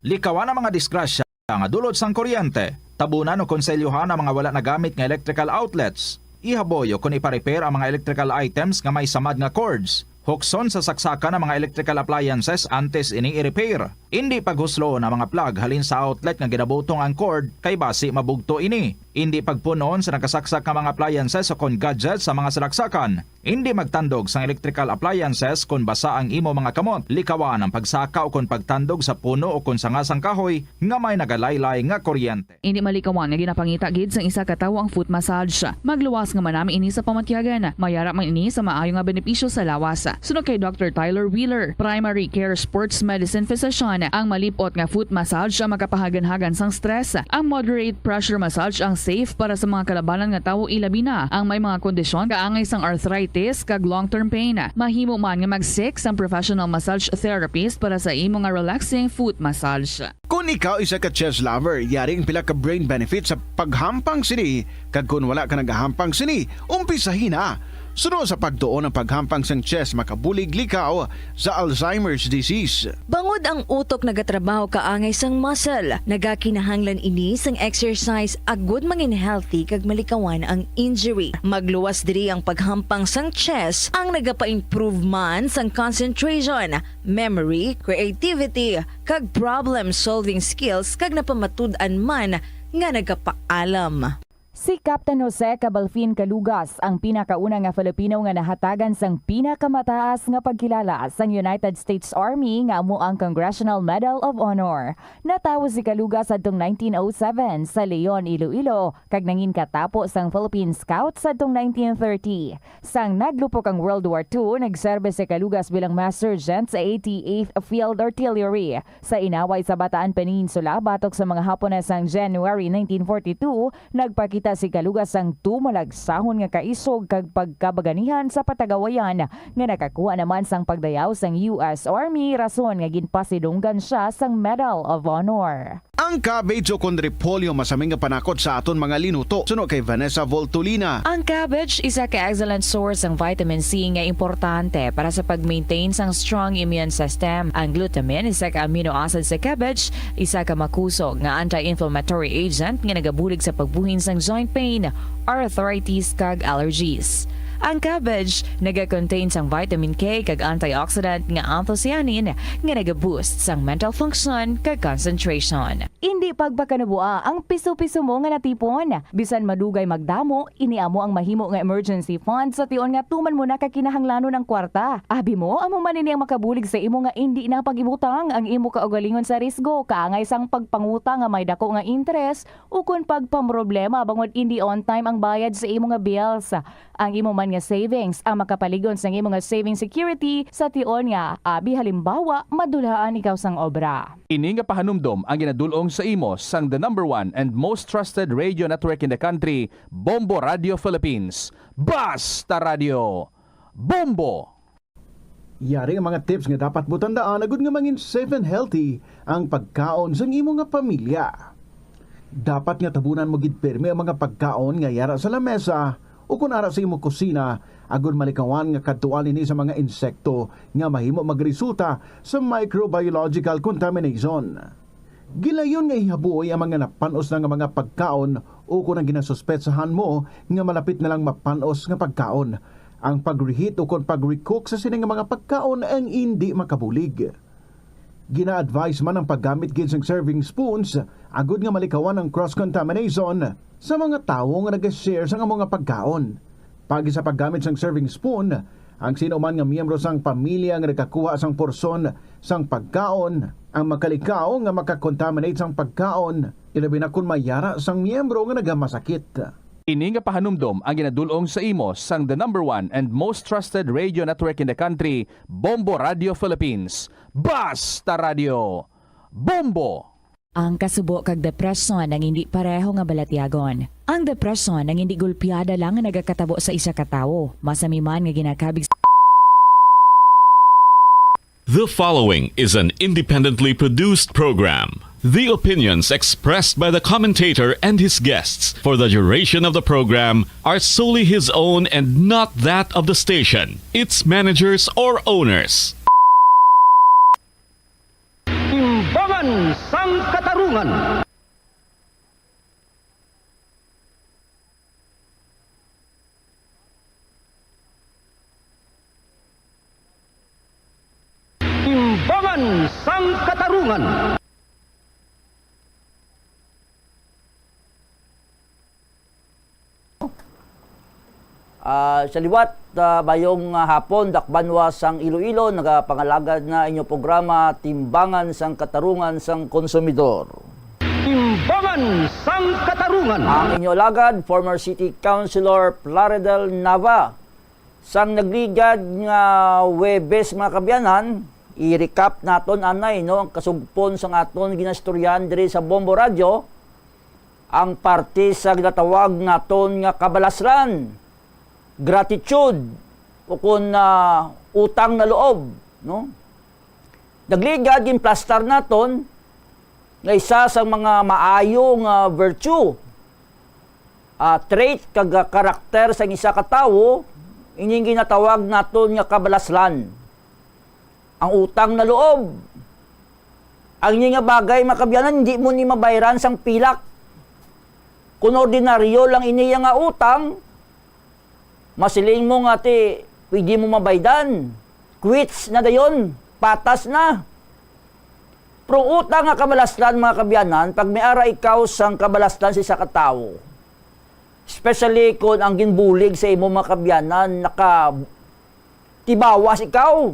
Likawan ang mga disgrasya nga dulot sang kuryente. Tabunan o konselyohan ang mga wala nagamit nga electrical outlets. Ihaboy o kon ipa-repair ang mga electrical items nga may samad nga cords. Hukson sa saksakan ang mga electrical appliances antes ini i-repair. Indi paghusloon ang mga plug halin sa outlet nga ginabutong ang cord kay basi mabugto ini. Indi pagpun-on sa nakasaksak nga mga appliances o kon gadgets sa mga salaksakan. Indi magtandog sang electrical appliances kon basa ang imo mga kamot. Likawan ang pagsaka o kon pagtandog sa puno o kon sanga sang kahoy nga may nagalaylay nga kuryente. Indi malikawan nga ginapangita gid sang isa ka tawo ang foot massage. Magluwas nga manami ini sa pamatyagan. Mayara man ini sa maayo nga benepisyo sa lawas. Suno kay Doctor Tyler Wheeler, primary care sports medicine physician, ang malip-ot nga foot massage ang makapahaganhagan sang stress. Ang moderate pressure massage ang safe para sa mga kalabanan nga tawo, ilabi na ang may mga kondisyon kaangay sang arthritis kag long-term pain. Mahimo man nga mag-seek sang professional massage therapist para sa imo nga relaxing foot massage. Kon ikaw isa ka chess lover, yari ang pila ka brain benefits sa paghampang sini, kag kon wala ka nagahampang sini, umpisahi na. Suno sa pagtuon, ang paghampang sang chess makabulig likaw sa Alzheimer's disease. Bangod ang utok nagatrabaho kaangay sang muscle, nagakinahanglan ini sang exercise agud mangin healthy kag malikawan ang injury. Magluwas diri ang paghampang sang chess, ang nagapa-improve man sang concentration, memory, creativity, kag problem-solving skills, kag napamatud-an man nga nagapaalam. Si Captain Jose Cabalfin Calugas, ang pinakauna nga Filipino nga nahatagan sang pinakamataas nga pagkilala sang United States Army, nga amo ang Congressional Medal of Honor. Natawo si Calugas adtong nineteen oh seven sa Leon, Iloilo, kag nangin katapo sang Philippine Scouts adtong nineteen thirty. Sang naglupok ang World War Two, nagserbe si Calugas bilang Master Sergeant sa eighty-eighth Field Artillery. Sa inaway sa Bataan Peninsula, batok sa mga Hapones sang January nineteen forty-two, nagpakita si Calugas sang tumalagsahon nga kaisog kag pagkabaganihan sa patagawayan, nga nakakuha naman sang pagdayaw sang U S Army, rason nga ginpasidunggan sia sang Medal of Honor. Ang cabbage o kon repolyo masami nga panakot sa aton mga linuto, suno kay Vanessa Voltolina. Ang cabbage isa ka excellent source sang vitamin C nga importante para sa pag-maintain sang strong immune system. Ang glutamine, isa ka amino acid sa cabbage, isa ka makusog nga anti-inflammatory agent nga nagabulig sa pagbuhin sang joint pain, arthritis, kag allergies. Ang cabbage naga-contain sang vitamin K kag antioxidant nga anthocyanin nga naga-boost sang mental function kag concentration. Indi pagpakanabua ang piso-piso mo nga natipon. Bisan madugay magdamo, ini amo ang mahimo nga emergency fund sa tion nga tuman mo na ka kinahanglanon ang kwarta. Abi mo, amo man ini ang makabulig sa imo nga indi na pag-ibutang ang imo kaugalingon sa risgo kaangay sang pagpangutang nga may dako nga interes ukon pagpamroblema bangod indi on time ang bayad sa imo nga bills. Ang imo man nga savings ang makapalig-on sang imo nga saving security sa tion nga, abi halimbawa, madulhaan ikaw sang obra. Ini nga pahanumdom ang ginadul-ong sa imo sang the number one and most trusted radio network in the country, Bombo Radio Philippines. Basta Radio! Bombo! Yari ang mga tips nga dapat mo tandaan agud nga mangin safe and healthy ang pagkaon sang imo nga pamilya. Dapat nga tabunan mo gid pirme ang mga pagkaon nga yara sa lamesa ukon ara sa imo kusina, agud malikawan nga kadtuan ini sa mga insekto nga mahimo magresulta sa microbiological contamination. Gilayon nga ihabuoy ang mga napan-os na nga mga pagkaon ukon ang ginasuspetsahan mo nga malapit na lang mapan-os nga pagkaon. Ang pag-reheat ukon pag-recook sa sini nga mga pagkaon ang indi makabulig. Gina-advise man ang paggamit gid sang serving spoons agud nga malikawan ang cross-contamination sa mga tawo nga nag-share sang amo nga pagkaon. Paagi sa paggamit sang serving spoon, ang sino man nga miyembro sang pamilya nga nagkakuha sang porsyon sang pagkaon ang makalikaw nga makakontaminate sang pagkaon, ilabi na kon mayara sang miyembro nga nagamasakit. Ini nga pahanumdom ang ginadul-ong sa imo sang the number one and most trusted radio network in the country, Bombo Radio Philippines. Basta Radio! Bombo! Ang kasubo kag depresyon ang hindi pareho nga balatyagon. Ang depresyon ang hindi gulpiada lang nga nagakatabo sa isa ka tawo. Masami man nga ginakabig sa The following is an independently produced program. The opinions expressed by the commentator and his guests for the duration of the program are solely his own and not that of the station, its managers, or owners. Timbangan sang Katarungan. Timbangan sang Katarungan. Ah, sa liwat, ah, mayong, ah, hapon, dakbanwa sang Iloilo, nagapangalagad na inyo programa, Timbangan sang Katarungan sang Konsumidor. Timbangan sang Katarungan. Ang inyo alagad, former City Councilor Plaridel Nava. Sang nagligad nga Huwebes, mga kaabyanan, i-recap naton anay, no, ang kasugpon sang aton ginastoryahan diri sa Bombo Radyo, ang parte sa ginatawag naton nga kabalasran, gratitude, ukon, ah, utang na loob, no? Nagligad, ginplastar naton nga isa sa mga maayo nga virtue, ah, trait kag, ah, karakter sang isa ka tawo Ining ginatawag naton nga kabalaslan. Ang utang na loob. Ang ini nga bagay, mga kaabyanan, hindi mo ni mabayran sang pilak. Kung ordinaryo lang ini nga utang, masiling mo nga ti, pwede mo mabaydan. Quits na dayon, patas na. Pero utang nga kabalaslan, mga kaabyanan, pag may ara ikaw sang kabalaslan sa isa ka tawo, especially kung ang ginbulig sa imo, mga kaabyanan, naka tibawas ikaw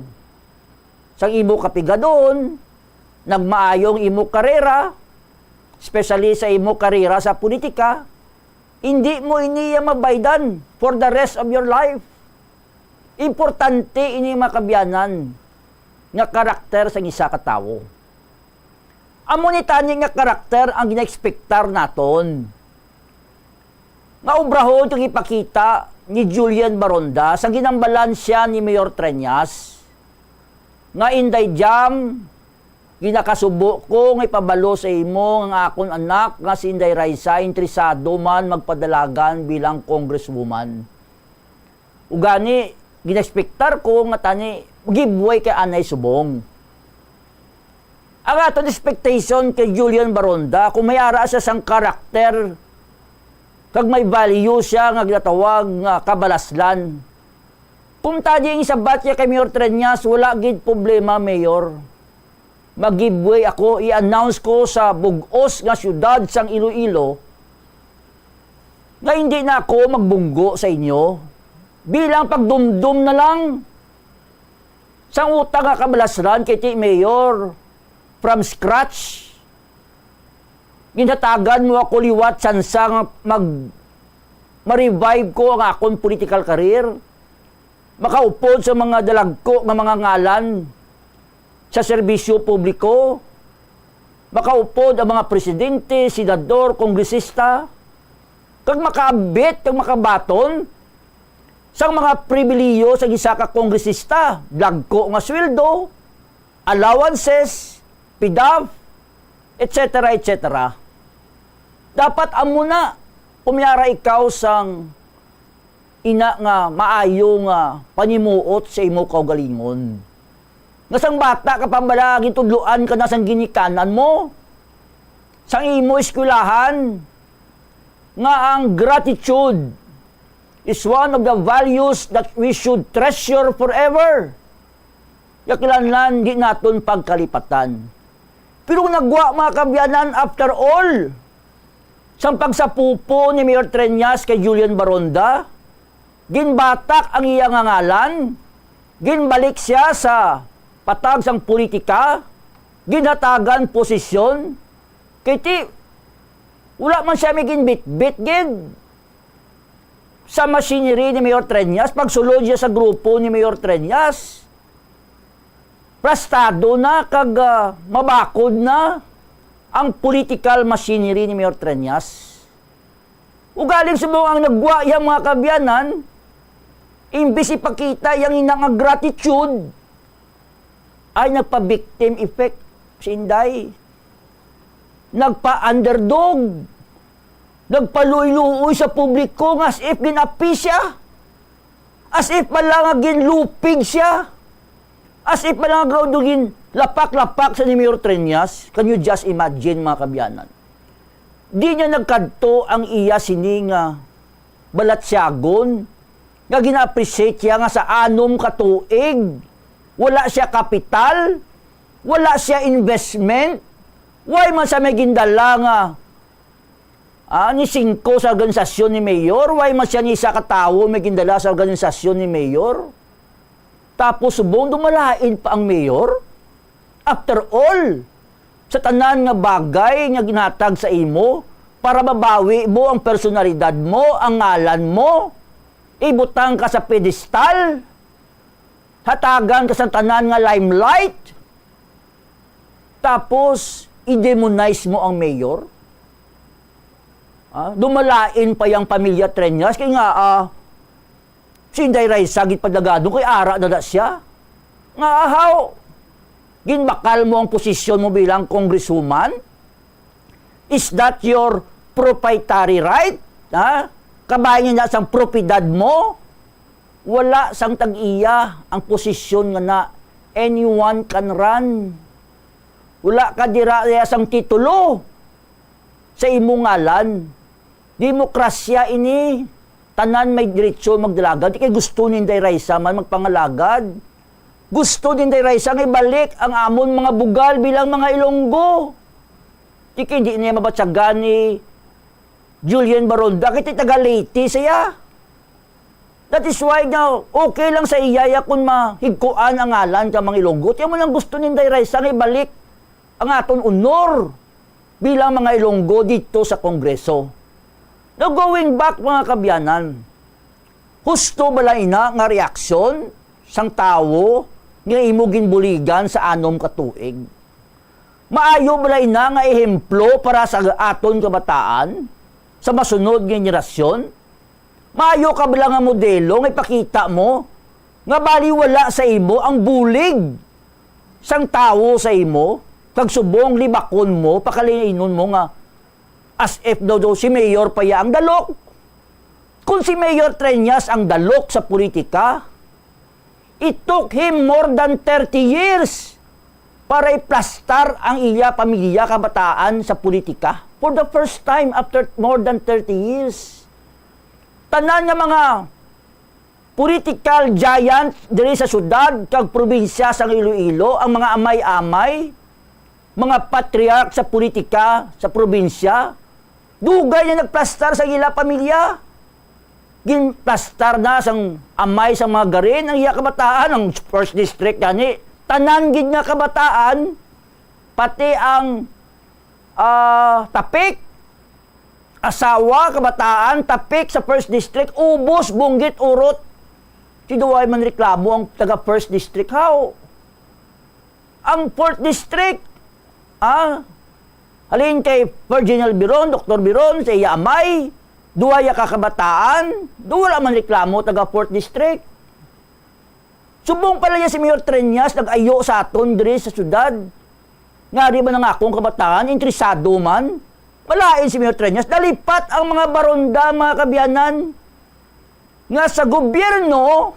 sang imo kapigadon, nagmaayo ang imo karera, especially sa imo karera sa politika, hindi mo ini iya mabaydan for the rest of your life. Importante ini, mga kaabyanan, nga karakter sang isa ka tawo. Amo ni tani nga karakter ang ginaekspektar naton nga obrahon kag ipakita ni Julian Baronda sa ginambalan siya ni Mayor Treñas, nga, "Inday Jam, ginakasubo ko nga ipabalo sa imo nga akon anak nga si Inday Raisa interesado man magpadalagan bilang congresswoman." Ugani, ginaekspektar ko nga tani giveaway kay anay subong. Ang aton expectation kay Julian Baronda, kung may ara siya sang karakter, kag may value siya nga ginatawag nga kabalaslan. Kung tani ang isabat niya kay Mayor Treñas, wala gid problema, Mayor. Mag-giveaway ako, i-announce ko sa bug-os nga siyudad sang Iloilo nga hindi na ako magbunggo sa inyo. Bilang pagdumdom na lang sang utang nga kabalaslan kay ti Mayor, from scratch. Ginhatagan mo ako liwat tsansa nga mag-, ma-revive ko ang akon political career. Makaupod sa mga dalagko nga mga ngalan sa serbisyo publiko, makaupod ang mga presidente, senador, kongresista, kag makaabit kag makabaton sang mga pribilihiyo sa isa ka kongresista, dagko nga sweldo, allowances, PDAF, et cetera, et cetera. Dapat amo na, kung may ara ikaw sang ina nga maayo nga panimuot sa imo kaugalingon. Nga sang bata ka pa bala, gintudloan ka na sang ginikanan mo, sang imo eskwelahan, nga ang gratitude is one of the values that we should treasure forever. Nga kinahanglan di naton pagkalipatan. Pero nagwa, mga kaabyanan, after all, sang pagsapupo ni Mayor Treñas kay Julian Baronda, ginbatak ang iya nga ngalan, ginbalik siya sa patag sang politika, ginhatagan posisyon, kay ti, wala man siya may ginbitbit gid sa machinery ni Mayor Treñas, pagsulod siya sa grupo ni Mayor Treñas. Plastado na kag, ah, mabakod na ang political machinery ni Mayor Treñas. Ugaling subong ang nagwa iya, mga kaabyanan, imbis ipakita iyang ina nga gratitude, ay nagpa-victim effect si Inday. Nagpa-underdog. Nagpaluoy-luoy sa publiko nga as if ginapi siya. As if pala nga ginlupig siya. As if pala nga gin lapak-lapak sa ni Mayor Treñas. Can you just imagine, mga kaabyanan? Di niya nagkadto ang iya sini nga balatyagon nga gina-appreciate siya nga sa anom ka tuig, wala siya kapital, wala siya investment, why man siya may gindala nga, ah, ni singko sa organisasyon ni Mayor, why man siya ni isa ka tawo may gindala sa organisasyon ni Mayor? Tapos subong dumalain pa ang Mayor? After all, sa tanan nga bagay nga ginhatag sa imo, para mabawi mo ang personalidad mo, ang ngalan mo, ibutang ka sa pedestal, hatagan ka sa tanan nga limelight, tapos i-demonize mo ang mayor? Ah, dumalain pa yang pamilya Treñas, kay nga, ah, si Inday Raisa, gid padagado kay ara na da siya. Nga ahaw, ginbakal mo ang posisyon mo bilang congresswoman? Is that your proprietary right? Ha? Kabahin niya sang propiedad mo? Wala sang tag-iya ang posisyon nga na anyone can run. Wala ka dira iya sang titulo sa imong ngalan. Demokrasya ini. Tanan may diretso magdalagan. Di kay gusto ni Inday Raisa man magpangalagad. Gusto ni Inday Raisa nga ibalik ang amon mga bugal bilang mga Ilonggo. Di kay di niya mabatyagan ni Julian Baronda, kay taga Leyte siya. That is why nga okay lang sa iya ya kung mahigkuan ang ngalan sa mga Ilonggo. Tiyan mo lang gusto ni Inday Raisa nga ibalik ang aton honor bilang mga Ilonggo dito sa Kongreso. Now, going back, mga kabyanan, husto bala ina nga reaksyon sang tawo nga imo ginbuligan sa anom ka tuig? Maayo bala ina nga ehemplo para sa aton kabataan, sa masunod nga henerasyon? Maayo ka bala nga modelo nga ipakita mo nga baliwala sa imo ang bulig sang tawo sa imo, kag subong libakon mo, pakalinon mo nga as if daw, daw si Mayor pa ya ang dalok. Kung si Mayor Treñas ang dalok sa politika, it took him more than thirty years para iplastar ang iya pamilya, kabataan sa politika. For the first time after more than thirty years, tanan nga mga political giant diri sa syudad kag probinsya sang Iloilo, ang mga amay-amay, mga patriarch sa politika sa probinsya, dugay na nagplastar sa ila pamilya. Ginplastar na sang amay sang mga garin ang iya kabataan, ang first district gani. Tanan gid nga kabataan, pati ang, ah, tapik, asawa, kabataan, tapik sa first district, ubos, bunggit, urot. Si duway man reklamo ang taga first district. How? Ang fourth district, ah, halin kay Virginal Biron, Doktor Biron, sa iya amay, duway ya ka kabataan, do wala man reklamo taga fourth district. Subong pala niya si Mayor Treñas nag-ayo sa aton diri sa syudad. Nga di man ang akong kabataan, interesado man. Malain si Mayor Treñas, nalipat ang mga baronda, mga kabyanan, nga sa gobyerno,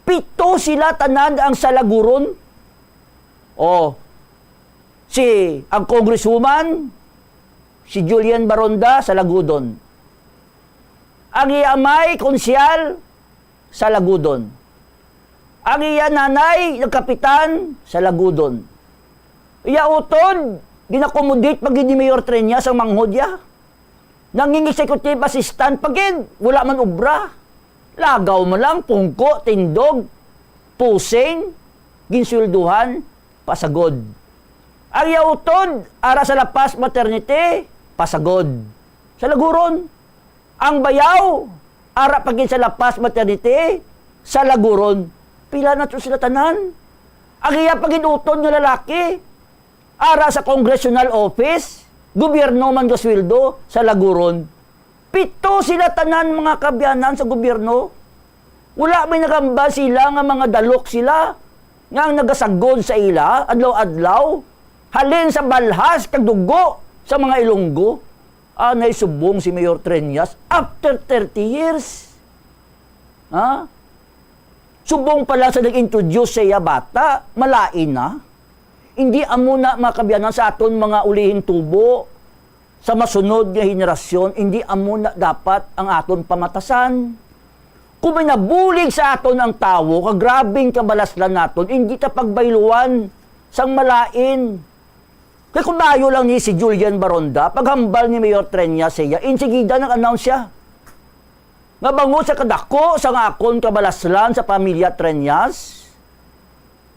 pito sila tanan ang salaguron. O, si, ang congresswoman, si Julian Baronda, salagudon. Ang iya amay, konsehal, salagudon. Ang iya nanay, nagkapitan, salagudon. Iya utod, ginakomodate pa gid ni Mayor Treñas ang manghod ya. Nanging executive assistant pa gid, wala man obra. Lagaw man lang, pungko, tindog, pusing, ginswelduhan, pasagod. Ang iya utod, ara sa La Paz Maternity, pasagod. Salaguron. Ang bayaw, ara pa gid sa La Paz Maternity, salaguron. Pila na to sila tanan? Ang iya pa gid utod nga lalaki, ara sa congressional office, gobyerno man gasweldo, salaguron. Pito sila tanan, mga kabyanan, sa gobyerno. Wala may nagambal sila nga mga dalok sila nga ang nagasagod sa ila adlaw-adlaw, halin sa balhas kag dugo sa mga Ilonggo. Anay subong si Mayor Treñas after thirty years. Ha? Subong pa lang sa nag-introduce sa iya bata, malain na. Hindi amo na, mga kabyanan, sa aton mga ulihing tubo, sa masunod nga henerasyon, hindi amo na dapat ang aton pamatasan. Kung may nabulig sa aton ang tawo, kagrabing kabalaslan naton, hindi ta pagbayluan sang malain. Kay kung maayo lang ni si Julian Baronda, paghambal ni Mayor Treñas siya, insigida nag-announce siya nga bangod sa kadako sang akon kabalaslan sa pamilya Treñas,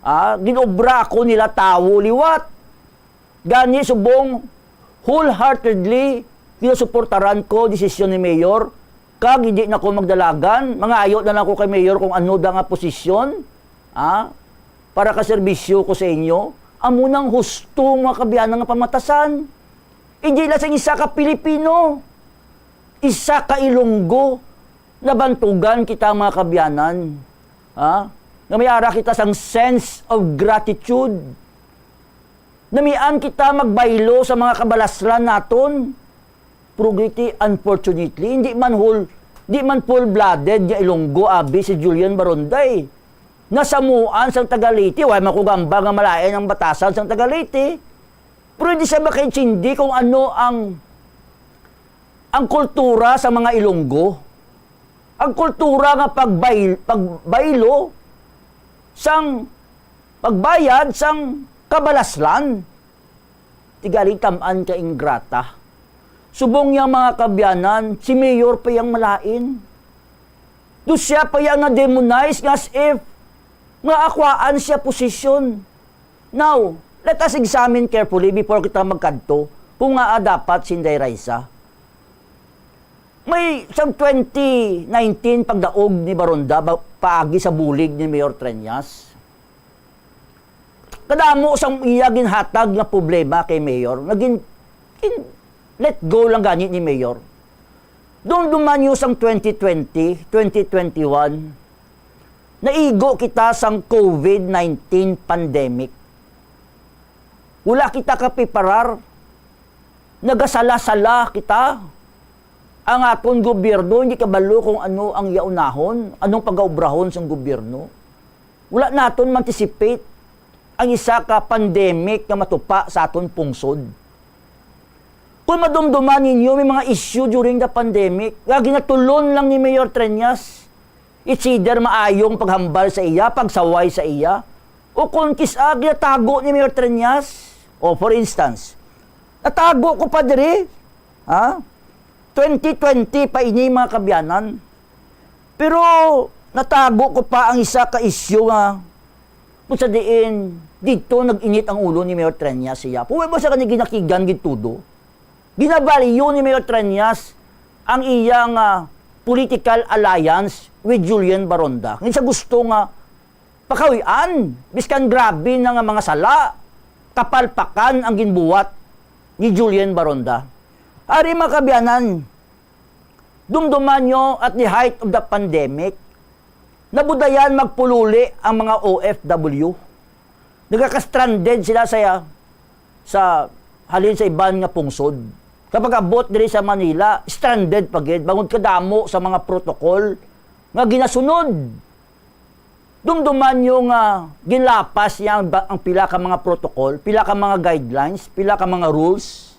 ah, ginobra ako nila tawo liwat. Gani subong, wholeheartedly ginasuportaran ko desisyon ni Mayor, kag hindi na ko magdalagan. Mangayo na lang ko kay Mayor kung ano da nga posisyon, ah, para kaserbisyo ko sa inyo. Amo nang husto, mga kabyanan, nga pamatasan. Hindi lang sa isa ka Pilipino, isa ka Ilonggo, nabantugan kita, mga kabyanan. Ha? Nga may ara kita sang sense of gratitude. Namian kita magbaylo sa mga kabalaslan naton. Pero giti, unfortunately, hindi man whole Di man full-blooded nga Ilonggo abi si Julian Baronday. Nasamuan sang taga Leyte, wa man ko gamba nga malain ang batasan sang taga Leyte. Pero hindi siya makaintindi kung ano ang, ang kultura sa mga Ilonggo. Ang kultura nga pagbay-, pagbaylo sang pagbayad sang kabalaslan. Tigaling tam-an ka ingrata. Subong yang mga kabyanan, si Mayor pa yang malain. Do siya pa yang na-demonize nga as if nga akwaan siya posisyon. Now, let us examine carefully before kita magkadto kung nga dapat si Inday Raisa. May sang twenty nineteen pagdaog ni Baronda ba, paagi sa bulig ni Mayor Treñas. Kadamo sang iya ginhatag nga problema kay Mayor, nga gin-, gin-, let go lang gani ni Mayor. Dumduman niyo sang twenty twenty, twenty twenty-one, naigo kita sang COVID nineteen pandemic. Wala kita kapiparar. Nagasala-sala kita. Ang aton gobyerno, hindi kabalo kung ano ang yaunahon, anong pagaobrahon sang gobyerno. Wala naton ma-anticipate ang isa ka pandemic nga matupa sa aton pungsod. Kung madumduman ninyo, may mga issue during the pandemic nga ginatulon lang ni Mayor Treñas. It's either maayong paghambal sa iya, pagsaway sa iya, o kung kis-a ginatago ni Mayor Treñas. O, for instance, natago ko pa diri, ha? Twenty twenty pa ini, mga kabyanan. Pero natago ko pa ang isa ka isyu nga kung sa diin dito nag-init ang ulo ni Mayor Treñas siya. Kung ba sa kanya ginakigan gid tudo, ginabalyo ni Mayor Treñas ang iyang, ah, political alliance with Julian Baronda. Nga siya gusto nga pakawian, biskan grabe na nga mga sala, kapalpakan ang ginbuhat ni Julian Baronda. Ari, mga kabyanan, dumduman nyo, at the height of the pandemic, nabudayan magpululi ang mga O F W. Nagaka-stranded sila sa, sa halin sa iban nga pungsod. Kapag abot diri sa Manila, stranded pa gid bangod kadamo sa mga protocol nga ginasunod. Dumduman nyo nga ginlapas niya ang ba-, ang pila ka mga protocol, pila ka mga guidelines, pila ka mga rules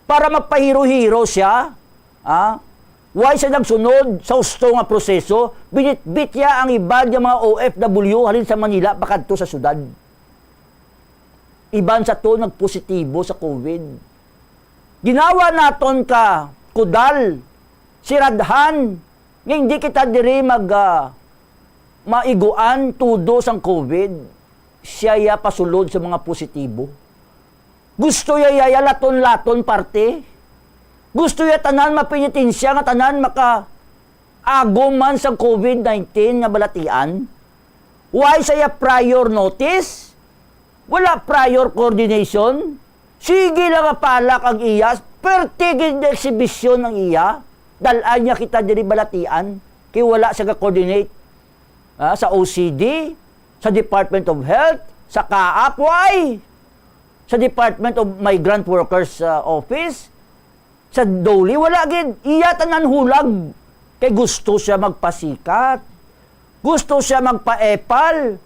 para magpahiro-hiro siya, ah? Why siya nagsunod sa husto nga proseso? Binitbit niya ang iban nga mga O F W halin sa Manila pakadto sa syudad. Iban sa to nagpositibo sa COVID. Ginawa naton ka kudal, siradhan, nga hindi kita diri mag, ah, maiguan tudo sang COVID. Siya ya pasulod sa mga positibo. Gusto ya yaya laton-laton parte. Gusto ya tanan mapenitensya nga tanan maka agom man sang COVID nineteen nga balatian. Why saya prior notice? Wala prior coordination. Sige lang nga palak ang iya, perti gid nga eksibisyon ang iya. Dal-an niya kita diri balatian kay wala siya ga-coordinate, ah, sa O C D, sa Department of Health, sa kaap, why? Sa Department of Migrant Workers, ah, Office, sa DOLE, wala gid. Iya tanan hulag. Kay gusto siya magpasikat. Gusto siya magpaepal.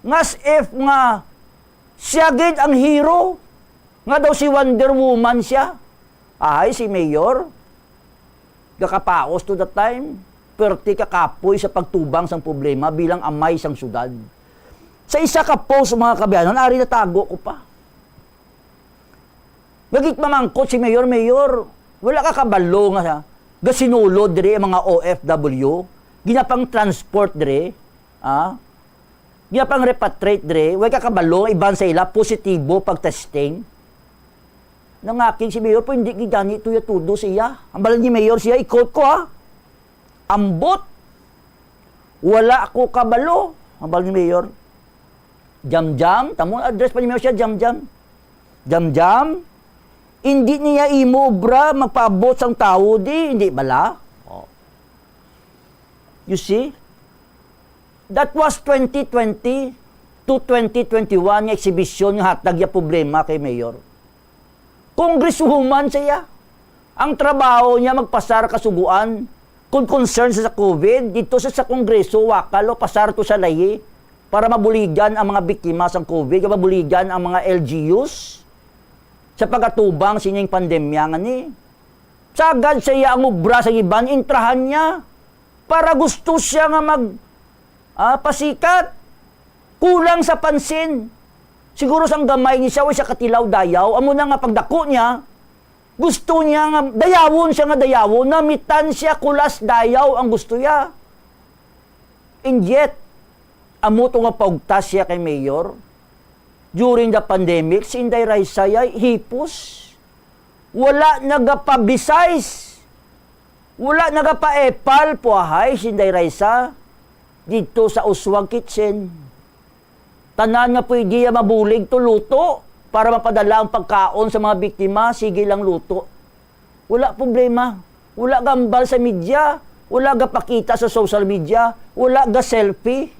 Nga as if nga siya gid ang hero. Nga daw si Wonder Woman siya. Ay, si Mayor, gakapaos to the time. Perti ka kapoy sa pagtubang sang problema bilang amay sang syudad. Sa isa ka post, mga kabyanan, ari natago ko pa. Nagigmamangkot si Mayor, "Mayor, wala ka kabalo nga gasinulod diri ang mga O F W? Ginapang-transport diri, ah? Ginapang-repatriate diri? Wala ka kabalo, iban sa ila, positibo pag-testing?" Nangakig si Mayor, "Pero hindi gid gani tuya tudo siya." Ang balan ni Mayor siya, i-quote ko, ha? "Ambot, wala ko kabalo," ang balan ni Mayor. Jamjam, tamo address pa ni Mayor siya, Jamjam. Jamjam, hindi niya imo obra magpaabot sang tawo di, hindi bala? Oh. You see? That was twenty twenty to twenty twenty-one nga eksibisyon nga hatag ya problema kay Mayor. Congresswoman siya. Ang trabaho niya magpasar kasuguan Kung concern siya sa COVID, dito siya sa Kongreso, wakal o pasar to sa layi para mabuligan ang mga biktima sang COVID, mabuligan ang mga L G Us sa pag-atubang sining pandemya nga ni. Sagad sa iya ang obra sa iban, intrahan niya para gusto siya nga mag, ah, pasikat. Kulang sa pansin. Siguro sang gamay ni siya, way siya katilaw dayaw. Amo na nga pagdako niya, gusto niya nga dayawon siya nga dayawon, namitan siya kulas dayaw ang gusto niya. And yet, amo to nga paugtas siya kay Mayor, during the pandemic, si Inday Raisa ay hipos. Wala nagapabisize. Wala nagapaepal, puahay, si Inday Raisa, didto sa Uswag Kitchen. Tanan nga pwede ya mabulig to luto para mapadala ang pagkaon sa mga biktima, sige lang luto. Wala problema. Wala gambal sa media. Wala gapakita sa social media. Wala ga selfie.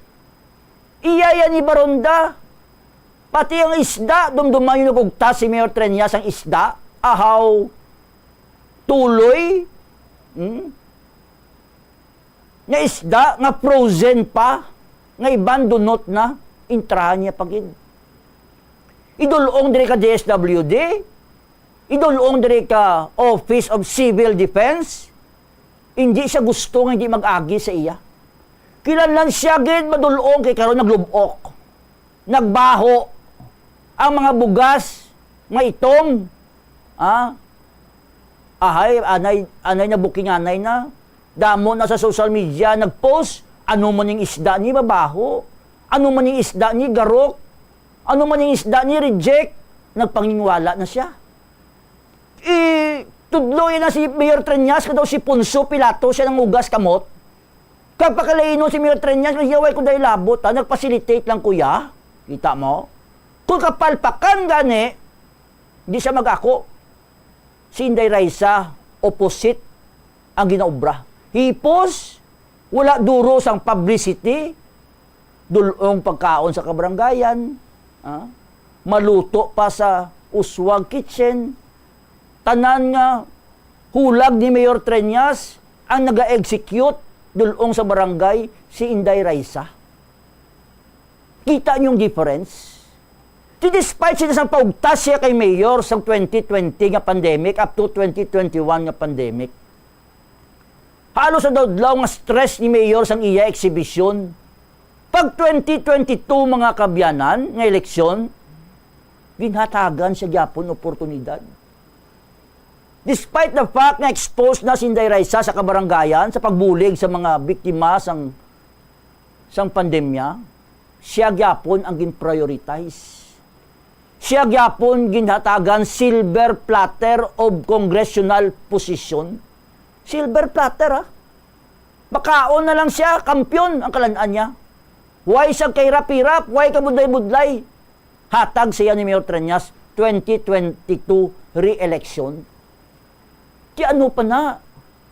Iya yan ni Baronda. Pati ang isda, dumduman yung nagugtas si Mayor Treñas ang isda. Ahaw, tuloy. Hmm? Nga isda, nga frozen pa, nga iban dunot na, intrahan niya pa gid. Idulong diri ka D S W D, idulong diri ka Office of Civil Defense, hindi siya gusto nga hindi mag-agi sa iya. Kinahanglan siya gid madulong kay karon naglub-ok, nagbaho ang mga bugas, mga itom. Ah, ahay, anay, anay na bukinganay na. Damo na sa social media nag-post, ano man yung isda ni mabaho? Ano man yung isda ni garok? Ano man yung isda ni reject? Nagpanginwala na siya. I, tudlo yan na si Mayor Treñas, kadaw si Poncio Pilato siya nang ugas kamot. Kag pakalaino si Mayor Treñas, nga siya way ko dahil labot, ha? Nag-facilitate lang, kuya. Kita mo? Kung kapalpakan gani, di siya mag-ako. Si Inday Raisa, opposite ang ginaobra. Hipos, wala duro sang publicity, dulong pagkaon sa kabaranggayan, ah, maluto pa sa Uswag Kitchen. Tanan nga hulag ni Mayor Treñas ang naga-execute dulong sa barangay, si Inday Raisa. Kita niyo ang difference? Di despite sila sang paugtas siya kay mayor sang twenty twenty nga pandemic up to twenty twenty-one nga pandemic. Halos sa daw adlaw nga stress ni mayor sang iya eksibisyon. Pag twenty twenty-two, mga kabyanan, nga eleksyon, ginhatagan siya gyapon oportunidad. Despite the fact nga exposed na si Inday Raisa sa kabaranggayan sa pagbulig sa mga biktima sang, sang pandemya, siya gyapon ang gin-prioritize. Siya gyapon ginhatagan silver platter of congressional position. Silver platter, ah. Makaon na lang siya, kampiyon ang kalan-an niya. Way siya kay hirap-hirap, way kabudlay-budlay. Hatag siya ni Mayor Treñas, twenty twenty-two re-election. Ti ano pa na?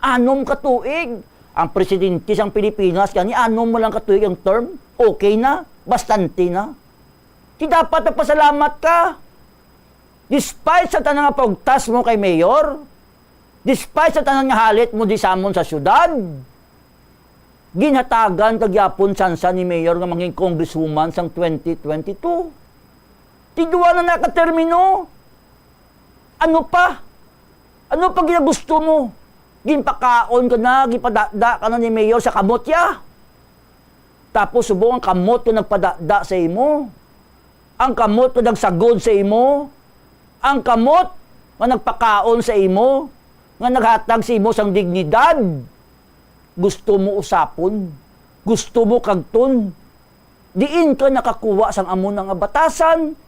Anom ka tuig. Ang presidente sang Pilipinas, gani anom mo lang ka tuig ang term, okay na, bastante na. Ti dapat nagpasalamat ka. Despite sa tanan nga paugtas mo kay mayor, despite sa tanan nga halit mo di sa amon sa syudad, ginhatagan ka gyapon tsansa ni mayor nga mangin congresswoman sang twenty twenty-two. Ti duwa na nakatermino. Ano pa? Ano pa ginagusto mo? Ginpakaon ka na, ginpadakda ka na ni mayor sa kamot ya. Tapos subong ang kamot nga nagpadakda sa imo, ang kamot nga nagsagod sa imo, ang kamot nga nagpakaon sa imo, nga naghatag sa imo sang dignidad, gusto mo usapon, gusto mo kagton. Diin ka nakakuha sang amo na nga batasan?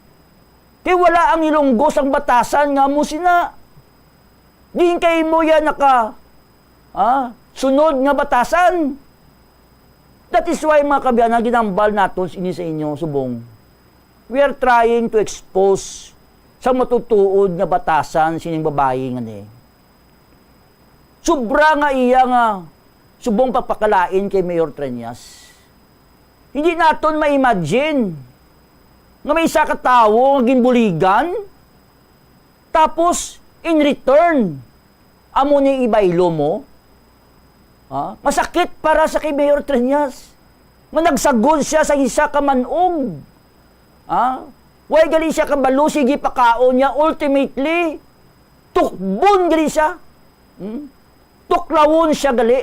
Kay wala ang Ilonggo sang batasan nga amo sina. Diin kay imo ya naka, ah, sunod nga batasan? That is why, mga kabyanan, ginambal naton ini sa inyo, subong. We are trying to expose sa matutuod nga batasan sining babayi nga ni. Sobra nga iya nga subong pagpakalain kay Mayor Treñas. Hindi naton ma-imagine nga may isa ka tawo nga ginbuligan, tapos in return, amo ni ibaylo mo, Ha? Masakit para sa kay Mayor Treñas nga nagsagod siya sa isa ka man-og. Ha? Way gali siya kabalo, sige pakaon niya. Ultimately, tukbon gali siya. Hmm? Tuklawon siya gali.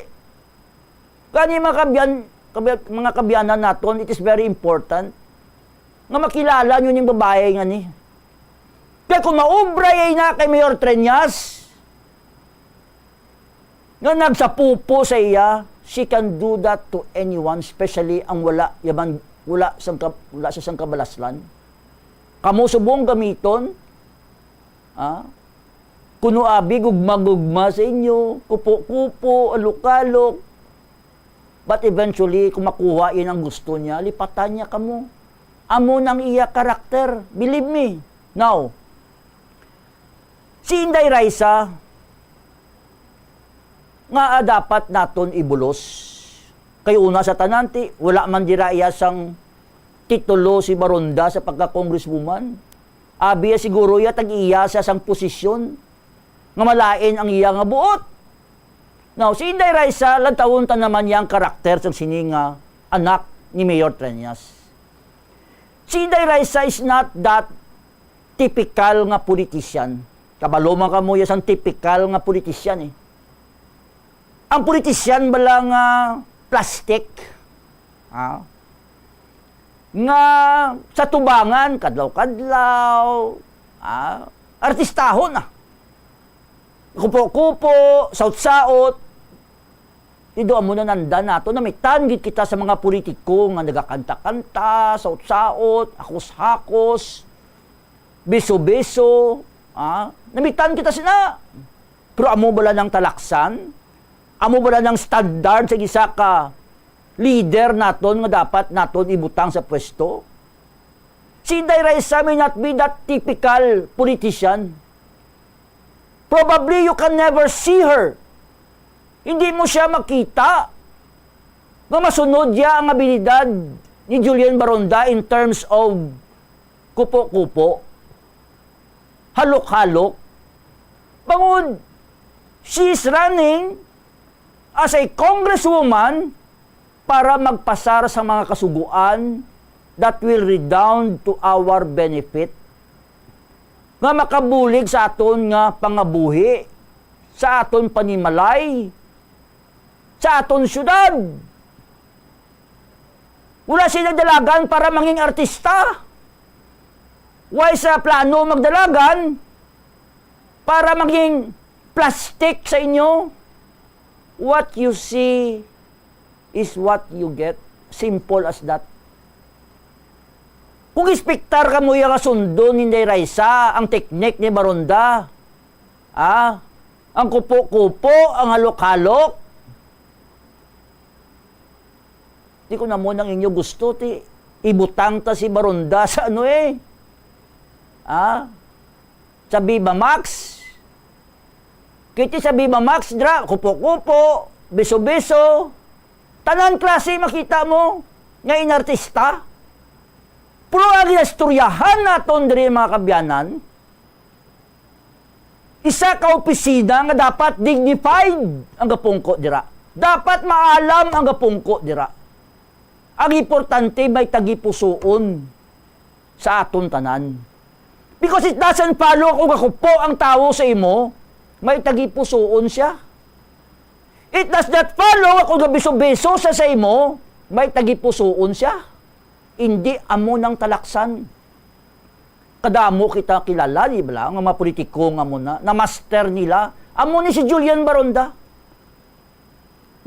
Gani, mga kabyan-, kabya-, mga kabyanan naton, it is very important nga makilala nyo ning babae nga ni. Kaya kung maubra yay na kay Mayor Treñas, nga nagsapupo sa iya, she can do that to anyone, especially ang wala yaman, wala sang ka-, wala sa sang kabalaslan. Kamo subong gamiton, ah, kuno abi gugma-gugma sa inyo, kupo-kupo, alok-alok. But eventually, kung makuha yan ang gusto niya, lipatan niya kamo. Amo nang iya karakter. Believe me. Now, si Inday Raisa, nga, ah, dapat naton ibulos. Kay una sa tanan, ti, wala man dira iya sang titulo si Baronda sa pagka-congresswoman. Abi ya siguro ya tag-iya sa sang posisyon nga malain ang iya nga buot. Now, si Inday Raisa, lantawon ta naman niya ang karakter sang sini nga anak ni Mayor Treñas. Si Inday Raisa is not that typical nga politician. Kabalo man kamo ya sang typical nga politician, eh. Ang politician bala nga plastic, ah, nga sa tubangan, kadlaw-kadlaw, ah, artistahon, ah. Kupo-kupo, saot-saot. Ido amo na nanda nato, namitan gid kita sa mga politiko nga nagakanta-kanta, saot-saot, hakos-hakos, biso-biso, ah, namitan kita sina. Pero amo bala nang talaksan? Amo bala nang standard sa isa ka leader naton nga dapat naton ibutang sa pwesto? Si Inday Raisa may not be that typical politician. Probably you can never see her. Hindi mo siya makita nga masunod ya ang abilidad ni Julian Baronda in terms of kupo-kupo, halok-halok. Bangod, she is running as a congresswoman para magpasar sa mga kasugoan that will redound to our benefit, nga makabulig sa aton nga pangabuhi, sa aton panimalay, sa aton syudad. Wala sila dalagan para mangin artista. Way sa plano magdalagan para mangin plastic sa inyo. What you see is what you get. Simple as that. Kung expectar kamo ya nga sundon ni Inday Raisa ang teknik ni Baronda, ah, ang kupo-kupo, ang halok-halok, di ko na mo nang inyo gusto, ti, ibutang ta si Baronda sa ano, eh. Ah? Sa Viva Max. Kiti sa Viva Max, dra, kupo-kupo, biso-biso. Tanan klase makita mo nga inartista. Pero ang ginastoryahan naton diri, mga kabyanan, isa ka opisina nga dapat dignified ang gapungko dira. Dapat maalam ang gapungko dira. Ang importante, may tagipusoon sa aton tanan. Because it doesn't follow kung gakupo ang tawo sa imo, may tagipusoon siya. It does not follow kung gabiso-biso sa sa imo, may tagipusoon siya. Hindi amo nang talaksan. Kadamo kita kilala, di ba, nga mga politiko nga mo na, na-master nila. Amo ni si Julian Baronda.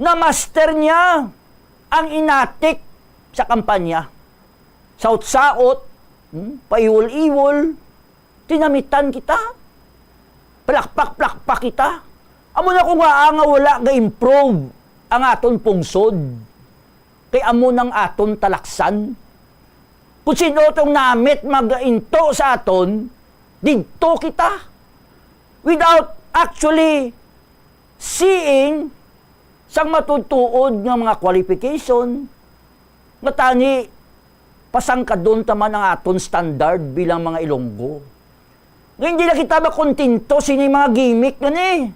Na-master niya ang inatik sa kampanya. Saot-saot, hmm, paiwol-iwol, tinamitan kita. Palakpak-plakpak kita. Amo na kung nga, nga wala ga-improve ang aton pungsod. Kay amo nang aton talaksan. Kung sino tong namit mag-into sa aton, didto kita. Without actually seeing sang matuod-tuod nga mga qualification, nga tani pasangkadon ta man ang aton standard bilang mga Ilonggo. Nga hindi na kita makontento sini mga gimmick gani.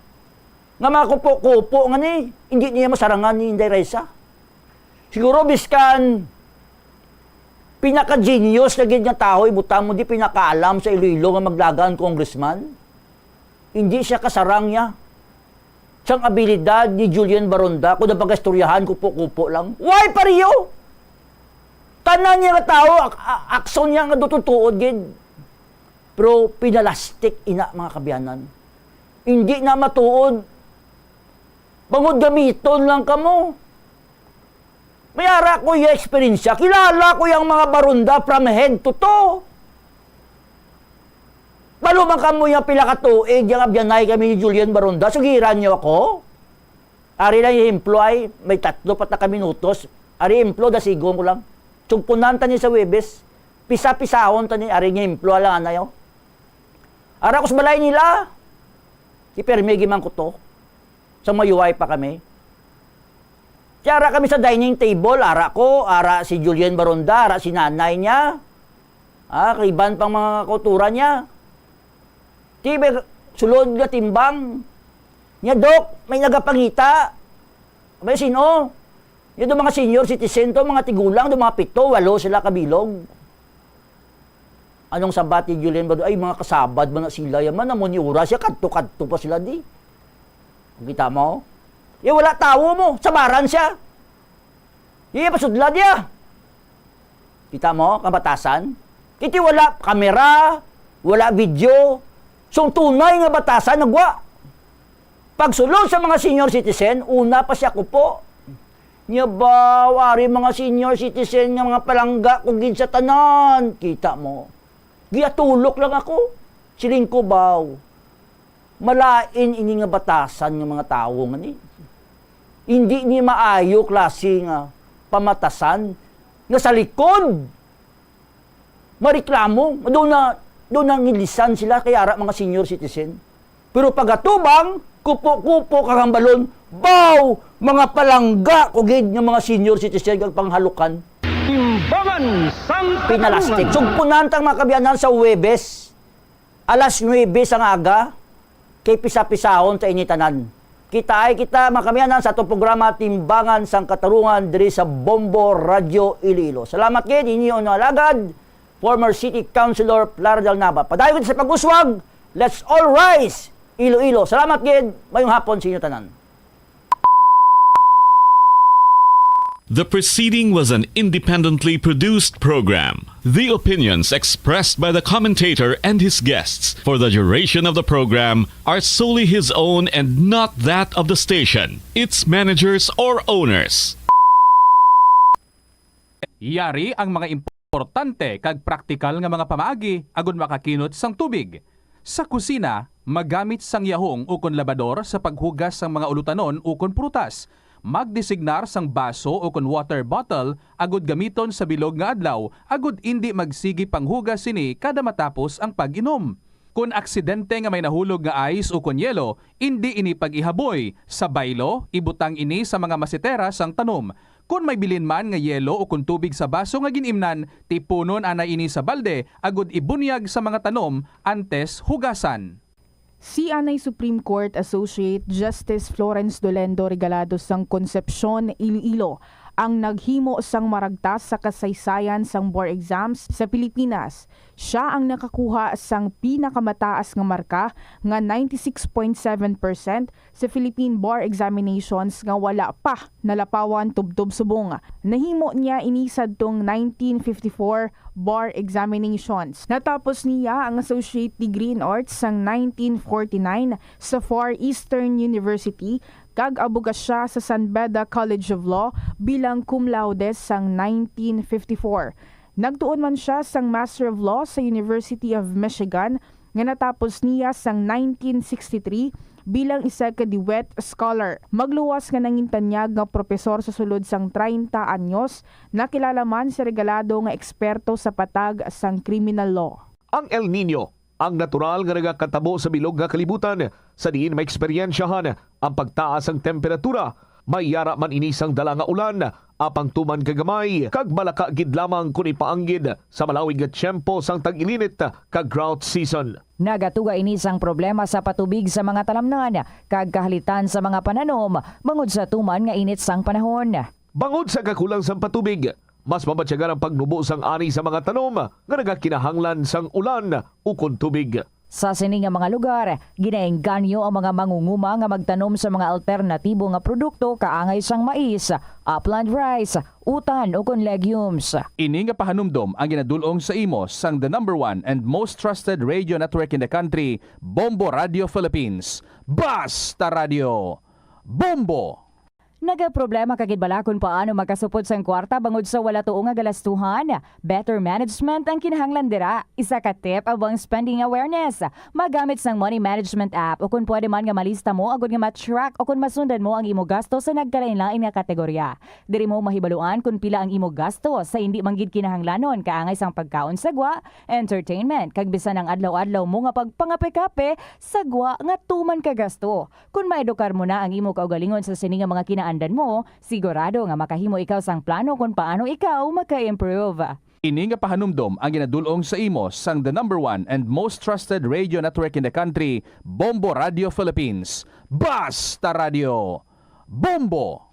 Nga mga kupo-kupo nga ni, hindi niya masarangan ni Inday Raisa. Siguro biskan pinaka-genius na gid nga tawo, ibutang mo di pinakaalam sa Iloilo nga maglagan congressman. Hindi siya kasarang niya sang abilidad ni Julian Baronda kung napagaistoryahan kupo-kupo lang. Why, pariyo? Tanan niya nga tawo, ak-, a-, akson niya nga dututuod gid. Pero pinalastik ina, mga kaabyanan. Hindi na matuod. Bangod gamiton lang kamo. May ara ko iya eksperyensya. Kilala ko yang mga Baronda from head to toe. Balo man kamo yang pila ka tuig yang abyanay kami ni Julian Baronda. Sugiran niyo ako? Ari lang ehemplo ay, may tatlo pa ta ka minutos. Ari ehemplo, dasigon ko lang. Sugpunan ta ni sa Huwebes. Pisa-pisahon ta ni, ari nga ehemplo lang anay, oh. Ara ko sa balay nila. Kay permi giman ko to. Sa mayuway pa kami. Kaya ara kami sa dining table, ara ko, ara si Julian Baronda, ara si nanay niya. Ah, kay iban pang mga kauturan niya. Ti, may sulod nga timbang. Niya, Dok, may nagapangita. May sino? Niya, do mga senior citizen to, mga tigulang, do mga pito, walo sila kabilog. Anong sabat ni Julian Baronda? Ay, mga kasabad man na sila. Yaman, amo ni oras siya, kadto-kadto pa sila di. Kita mo? Ya, wala tawo mo. Sabaran siya. Iya, pasudla diya. Kita mo, kabatasan? Kiti wala kamera, wala video. So, tunay nga batasan, nagwa. Pagsulod sa mga senior citizen, una pa siya kupo. Niya ba, wari mga senior citizen nga mga palangga ko gid sa tanan. Kita mo. Giatulok lang ako. Siling ko, baw, malain ini nga batasan nga mga tawo nga ni. Hindi ni maayo klase nga pamatasan nga sa likod mareklamo, do na, do na ngilisan sila kay ara mga senior citizen. Pero pagatubang, kupo-kupo, kagambalon, baw, mga palangga ko gid nga mga senior citizen kag panghalukan. Timbangan sang Pinalastik. Katarungan. Sugpunan tang mga kaabyanan sa Huwebes, alas nuebe sang aga, kay pisa-pisahon ta ini tanan. Kitaay kita, mga kaabyanan, sa atong programa Timbangan sang Katarungan diri sa Bombo Radyo Iloilo. Salamat gid, inyo nga alagad, former City Councilor Plaridel Nava. Padayon kita sa pag-uswag, let's all rise, Iloilo. Salamat gid, mayong hapon sa inyo tanan. The preceding was an independently produced program. The opinions expressed by the commentator and his guests for the duration of the program are solely his own and not that of the station, its managers, or owners. Yari ang mga importante kag praktikal nga mga pamaagi agud makakinot sang tubig. Sa kusina, magamit sang yahong ukon labador sa paghugas sang mga ulutanon ukon prutas. Magdesignar sang baso ukon water bottle agud gamiton sa bilog nga adlaw agud indi magsigi panghugas sini kada matapos ang pag-inom. Kon aksidente nga may nahulog nga ice ukon yelo, indi ini pag-ihaboy. Sa baylo, ibutang ini sa mga masetera sang tanom. Kon may bilin man nga yelo ukon tubig sa baso nga gin-imnan, tipunon anay ini sa balde agud ibunyag sa mga tanom antes hugasan. Si anay Supreme Court Associate Justice Florence Dolendo Regalado sang Concepcion, Iloilo, ang naghimo sang maragtas sa kasaysayan sang bar exams sa Pilipinas. Sia ang nakakuha sang pinakamataas nga marka nga ninety-six point seven percent sa Philippine Bar Examinations nga wala pa nalapawan tubtob subong. Nahimo niya ini sadtong nineteen fifty-four bar examinations. Natapos niya ang associate degree in arts sang nineteen forty-nine sa Far Eastern University kag abogasya sa San Beda College of Law bilang cum laude sang nineteen fifty-four. Nagtuon man sia sang Master of Law sa University of Michigan nga natapos niya sang nineteen sixty-three bilang isa ka DeWitt Scholar. Magluwas nga nangintanyag nga propesor sa sulod sang treinta anyos, nakilala man si Regalado nga eksperto sa patag sang criminal law. Ang El Niño, ang natural nga nagakatabo sa bilog nga kalibutan, sa diin maeksperiensyahan ang pagtaas sang temperatura, may yara man ini sang dala nga ulan, apang tuman ka gamay kag balaka gid lamang kon ipaanggid sa malawig nga tiyempo sang tag-ilinit kag drought season. Nagatuga ini sang problema sa patubig sa mga talamnan kag kahalitan sa mga pananom bangod sa tuman nga init sang panahon. Bangod sa kakulang sang patubig, mas mabatyagan ang pagnubo sang ani sa mga tanom nga nagakinahanglan sang ulan ukon tubig. Sa sini nga mga lugar, ginaengganyo ang mga mangunguma nga magtanom sa mga alternatibo nga produkto kaangay sang mais, upland rice, utan, ukon legumes. Ini nga pahanumdom ang ginadul-ong sa imo sang the number one and most trusted radio network in the country, Bombo Radio Philippines. Basta Radio! Bombo! Nagaproblema ka gid bala kon paano makasupot sang kwarta bangod sa wala tuo nga galastuhan? Better management ang kinahanglan dira. Isa ka tip amo ang spending awareness. Magamit sang money management app, o kon pwede man nga malista mo agud nga ma-track o kon masundan mo ang imo gasto sa nagkalain-lain nga kategorya. Diri mo mahibaluan kon pila ang imo gasto sa indi man gid kinahanglanon, kaangay sang pagkaon sa gwa, entertainment, kag bisan ang adlaw-adlaw mo nga pagpangape-kape sa gwa nga tuman ka gasto. Kon maedukar mo na ang imo kaugalingon sa sini nga mga kinaandan mo, sigurado nga makahimo ikaw sang plano kon paano ikaw maka-improve. Ini nga pahanumdom ang ginadul-ong sa imo sang the number one and most trusted radio network in the country, Bombo Radio Philippines. Basta Radio! Bombo!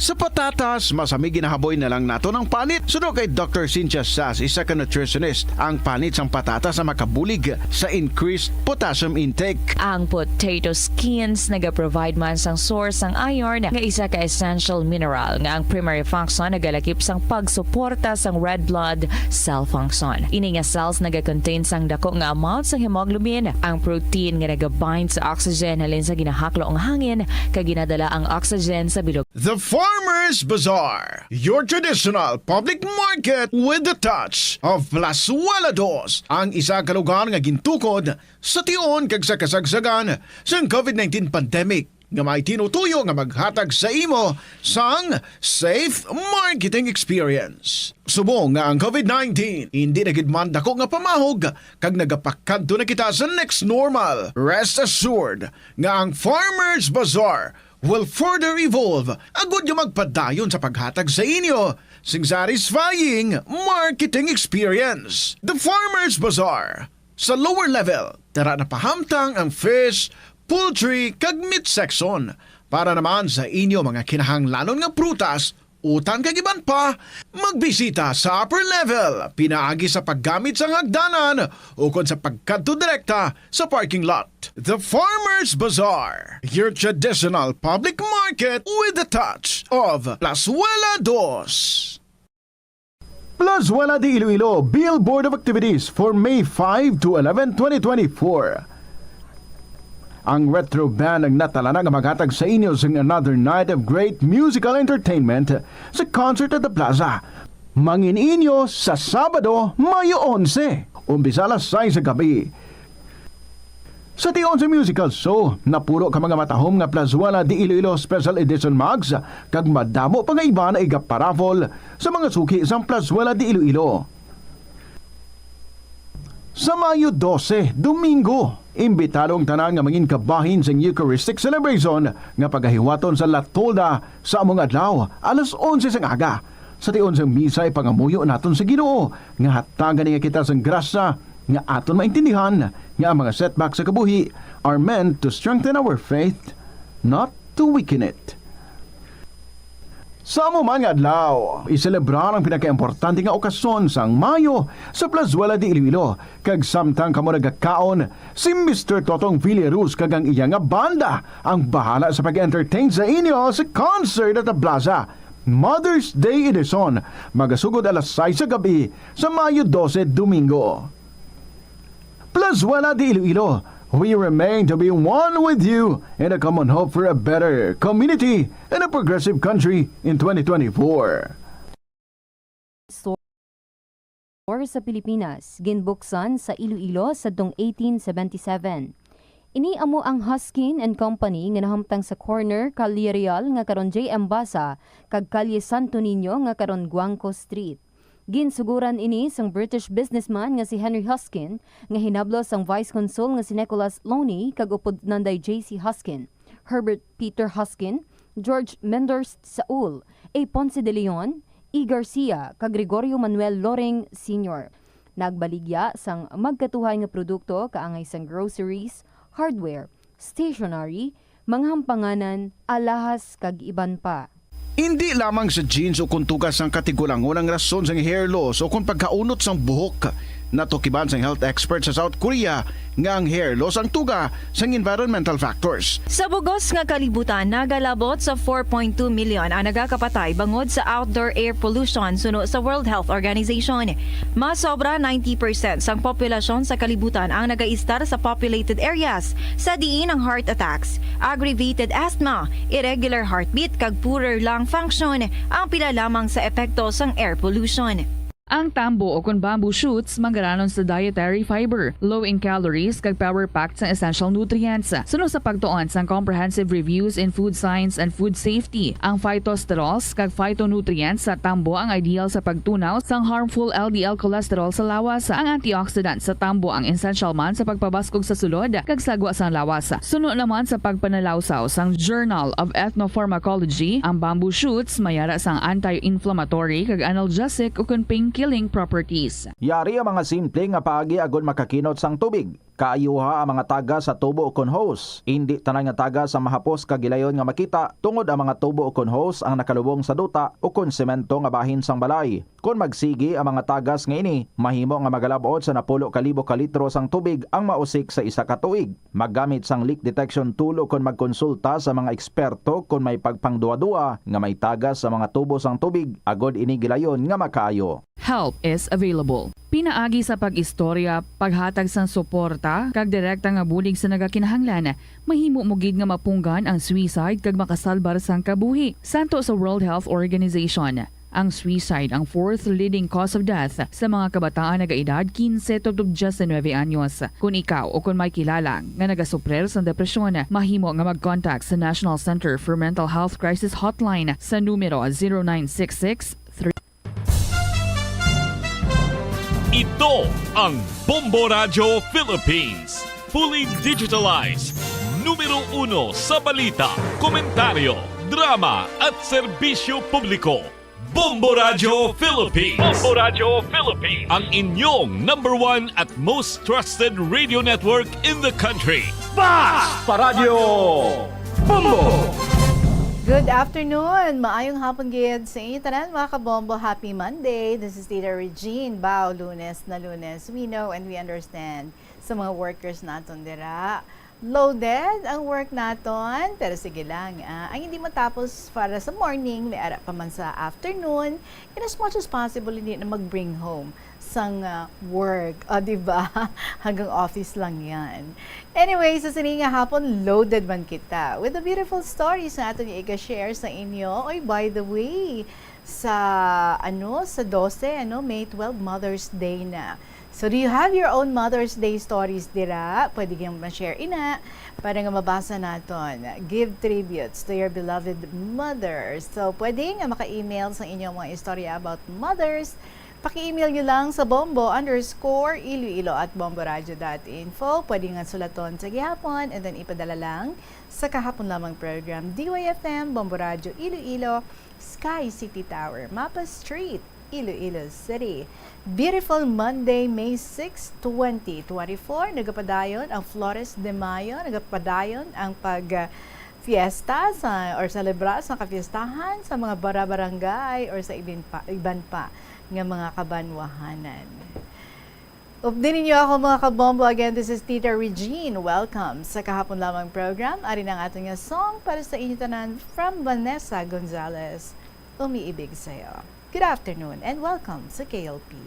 Sa patatas, mas ami ginahaboy na lang naton ang panit. Suno kay Doctor Cynthia Sas, isa ka nutritionist, ang panit sang patatas ang makabulig sa increased potassium intake. Ang potato skins nagaprovide man sang source sang iron, nga isa ka essential mineral nga ang primary function nagalakip sang pagsuporta sang red blood cell function. Ini nga cells nagakontain sang dako nga amount sang hemoglobin, ang protein nga nagabind sa oxygen halin sa ginahaklo nga hangin kag ginadala ang oxygen sa bilog. The Farmers Bazaar, your traditional public market with the touch of Plazuela Dos, ang isa ka lugar nga gintukod sa tion kag sa kasagsagan sang covid nineteen pandemic, nga may tinutuyo nga maghatag sa imo sang safe marketing experience. Subong nga ang covid nineteen indi na gid man dako nga pamahog kag nagapakadto na kita sa next normal, rest assured nga ang Farmers Bazaar will further evolve agud nga magpadayon sa paghatag sa inyo sing satisfying marketing experience. The Farmers Bazaar, sa lower level, dira napahamtang ang fish, poultry, kag meat section. Para naman sa inyo mga kinahanglanon nga prutas, utan kag iban pa, magbisita sa upper level pinaagi sa paggamit sang hagdanan ukon sa pagkadto direkta sa parking lot. The Farmers Bazaar, your traditional public market with the touch of Plazuela Dos. Plazuela de Iloilo, Bill Board of Activities for May five to eleven, twenty twenty-four. Ang Retro Band ang natalana nga maghatag sa inyo sing another night of great musical entertainment sa concert at the plaza. Mangin-inyo sa Sabado, Mayo onse, umpisa alas sais sa gabi. Sa tion sa musical show, napulo ka mga matahom nga Plazuela de Iloilo Special Edition mugs, kag madamo pa nga iba na igaparaffle sa mga suki sang Plazuela de Iloilo. Sa Mayo dose, Domingo, imbitado ang tanan nga mangin kabahin sang Eucharistic celebration nga pagahiwaton sa La Tolda sa among adlaw, alas onse sang aga. Sa tion sang misa, ipangamuyo naton sa Ginoo nga hatagan niya kita sang grasya nga aton maintindihan nga ang mga setback sa kabuhi are meant to strengthen our faith, not to weaken it. Sa amo man nga adlaw, iselebrar ang pinakaimportante nga okasyon sang Mayo sa Plazuela de Iloilo, kag samtang kamo nagakaon, si Mister Totong Villaruz kag ang iya nga banda ang bahala sa pag-entertain sa inyo sa concert at the plaza. Mother's Day Edition, magasugod alas sais sa gabi sa Mayo dose, Domingo. Plazuela de Iloilo, we remain to be one with you in a common hope for a better community and a progressive country in twenty twenty-four. Store sa Pilipinas, ginbuksan sa Iloilo sadtong eighteen seventy-seven. Ini amo ang Hoskin and Company nga nahamtang sa corner Calle Real nga karon J M Basa kag Calle Santo Niño nga karon Guangco Street. Ginsuguran ini sang British businessman nga si Henry Hoskin, nga hinablos sang Vice Consul nga si Nicholas Loney kag upod nanday J C Hoskin, Herbert Peter Hoskin, George Menders Saul, A. Ponce de Leon, E. Garcia, kag Gregorio Manuel Loring Senior. Nagbaligya sang magkatuhay nga produkto kaangay sang groceries, hardware, stationery, mga hampanganan, alahas, kag iban pa. Indi lamang sa jeans o kon tugas sang katigulangon ang rason sang hair loss o kon pagkaunot sang buhok. Natukiban sang health expert sa South Korea nga ang hair loss ang tuga sang environmental factors. Sa bugos nga kalibutan, nagalabot sa four point two million ang nagakapatay bangod sa outdoor air pollution suno sa World Health Organization. Mas sobra ninety percent sang populasyon sa kalibutan ang nagaistar sa populated areas, sa diin ang heart attacks, aggravated asthma, irregular heartbeat, kag poorer lung function ang pila lamang sa epekto sang air pollution. Ang tambo o kon bamboo shoots manggaranon sa dietary fiber, low in calories, kag power-packed sang essential nutrients. Suno sa pagtuon sang Comprehensive Reviews in Food Science and Food Safety, ang phytosterols kag phytonutrients sa tambo ang ideal sa pagtunaw sang harmful L D L cholesterol sa lawas. Ang antioxidant sa tambo ang essential man sa pagpabaskog sa sulod kag sagwa sang lawas. Suno naman sa pagpanalawsaw sang Journal of Ethnopharmacology, ang bamboo shoots may ara sang anti-inflammatory kag analgesic ukon pain-killing properties. Yari ang mga simple nga paagi agod makakinot sang tubig. Kaayuha ang mga tagas sa tubo ukon hose. Indi tanan nga tagas ang mahapos kag gilayon nga makita, tungod ang mga tubo ukon hose ang nakalubong sa duta ukon semento nga bahin sang balay. Kon magsigi ang mga tagas nga ini, mahimo nga magalab-ot sa napulo ka libo ka litro sang tubig ang mausik sa isa ka tuig. Maggamit sang leak detection tool ukon magkonsulta sa mga eksperto kon may pagpangduwa-duwa nga may tagas sa mga tubo sang tubig, agod ini gilayon nga makaayo. Help is available. Pinaagi sa pag-istorya, paghatag sang suporta, kag direkta nga bulig sa nagakinahanglan, mahimo mo gid nga mapunggan ang suicide kag makasalbar sang kabuhi. Santo sa World Health Organization, ang suicide ang fourth leading cause of death sa mga kabataan nagaedad quince tubtob diecinuebe anyos. Kon ikaw o kon may kilala nga nagasuprir sang depresyon, mahimo nga mag-contact sa National Center for Mental Health Crisis Hotline sa numero zero nine six six three. Ito ang Bombo Radyo Philippines. Fully digitalized. Numero uno sa balita, komentaryo, drama, at serbisyo publiko. Bombo Radyo Philippines. Bombo Radyo Philippines. Ang inyong number one at most trusted radio network in the country. Bas pa Radyo Bombo! Good afternoon! Maayong hapon gid sa inyo tanan, mga kabombo. Happy Monday! This is Tita Regine Bao. Lunes na Lunes, we know and we understand sa mga workers naton dira. Loaded ang work naton, pero sige lang, ah, ang hindi matapos para sa morning, may ara pa man sa afternoon. In as much as possible, hindi na mag-bring home sang, ah, work. O, di ba? Hanggang office lang yan. Anyway, sa sini nga hapon, loaded man kita with the beautiful stories na aton i-share sa inyo. Oy, by the way, sa, ano, sa dose, ano, May twelve, Mother's Day na. So, do you have your own Mother's Day stories dira? Pwede gyud ma-share ina para nga mabasa naton. Give tributes to your beloved mothers. So, pwede nga maka-email sa inyong mga istorya about mothers. Paki-email nyo lang sa bombo underscore iloilo at bomboradio dot info. Pwede nga sulaton sa gihapon and then ipadala lang sa kahapon lamang program, D Y F M, Bombo Radio Iloilo, Sky City Tower, Mapa Street, Iloilo City. Beautiful Monday, May six, twenty twenty-four. Nagapadayon ang Flores de Mayo. Nagapadayon ang pag, ah, fiesta sa, or selebra sa kapiestahan sa mga barabarangay or sa ibin pa, iban pa nga mga kabanwahanan. Updi ninyo ako, mga kabombo. Again, this is Tita Regine. Welcome sa kahapon lamang program. Ari na ang aton nga song para sa inyo tanan from Vanessa Gonzalez, Umiibig Sa'yo. Good afternoon and welcome sa K L P.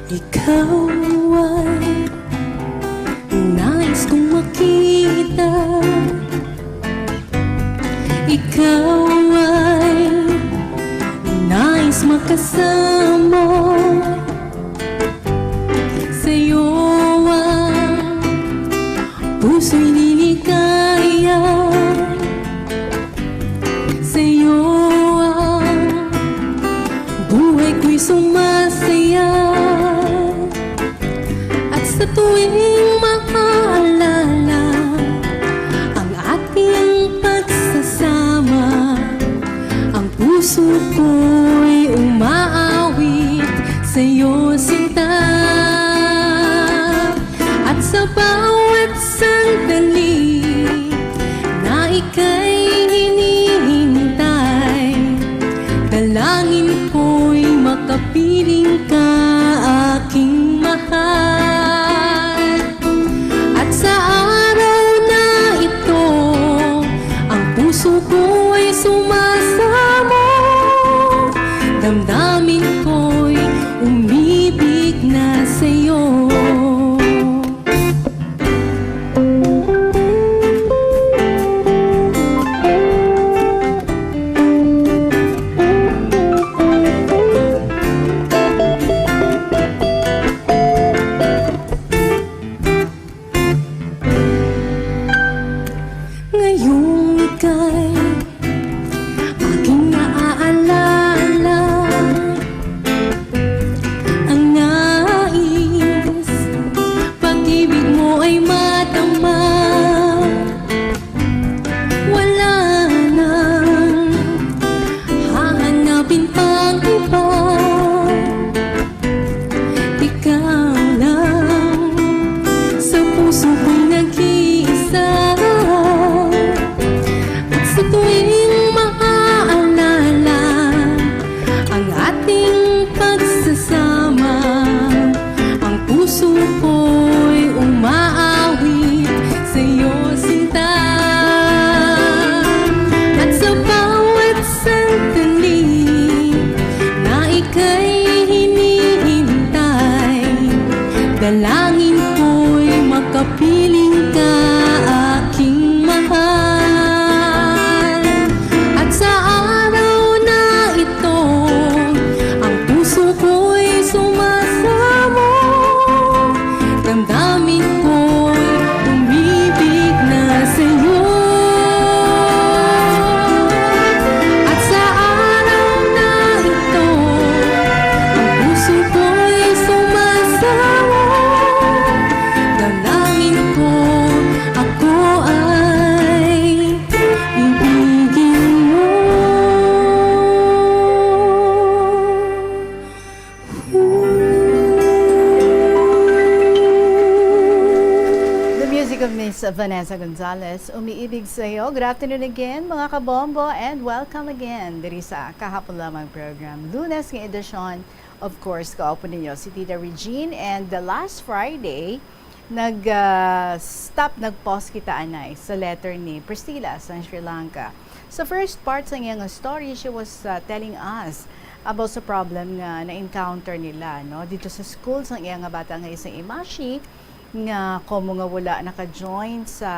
Ikaw ay nais kong makita. Ikaw ay nais makasama. Sa'yo ang puso'y liligaya. Sumasaya at sa tuwing maaalala ang ating pagsasama, ang puso ko'y umaawit sa'yo, sinta. At sa bawat sandali na ika'y hinihintay, dalangin ko'y makapiling ka, aking mahal. At sa araw na ito, ang puso ko'y sumasamo, damdamin ko'y umibig na sa'yo. Ngayong ika'y aking naaalala, ang nais, pag-ibig mo ay madama. Wala nang hahanapin pang iba. Ikaw lang sa puso ko'y nag-iisa. At sa tuwing maaalala ang ating pagsasama, ang puso ko'y umaawit sa'yo, sinta. At sa bawat sandali na ika'y hinihintay, dalangin ko'y makapiling ka, aking mahal. At sa araw na ito, ang puso ko'y sumasamo, damdamin ko'y umibig na sa'yo. At sa araw na ito, ang puso ko'y sumasamo, dalangin ko, ako ay ibigin mo. The music of Miss Vanessa Gonzalez, Umiibig Sa'yo. Good afternoon again, mga kabombo, and welcome again diri sa Kahapon Lamang program, Lunes nga edisyon. Of course, kaupo ninyo si Tita Regine, and the last Friday, nag, ah, stop, nag-pause kita, anay, sa letter ni Priscilla sa Sri Lanka. Sa first part sa iya nga story, she was, ah, telling us about sa problem nga na-encounter nila, no, dito sa school sang iya nga bata nga isang imashi, nga komo nga wala naka-join sa,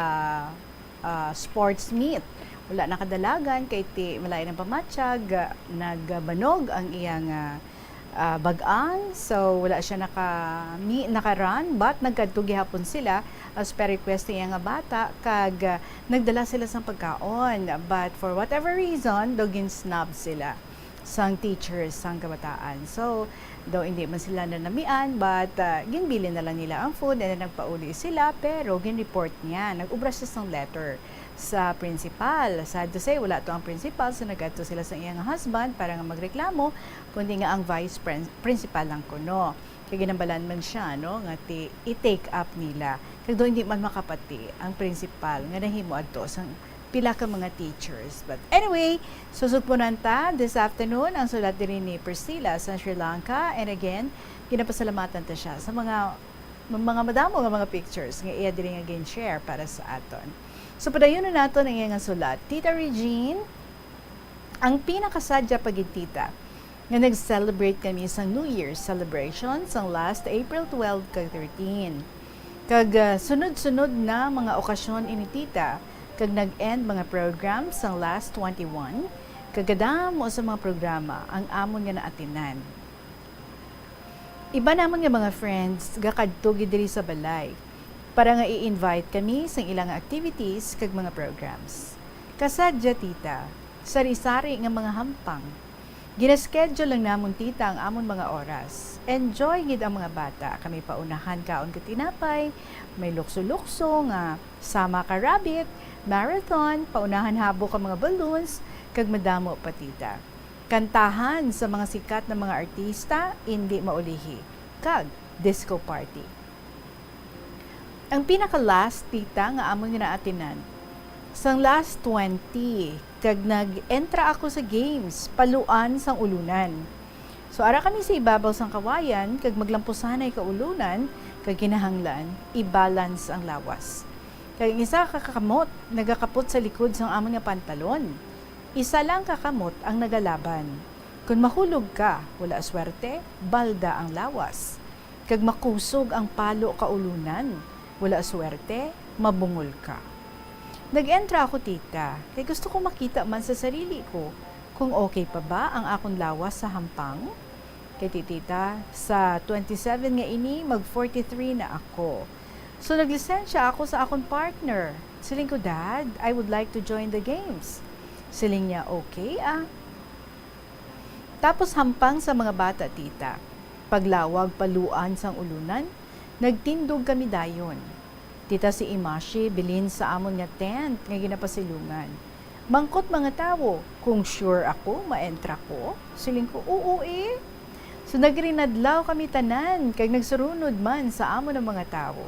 ah, sports meet. Wala nakadalagan kay ti malain ang pamatyag, ah, nagbanog ang iya nga, ah, bag-ang. So, wala siya naka-, mi-, naka-run, but nagkadto gihapon sila as per request niya nga bata, kag, ah, nagdala sila sang pagkaon. But for whatever reason, daw gin-snub sila sang teachers sang kabataan. So, daw hindi man sila nanamian, but, ah, ginbilin na lang nila ang food, and then nagpauli sila, pero gin-report niya. Nag-obra siya sang letter sa principal. Sad to say, wala to ang principal, so nag-adto sila sa iyang husband para nga magreklamo, kundi nga ang vice prin-, principal lang kuno. Kay ginambalan man siya, no, nga ti-, i-take up nila. Kag daw hindi man makapati ang principal nga nahimo adto sang pila ka mga teachers. But anyway, susugpunan ta this afternoon ang sulat diri ni Priscilla sa Sri Lanka. And again, ginapasalamatan ta siya sa mga, mga madamo nga mga pictures nga iya diri nga gin-share para sa aton. So, padayonon naton ang iya nga sulat. Tita Regine, ang pinakasadya pa gid, tita, nga nag-celebrate kami sang New Year's celebration sang last April twelve kag thirteen. Kag, ah, sunod-sunod na mga okasyon ini, tita, kag nag-end mga program sang last twenty-one, kag kadamo sa mga programa ang amon nga naatinan. Iban namon nga mga friends gakadto gid diri sa balay para nga i-invite kami sang ila nga activities kag mga programs. Kasadya, tita, sari-sari nga mga hampang. Gina-schedule lang namon, tita, ang amon mga oras. Enjoy gid ang mga bata. Kami paunahan kaon ka tinapay, may lukso-lukso nga sama ka rabbit, marathon, paunahan habok ang mga balloons, kag madamo pa, tita. Kantahan sa mga sikat na mga artista, indi maulihi, kag disco party. Ang pinaka-last, tita, nga amon nga naatinan, sang last twenty, kag nag-entra ako sa games, paluan sang ulunan. So, ara kami sa ibabaw sang kawayan, kag maglampusanay ka ulunan, kag kinahanglan i-balance ang lawas. Kag ang isa ka kamot nagakapot sa likod sang amon nga pantalon. Isa lang ka kamot ang nagalaban. Kon mahulog ka, wala swerte, balda ang lawas. Kag makusog ang palo ka ulunan, wala swerte, mabungol ka. Nag-entra ako, tita, kay gusto ko makita man sa sarili ko kung okay pa ba ang akon lawas sa hampang. Kay ti-, tita, sa twenty-seven nga ini, mag forty-three na ako. So, naglisensya ako sa akon partner. Siling ko, "Dad, I would like to join the games." Siling niya, "Okay, ah." Tapos hampang sa mga bata, tita. Paglawag paluan sang ulunan, nagtindog kami dayon. Tita, si Imashi bilin sa amon nga tent nga ginapasilungan. Mangkot mga tawo kung sure ako maentra ko. Siling ko, "Oo, eh." So, nagrinadlaw kami tanan kag nagsurunod man sa amon ang mga tawo.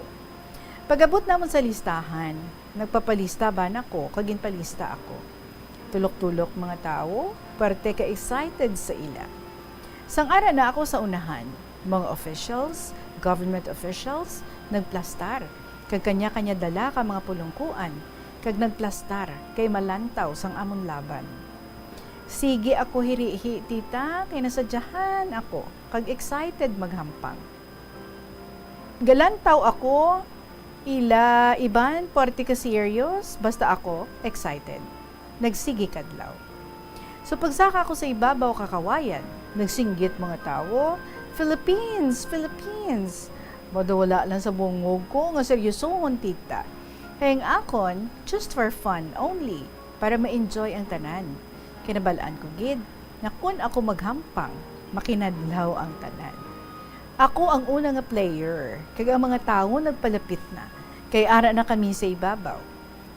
Pag-abot namon sa listahan, nagpapalista ba na ko kag ginpalista ako. Tulok-tulok mga tawo, parte ka excited sa ila. Sang ara na ako sa unahan, mga officials, government officials, nagplastar, kag kanya-kanya dala ka mga pulungkuan, kag nagplastar kay malantaw sang amon laban. Sige ako hirihi, tita, kay nasadyahan ako, kag excited maghampang. Galantaw ako, ila iban, puwerte ka serious, basta ako, excited. Nagsigi kadlaw. So, pagsaka ko sa ibabaw ka kawayan, nagsinggit mga tawo, "Philippines! Philippines!" Madawala lang sa bungog ko nga seryosohon, tita. Kay ang akon, just for fun only, para ma-enjoy ang tanan. Kinabal-an ko gid nga kon ako maghampang, makinadlaw ang tanan. Ako ang una nga player, kag ang mga tawo nagpalapit na, kay ara na kami sa ibabaw.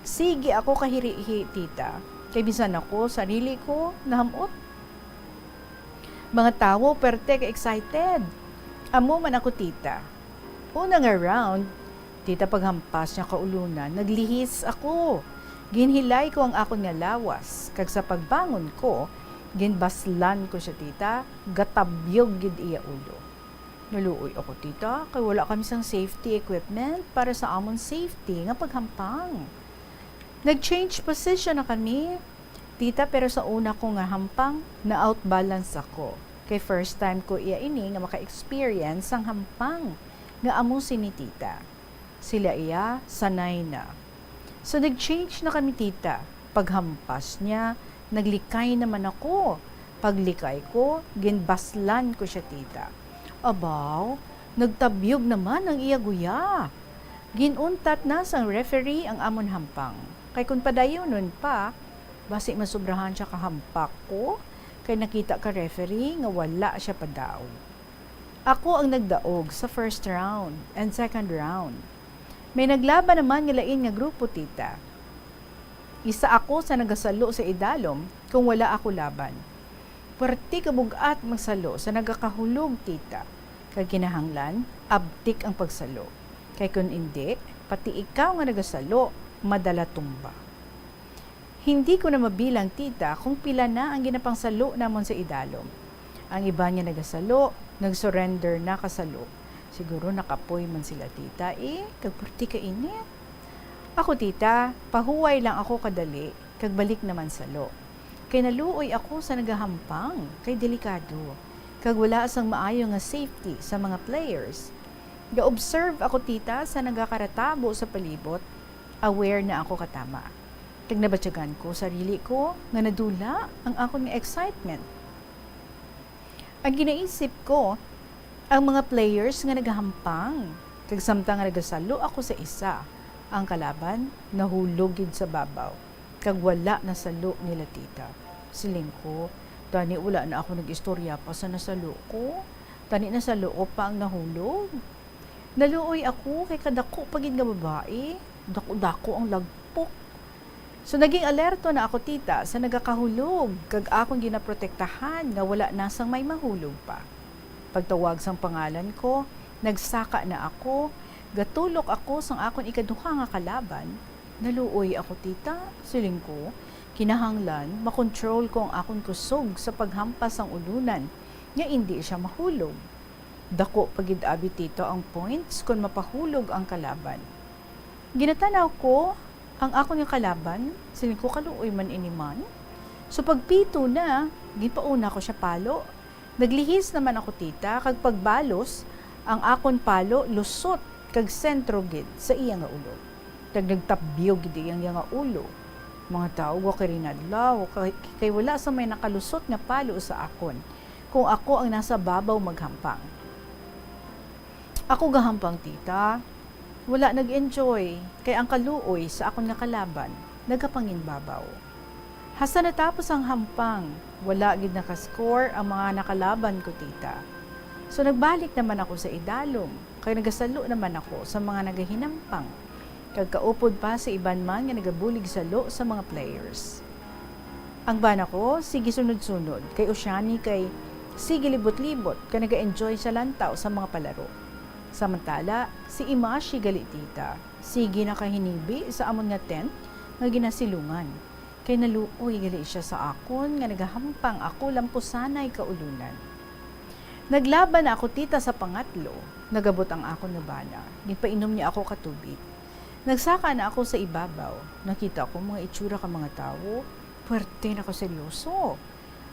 Sige ako kahirihi, tita, kay bisan ako, sarili ko, naham-ot. Mga tawo, perte ka excited. Amo man ako, tita. Una nga round, tita, paghampas niya kaulunan, naglihis ako. Ginhilay ko ang akon nga lawas, kag sa pagbangon ko, ginbaslan ko siya, tita, gatabyog gid iya ulo. Naluoy ako, tita, kay wala kami sang safety equipment para sa amon safety nga paghampang. Nag-change position na kami, tita, pero sa una ko nga hampang, na-outbalance ako. Kay first time ko iya ini nga maka-experience sang hampang nga amo sini, tita. Sila iya, sanay na. So, nag-change na kami, tita. Paghampas niya, naglikay naman ako. Paglikay ko, ginbaslan ko siya, tita. Abaw, nagtabyog naman ang iya guya. Ginuntat na sang referee ang amon hampang. Kay kun padayunon pa, basi masobrahan siya ka hampak ko, kay nakita ka referee nga wala siya padaog. Ako ang nagdaog sa first round and second round. May naglaban naman nga lain nga grupo, tita. Isa ako sa nagasalo sa idalom kung wala ako laban. Puwerte ka bug-at magsalo sa nagakahulog, tita. Kag kinahanglan, abtik ang pagsalo. Kay kun indi, pati ikaw nga nagasalo, madala tumba. Hindi ko na mabilang, tita, kung pila na ang ginapangsalo namon sa idalom. Ang iban nga nagasalo, nag-surrender na kasalo. Siguro nakapoy man sila, tita, eh, kag puwerte ka init. Ako, tita, pahuway lang ako kadali, kag balik naman salo. Kay naluoy ako sa nagahampang, kay delikado, kag wala sang maayo nga safety sa mga players. Ga-observe ako, tita, sa nagakaratabo sa palibot, aware na ako katama. Kag nabatyagan ko sarili ko nga nadula ang akon nga excitement. Ang ginaisip ko, ang mga players nga nagahampang, kag samtang nagasalo ako sa isa, ang kalaban nahulog gid sa babaw, kag wala na salo nila, tita. Siling ko, Tani wala na ako nag-istorya pa sa nasalo ko. Tani nasalo ko pa ang nahulog. Naluoy ako kay kadako pa gid nga babae. Dako-dako ang lagpok. So, naging alerto na ako, tita, sa nagakahulog, kag akon ginaprotektahan nga wala na sang may mahulog pa. Pagtawag sang pangalan ko, nagsaka na ako, gatulok ako sang akon ikaduha nga kalaban. "Naluoy ako, tita," siling ko. "Kinahanglan makontrol ko ang akon kusog sa paghampas sang ulunan nga indi siya mahulog. Dako pa gid abi, tita, ang points kon mapahulog ang kalaban." Ginatanaw ko ang akon nga kalaban, siling ko, "Kaluoy man ini man." So, pagpito na, ginpauna ko siya palo. Naglihis naman ako, tita, kag pagbalos, ang akon palo lusot kag sentro gid sa iya nga ulo. Kag nagtabyo gid iya nga ulo. Mga tawo, wa kay rinadlaw, kay, kay wala sa may nakalusot nga palo sa akon, kung ako ang nasa babaw maghampang. Ako gahampang, tita. Wala nag-enjoy, kay ang kaluoy sa akon nga kalaban nagapanginbabaw. Hasta natapos ang hampang, wala gid naka-score ang mga nakalaban ko, tita. So, nagbalik naman ako sa idalom, kay nagasalo naman ako sa mga nagahinampang, kag kaupod pa sa iban man nga nagabulig salo sa mga players. Ang bana ko, sige sunod-sunod, kay Oceani kay sige libot-libot, kay naga-enjoy sa lantaw sa mga palaro. Samantala, si Imashi gali, tita, sige nakahinibi sa amon nga tent nga ginasilungan, kay naluoy gali siya sa akon nga nagahampang ako lampusanay kaulunan. Naglaban na ako, tita, sa pangatlo. Nagabot ang akon nga bana. Ginpainom niya ako ka tubig. Nagsaka na ako sa ibabaw. Nakita ko mga itsura ka mga tawo. Puwerte na kaseryoso.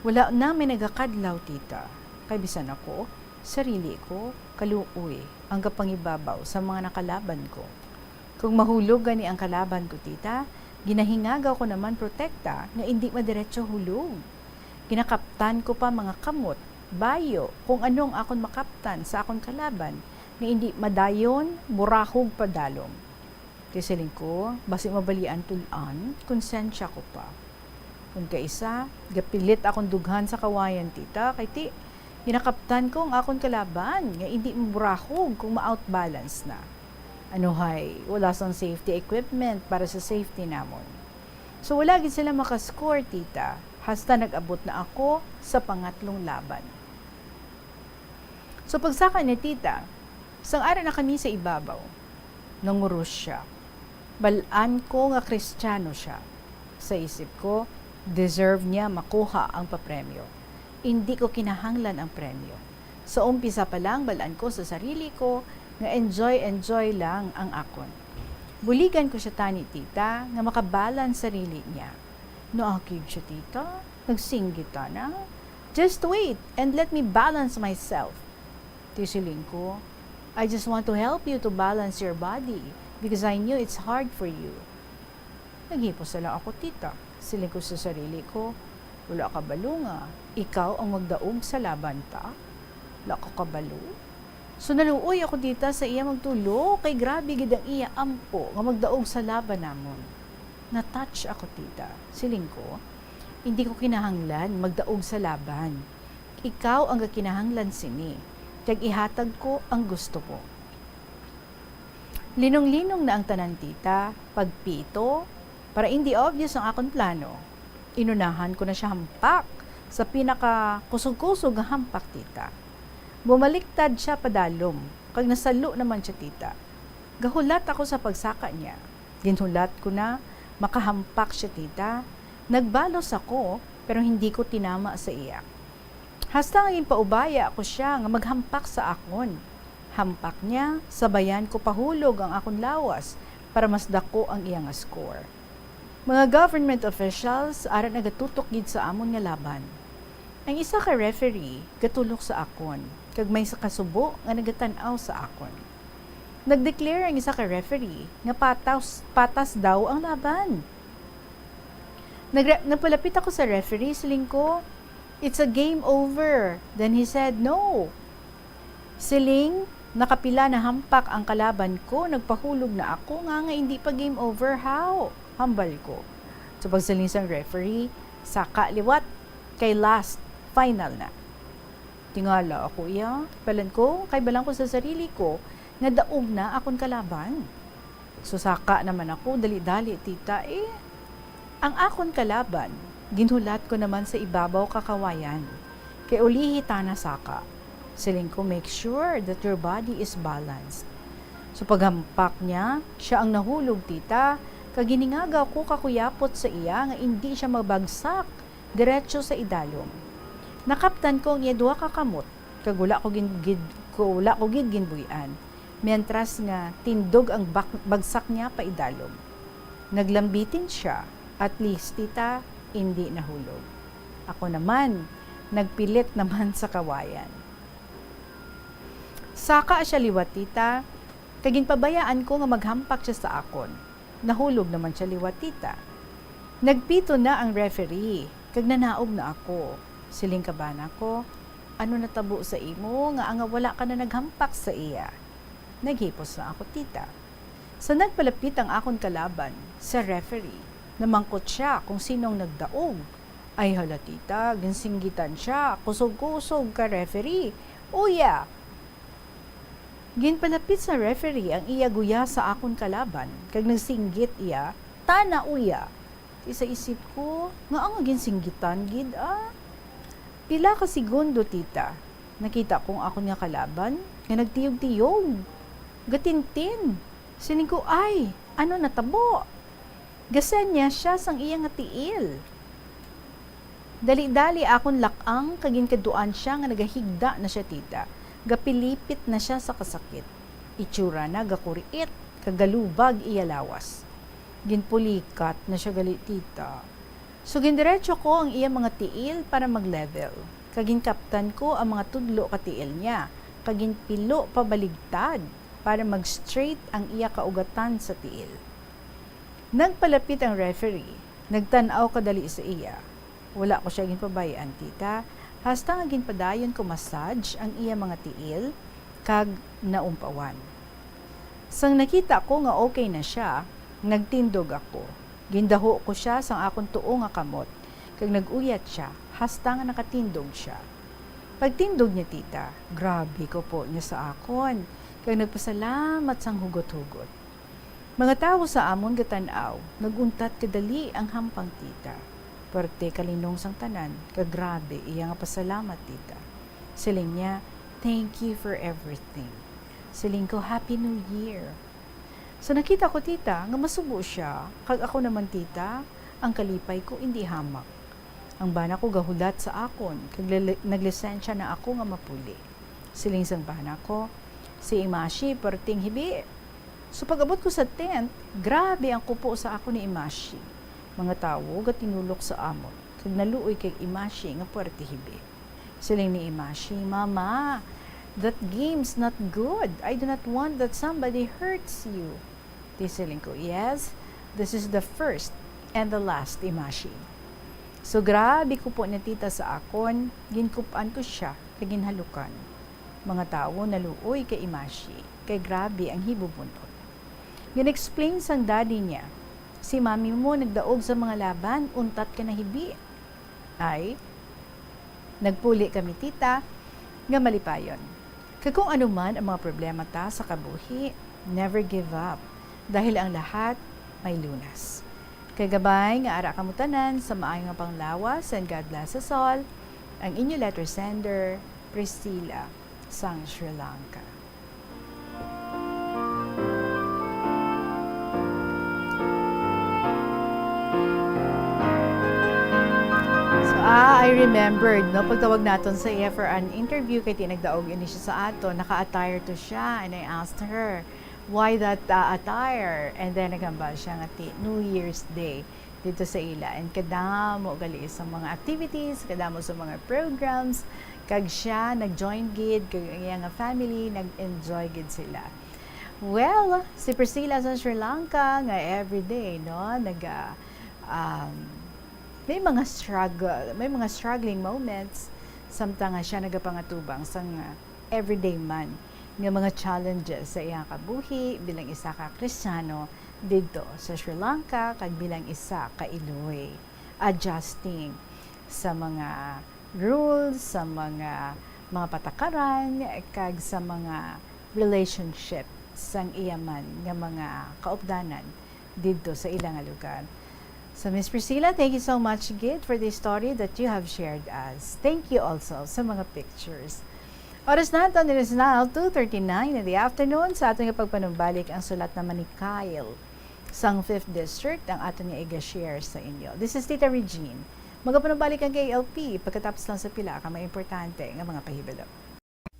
Wala na may nagakadlaw, tita. Kay bisan ako, sarili ko, kaluoy ang kapangibabaw sa mga nakalaban ko. Kung mahulog gani ang kalaban ko, tita, ginahingagaw ko naman protekta nga indi madiretso hulog. Ginakaptan ko pa mga kamot, bayo, kung ano ang akon makaptan sa akon kalaban nga indi madayon murahog padalom. Kay siling ko, basi mabalian tul-an, konsensya ko pa. Kung kaisa, gapilit akong dughan sa kawayan, tita, kay ti, ginakaptan ko ang akon kalaban nga indi maburahog kung ma-outbalance na. Anuhay, wala sang safety equipment para sa safety namon. So, wala gid sila makascore, tita, hasta nag-abot na ako sa pangatlong laban. So, pagsaka ni tita, sang ara na kami sa ibabaw, nanguros siya. Bal-an ko nga Kristiyano siya. Sa isip ko, deserve niya makuha ang papremyo. Indi ko kinahanglan ang premyo. Sa umpisa pa lang, bal-an ko sa sarili ko nga enjoy-enjoy lang ang akon. Buligan ko siya tani, tita, nga makabalance sarili niya. Naakig siya, tita. Nagsinggit na. "Just wait and let me balance myself." Ti siling ko, "I just want to help you to balance your body because I knew it's hard for you." Naghipos na lang ako, tita. Siling ko sa sarili ko, "Wala ka balo nga ikaw ang magdaog sa laban ta? Wala ka kabalo?" So, naluoy ako, tita, sa iya magtulo, kay grabe gid ang iya ampo nga magdaog sa laban namon. Na-touch ako, tita. Siling ko, "Hindi ko kinahanglan magdaog sa laban. Ikaw ang gakinahanglan sini, kag ihatag ko ang gusto mo." Linong-linong na ang tanan, tita. Pagpito, para indi obvious ang akon plano, inunahan ko na siya hampak sa pinakakusog-kusog nga hampak, tita. Bumaliktad siya padalom, kag nasalo naman siya, tita. Gahulat ako sa pagsaka niya. Ginhulat ko na makahampak siya, tita. Nagbalos ako, pero hindi ko tinama sa iya. Hasta nga ginpaubaya ko siya nga maghampak sa akon. Hampak niya, sabayan ko pahulog ang akon lawas para mas dako ang iya nga score. Mga government officials ara nagatutok gid sa amon nga laban. Ang isa ka referee gatulok sa akon, kag may isa ka subo nga nagatan-aw sa akon. Nag-declare ang isa ka referee nga patas, patas daw ang laban. Nagre-, nagpalapit ako sa referee, siling ko, "It's a game over." Then he said, "No." Siling, "Nakapila na hampak ang kalaban ko, nagpahulog na ako nga, nga hindi pa game over, how?" Hambal ko. So, pagsiling sang referee, "Saka liwat." Kay last, final na. Tingala ako iya, balan ko, kay balan ko sa sarili ko nga daog na akon kalaban. Susaka naman ako, dali-dali, tita, eh. Ang akon kalaban, ginhulat ko naman sa ibabaw ka kawayan. Kay ulihi tana saka. Siling ko, "Make sure that your body is balanced." So paghampak niya, siya ang nahulog, tita, kag giningagaw ko kakuyapot sa iya nga indi siya mabagsak diretso sa idalom. Nakaptan ko ang iya duha ka kamot, kag wala ko gin-, gid, ko, wala ko gid ginbuy-an, mientras nga tindog ang bak-, bagsak niya pa idalom. Naglambitin siya, at least, tita, indi nahulog. Ako naman, nagpilit naman sa kawayan. Saka siya liwat, tita, kag ginpabayaan ko nga maghampak siya sa akon. Nahulog naman siya liwat, tita. Nagpito na ang referee, kag nanaog na ako. Siling ka bana ko, "Ano natabo sa imo nga, nga wala ka na naghampak sa iya?" Naghipos na ako, tita. Sa nagpalapit ang akon kalaban, sa referee, namangkot siya kung sinong nagdaog. Ay hala, tita, ginsinggitan siya, kusog-kusog ka referee. Uya! Ginpalapit sa referee ang iya guya sa akon kalaban, kag nagsinggit iya, "Tana, uya!" Di sa isip ko, "Ngaa nga ginsinggitan gid, ah?" Pila ka segundo, tita, nakita ko ang akon nga kalaban nga nagtiyog-tiyog, gatintin. Siling ko, "Ay, ano natabo?" Gasenya siya sang iya nga tiil. Dali-dali akon lak-ang kag ginkaduan siya nga nagahigda na sia, tita. Gapilipit na sia sa kasakit. Itsura na gakuriit kag galubag iya lawas. Ginpulikat na sia gali, tita. So gindiretso ko ang iya mga tiil para mag-level, kag ginkaptan ko ang mga tudlo ka tiil niya, kag ginpilo pabaligtad para mag-straight ang iya kaugatan sa tiil. Nagpalapit ang referee, nagtan-aw kadali sa iya. Wala ko sia ginpabay-an, tita, hasta nga ginpadayon ko massage ang iya mga tiil, kag naumpawan. Sang nakita ko nga okay na sia, nagtindog ako. Gindaho ko sia sang akon tuo nga kamot, kag nag-uyat sia hasta nga nakatindog sia. Pagtindog niya, tita, grabe kupo niya sa akon, kag nagpasalamat sang hugot-hugot. Mga tawo sa amon gatan-aw, nag-untat kadali ang hampang, tita. Puwerte kalinong sang tanan, kag grabe iya nga pasalamat, tita. Siling niya, "Thank you for everything." Siling ko, "Happy New Year." So nakita ko, tita, nga masubo sia, kag ako naman, tita, ang kalipay ko indi hamak. Ang bana ko gahulat sa akon, kag lili-, naglisensya na ako nga mapuli. Siling sang bana ko, "Si Imashi, perting hibi." So pag-abot ko sa tent, grabe ang kupo sa akon ni Imashi. Mga tawo gatinulok sa amon, kag naluoy kay Imashi nga puwerte hibi. Siling ni Imashi, "Mama, that game's not good. I do not want that somebody hurts you." Di siling ko, "Yes, this is the first and the last, Imashi." So grabe kupo niya, tita, sa akon, ginkup-an ko sia kag ginhalukan. Mga tawo naluoy kay Imashi, kay grabe ang hibubun-ot. Gin-explain sang daddy niya, "Si mami mo nagdaog sa mga laban, untat ka nahibi." Ay, nagpuli kami, tita, nga malipayon. Kag kung ano man ang mga problema ta sa kabuhi, never give up, dahil ang lahat may lunas. Kay gabay nga ara kamo tanan sa maayo nga panglawas, and God bless us all. Ang inyo letter sender, Priscilla, sang Sri Lanka. So, ah, I remembered, no, pagtawag naton sa iya for an interview, kay ti nagdaog ini siya sa ato, naka-attire to siya, and I asked her, "Why that, uh, attire?" And then naghambal siya nga ti New Year's Day dito sa ila. And kadamo gali sa mga activities, kadamo sa mga programs, kag siya nag-join gid, kag ang iya nga family nag-enjoy gid sila. Well, si Priscilla sa Sri Lanka nga everyday, no, naga, um, may mga struggle, may mga struggling moments, samtang nga siya nagapangatubang sang, uh, everyday man nga mga challenges sa iyang kabuhi bilang isa ka Kristiyano didto sa Sri Lanka kag bilang isa ka iloy. Adjusting sa mga rules, sa mga, mga patakaran, kag sa mga relationship sang iya man nga mga kaupdanan didto sa ila nga lugar. So, Miss Priscilla, thank you so much gid for the story that you have shared us. Thank you also sa mga pictures. Oras naton, it is now two thirty-nine in the afternoon. Sa aton nga pagpanumbalik, ang sulat naman ni Kyle sang Fifth District ang aton nga iga-share sa inyo. This is Tita Regine. Magapanumbalik ang K L P pagkatapos lang sa pila ka mga importante nga mga pahibalo.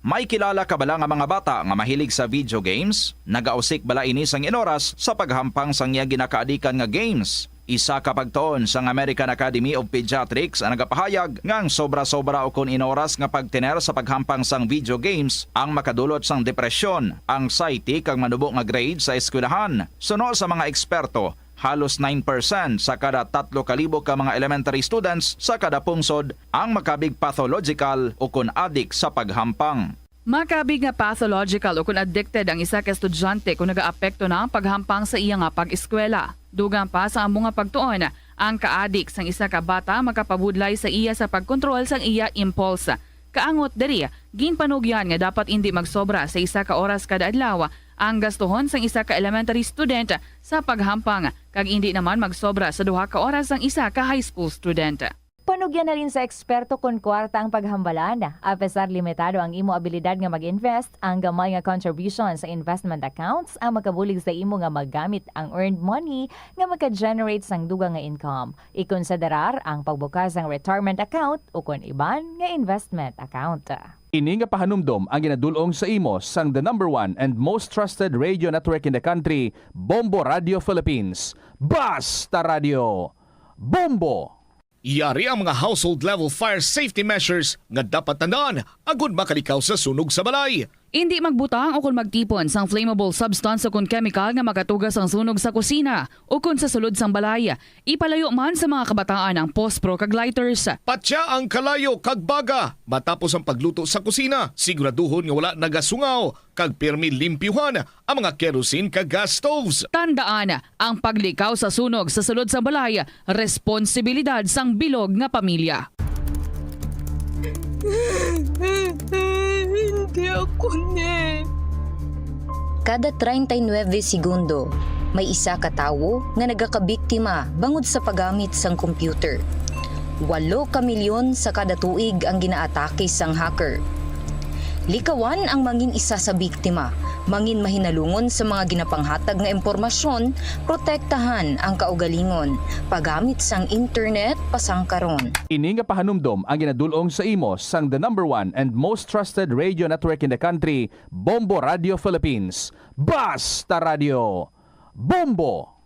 May kilala ka bala nga mga bata nga mahilig sa video games? Nagausik bala ini sang inoras sa paghampang sang iya ginakaadikan nga games? Isa ka pagtuon sang American Academy of Pediatrics ang nagapahayag nga ang sobra-sobra ukon inoras nga pagtener sa paghampang sang video games ang makadulot sang depresyon, anxiety, kag manubo nga grade sa eskwelahan. Suno sa mga eksperto, halos nine percent sa kada tatlo ka libo ka mga elementary students sa kada pungsod ang makabig pathological ukon adik sa paghampang. Makabig nga pathological ukon addicted ang isa ka estudyante kon nagaapekto na ang paghampang sa iya nga pag-eskwela. Dugang pa sa amo nga pagtuon, ang kaadik sang isa ka bata makapabudlay sa iya sa pagkontrol sang iya impulse. Kaangot diri, ginpanugyan nga dapat indi magsobra sa isa ka oras kada adlaw ang gastuhon sang isa ka elementary student sa paghampang, kag indi naman magsobra sa duha ka oras sang isa ka high school student. Panugyan halin sa eksperto kon kwarta ang paghambalan. Apesar limitado ang imo abilidad nga mag-invest, ang gamay nga contribution sa investment accounts ang makabulig sa imo nga magamit ang earned money nga maka-generate sang dugang nga income. Ikonsiderar ang pagbukas sang retirement account ukon iban nga investment account. Ini nga pahanumdom ang ginadul-ong sa imo sang the number one and most trusted radio network in the country, Bombo Radio Philippines. Basta Radio, Bombo! Yari ang mga household level fire safety measures nga dapat tandaan agud makalikaw sa sunog sa balay. Indi magbutang o kon magtipon sang flammable substance o kon chemical nga makatugas ang sunog sa kusina o kon sa sulod sang balay. Ipalayo man sa mga kabataan ang pospro kag lighters. Patya ang kalayo kag baga matapos ang pagluto sa kusina. Siguraduhon nga wala nagasungaw kag pirmi limpyuhan ang mga kerosene kag gas stoves. Tandaan, ang paglikaw sa sunog sa sulod sang balay, responsibilidad sang bilog nga pamilya. Hindi ako ni. Kada treinta y nueve segundo, may isa ka tawo nga nagakabiktima bangod sa paggamit sang computer. Walo ka milyon sa kada tuig ang ginaatake sang hacker. Likawan ang mangin isa sa biktima, mangin mahinalungon sa mga ginapanghatag nga impormasyon, protektahan ang kaugalingon, paggamit sang internet pasangkaron. Ini nga pahanumdom ang ginadul-ong sa imo sang the number one and most trusted radio network in the country, Bombo Radio Philippines. Basta Radio, Bombo!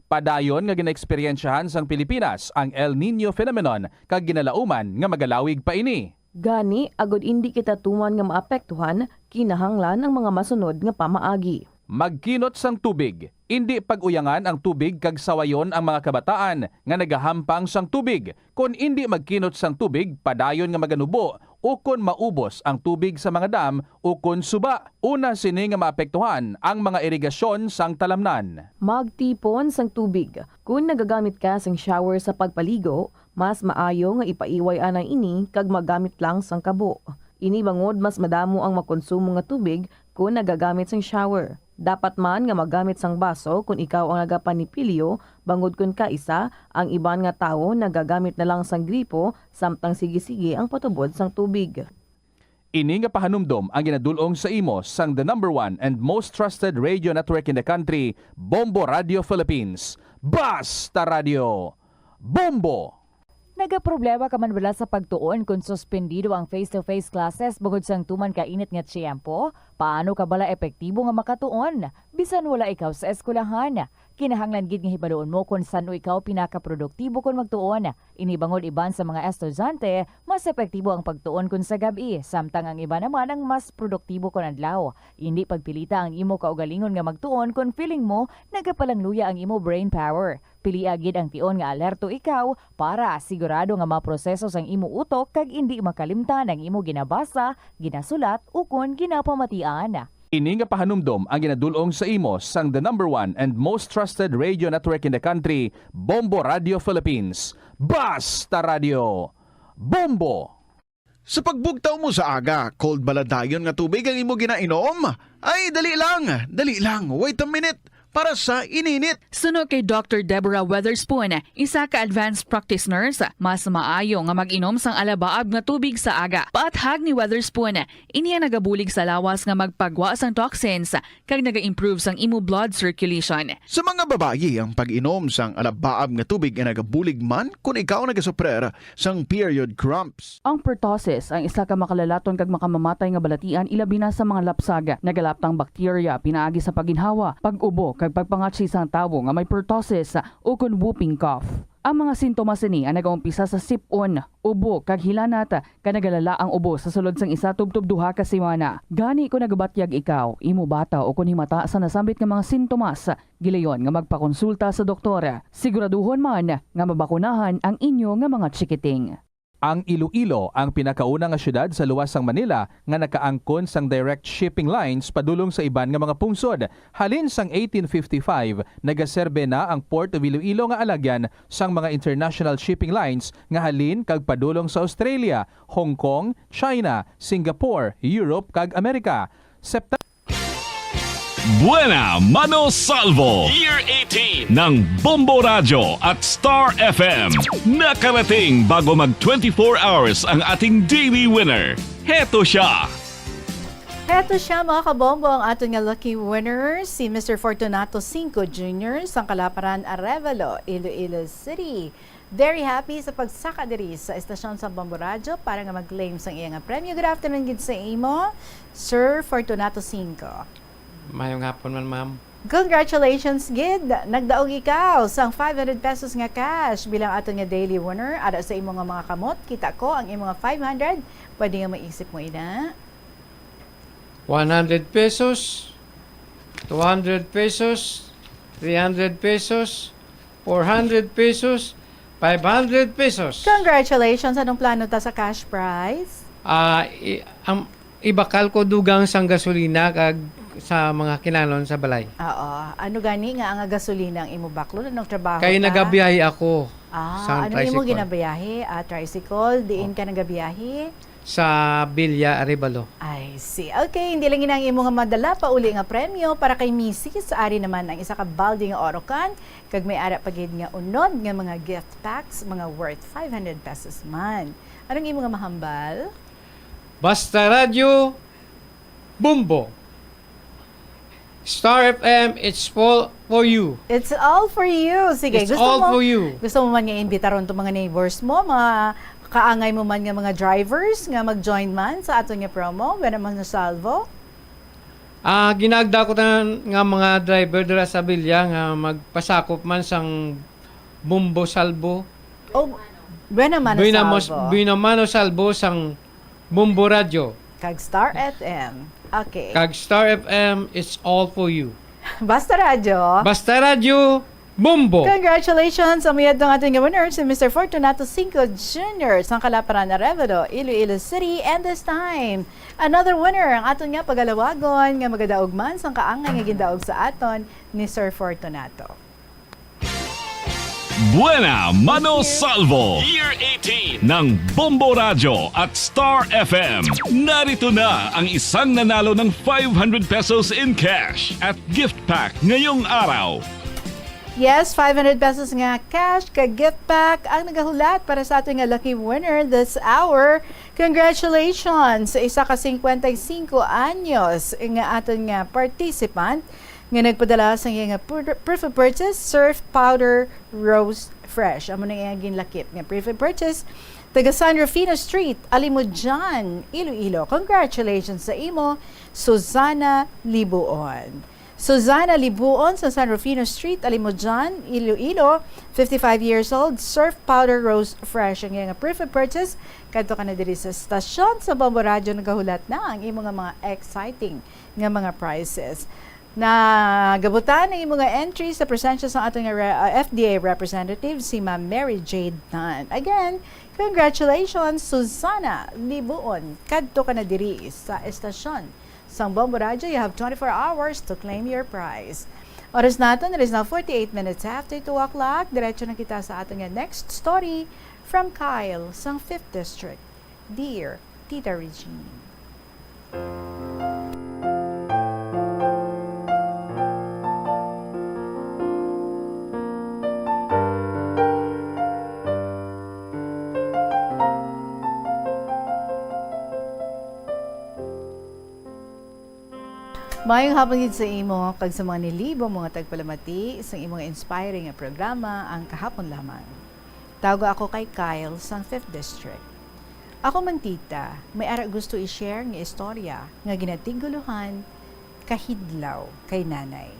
Padayon nga ginaeksperyensyahan sang Pilipinas ang El Niño phenomenon kag ginalauman nga magalawig pa ini. Gani, agud indi kita tuman nga maapektuhan, kinahanglan ang mga masunod nga pamaagi. Magkinot sang tubig. Indi pag-uyangan ang tubig kag sawayon ang mga kabataan nga nagahampang sang tubig. Kon indi magkinot sang tubig, padayon nga maganubo ukon maubos ang tubig sa mga dam ukon suba. Una sini nga maapektuhan ang mga irigasyon sang talamnan. Magtipon sang tubig. Kon nagagamit ka sang shower sa pagpaligo, mas maayo nga ipaiway anay ini kag magamit lang sang kabo. Ini bangod mas madamo ang makonsumo nga tubig kon nagagamit sang shower. Dapat man nga magamit sang baso kon ikaw ang nagapanipilyo, bangod kon kaisa, ang iban nga tawo nagagamit na lang sang gripo samtang sige-sige ang patubod sang tubig. Ini nga pahanumdom ang ginadul-ong sa imo sang the number one and most trusted radio network in the country, Bombo Radio Philippines. Basta Radio, Bombo! Nagaproblema ka man bala sa pagtuon kon suspendido ang face-to-face classes bangod sang tuman ka init nga tiyempo? Paano ka bala epektibo nga makatuon bisan wala ikaw sa eskwelahan? Kinahanglan gid nga hibaluon mo kon san-o ikaw pinakaproduktibo kon magtuon. Ini bangod iban sa mga estudyante, mas epektibo ang pagtuon kon sa gab-i, samtang ang iban naman ang mas produktibo kon adlaw. Indi pagpilita ang imo kaugalingon nga magtuon kon feeling mo nagapalangluya ang imo brain power. Pilia gid ang tion nga alerto ikaw para sigurado nga maproseso sang imo utok kag indi makalimtan ang imo ginabasa, ginasulat, ukon ginapamatian. Ini nga pahanumdom ang ginadul-ong sa imo sang the number one and most trusted radio network in the country, Bombo Radio Philippines. Basta Radio! Bombo! Sa pagbugtaw mo sa aga, cold bala dayon nga tubig ang imo ginainom? Ay, dali lang, dali lang, wait a minute, para sa ininit. Suno kay Doctor Deborah Weatherspoon, isa ka advanced practice nurse, mas maayo nga mag-inom sang alabaab nga tubig sa aga. Paathag ni Weatherspoon, ini ang nagabulig sa lawas nga magpagwa sang toxins kag naga-improve sang imo blood circulation. Sa mga babayi, ang pag-inom sang alabaab nga tubig ay nagabulig man kon ikaw nagasuprer sang period cramps. Ang pertussis ang isa ka makalalaton kag makamamatay nga balatian, ilabi na sa mga lapsag. Nagalaptang bakterya pinaagi sa pagginhawa, pag-ubo, kag pagpangatsi sang tawo nga may pertussis ukon whooping cough. Ang mga sintomas sini ang nagaumpisa sa sip-on, ubo, kag hilanat, kag nagalala ang ubo sa sulod sang isa tubtob duha ka semana. Gani, kon nagabatyag ikaw, imo bata, ukon himata sa nasambit nga mga sintomas, gilayon nga magpakonsulta sa doktor. Siguraduhon man nga mabakunahan ang inyo nga mga chikiting. Ang Iloilo ang pinakauna nga siyudad sa luwas sang Manila nga nakaangkon sang direct shipping lines padulong sa iban nga mga pungsod. Halin sang eighteen fifty-five, nagaserbe na ang Port of Iloilo nga alagyan sang mga international shipping lines nga halin kag padulong sa Australia, Hong Kong, China, Singapore, Europe, kag Amerika. September Buena Mano Salvo, Year eighteen, ng Bombo Radyo at Star F M. Nakarating bago mag twenty-four hours ang ating daily winner. Heto siya. Heto siya, mga kabombo, ang aton nga lucky winner, si Mister Fortunato Cinco Junior sang Kalaparan, Arevalo, Iloilo City. Very happy sa pagsaka diri sa estasyon sa Bombo Radyo para nga mag-claim sang iya nga premyo. Good afternoon gid sa imo, Sir Fortunato Cinco. Mayong hapon man, ma'am. Congratulations gid! Nagdaog ikaw sang five hundred pesos nga cash bilang aton nga daily winner. Ara sa imo nga mga kamot, kita ko ang imo nga five hundred. Pwede nga maisip mo ina. One hundred pesos, two hundred pesos, three hundred pesos, four hundred pesos, five hundred pesos. Congratulations! Anong plano ta sa cash prize? Ah, i-, ang, ibakal ko dugang sang gasolina kag sa mga kinanon sa balay. Oo. Ano gani nga ang gasolina ang imo baklon? Anong trabaho Kay ta? nagabiyahe ako Ah, sa ano imo tricycle. ginabiyahe? Ah, tricycle? Diin Oh. ka nagabiyahe? Sa Villa Arevalo. I see. Okay, hindi lang ina ang imo nga madala pa uli nga premyo para kay misis. Ari naman ang isa ka balde nga oro can, kag may ara pa gid nga unod nga mga gift packs, mga worth five hundred pesos man. Anong imo nga mahambal? Basta Radyo, Bombo. Star F M, it's all for you. It's all for you. Sige, It's gusto all mo, for you. gusto mo man nga imbitaron to mga neighbors mo, mga kaangay mo man nga mga drivers nga mag-join man sa aton nga promo, Buena Mano Salvo? Ah, ginaagda ko tanan nga mga driver dira sa Villa nga magpasakop man sang Bombo Salvo. Oh, Buena Mano Buena Mos-, Salvo. Buena Mano Salvo sang Bombo Radyo. Kag Star F M. Okay. Kag Star F M, it's all for you. Basta Radyo. Basta Radyo, Bombo. Congratulations! Ang mayad ng ating winner, si Mister Fortunato Cinco Junior, sang Kalaparan, Arevalo, Iloilo City. And this time, another winner ang aton nga pagalawagon nga magadaog man sang kaangay nga gindaog sa aton ni Sir Fortunato. Buena Mano Salvo, Year eighteen, ng Bombo Radyo at Star F M. Narito na ang isang nanalo ng five hundred pesos in cash at gift pack ngayong araw. Yes, five hundred pesos nga cash ka gift pack ang nagahulat para sa ating nga lucky winner this hour. Congratulations sa isa ka cincuenta y cinco anyos nga aton nga participant nga nagpadala sa iya nga pr-, proof of purchase, Surf Powder Rose Fresh. Amo na iya ginlakip nga proof of purchase. Taga San Rufino Street, Alimodian, Iloilo. Congratulations sa imo, Susana Libuon. Susana Libuon sa San Rufino Street, Alimodian, Iloilo, fifty-five years old, Surf Powder Rose Fresh ang iyang proof of purchase. Kadto ka na diri sa stasyon sa Bombo Radyo, nagahulat na ang imo nga mga exciting nga mga prizes. Nagabutan ang imo nga entry sa presensya sa ato nga re-, uh, F D A representative, si Ma'am Mary Jade Tan. Again, congratulations, Susana Libuon. Kadto ka na diri sa estasyon sang Bombo Radyo. You have twenty-four hours to claim your prize. Oras naton, it is now forty-eight minutes after two o'clock. Diretso na kita sa aton nga next story From Kyle sang Fifth District, Dear Tita Regine. Maayong hapon gid sa imo kag sa mga nilibo mo nga tagpalamati sang imo nga inspiring nga programa, Ang Kahapon Lamang. Tawga ako kay Kyle sang Fifth District. Ako man, tita, may ara gusto i-share nga istorya nga ginatiguluhan Kahidlaw kay Nanay.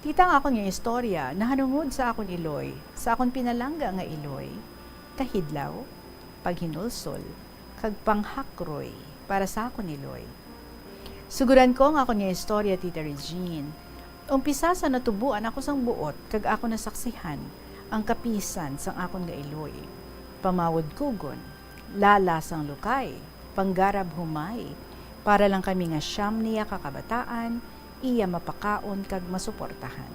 Tita, ang akon nga istorya nahanungod sa akon iloy, sa akon pinalangga nga iloy, kahidlaw, paghinulsol, kag panghakroy para sa akon iloy. Sugoran ko ang akon nga istorya, Tita Regine. Umpisa sa natubuan ako sang buot kag ako nasaksihan ang kapisan sang akon nga iloy, pamawod kugon, lala sang lukay, panggarab humay, para lang kami nga siyam niya ka kabataan iya mapakaon kag masuportahan.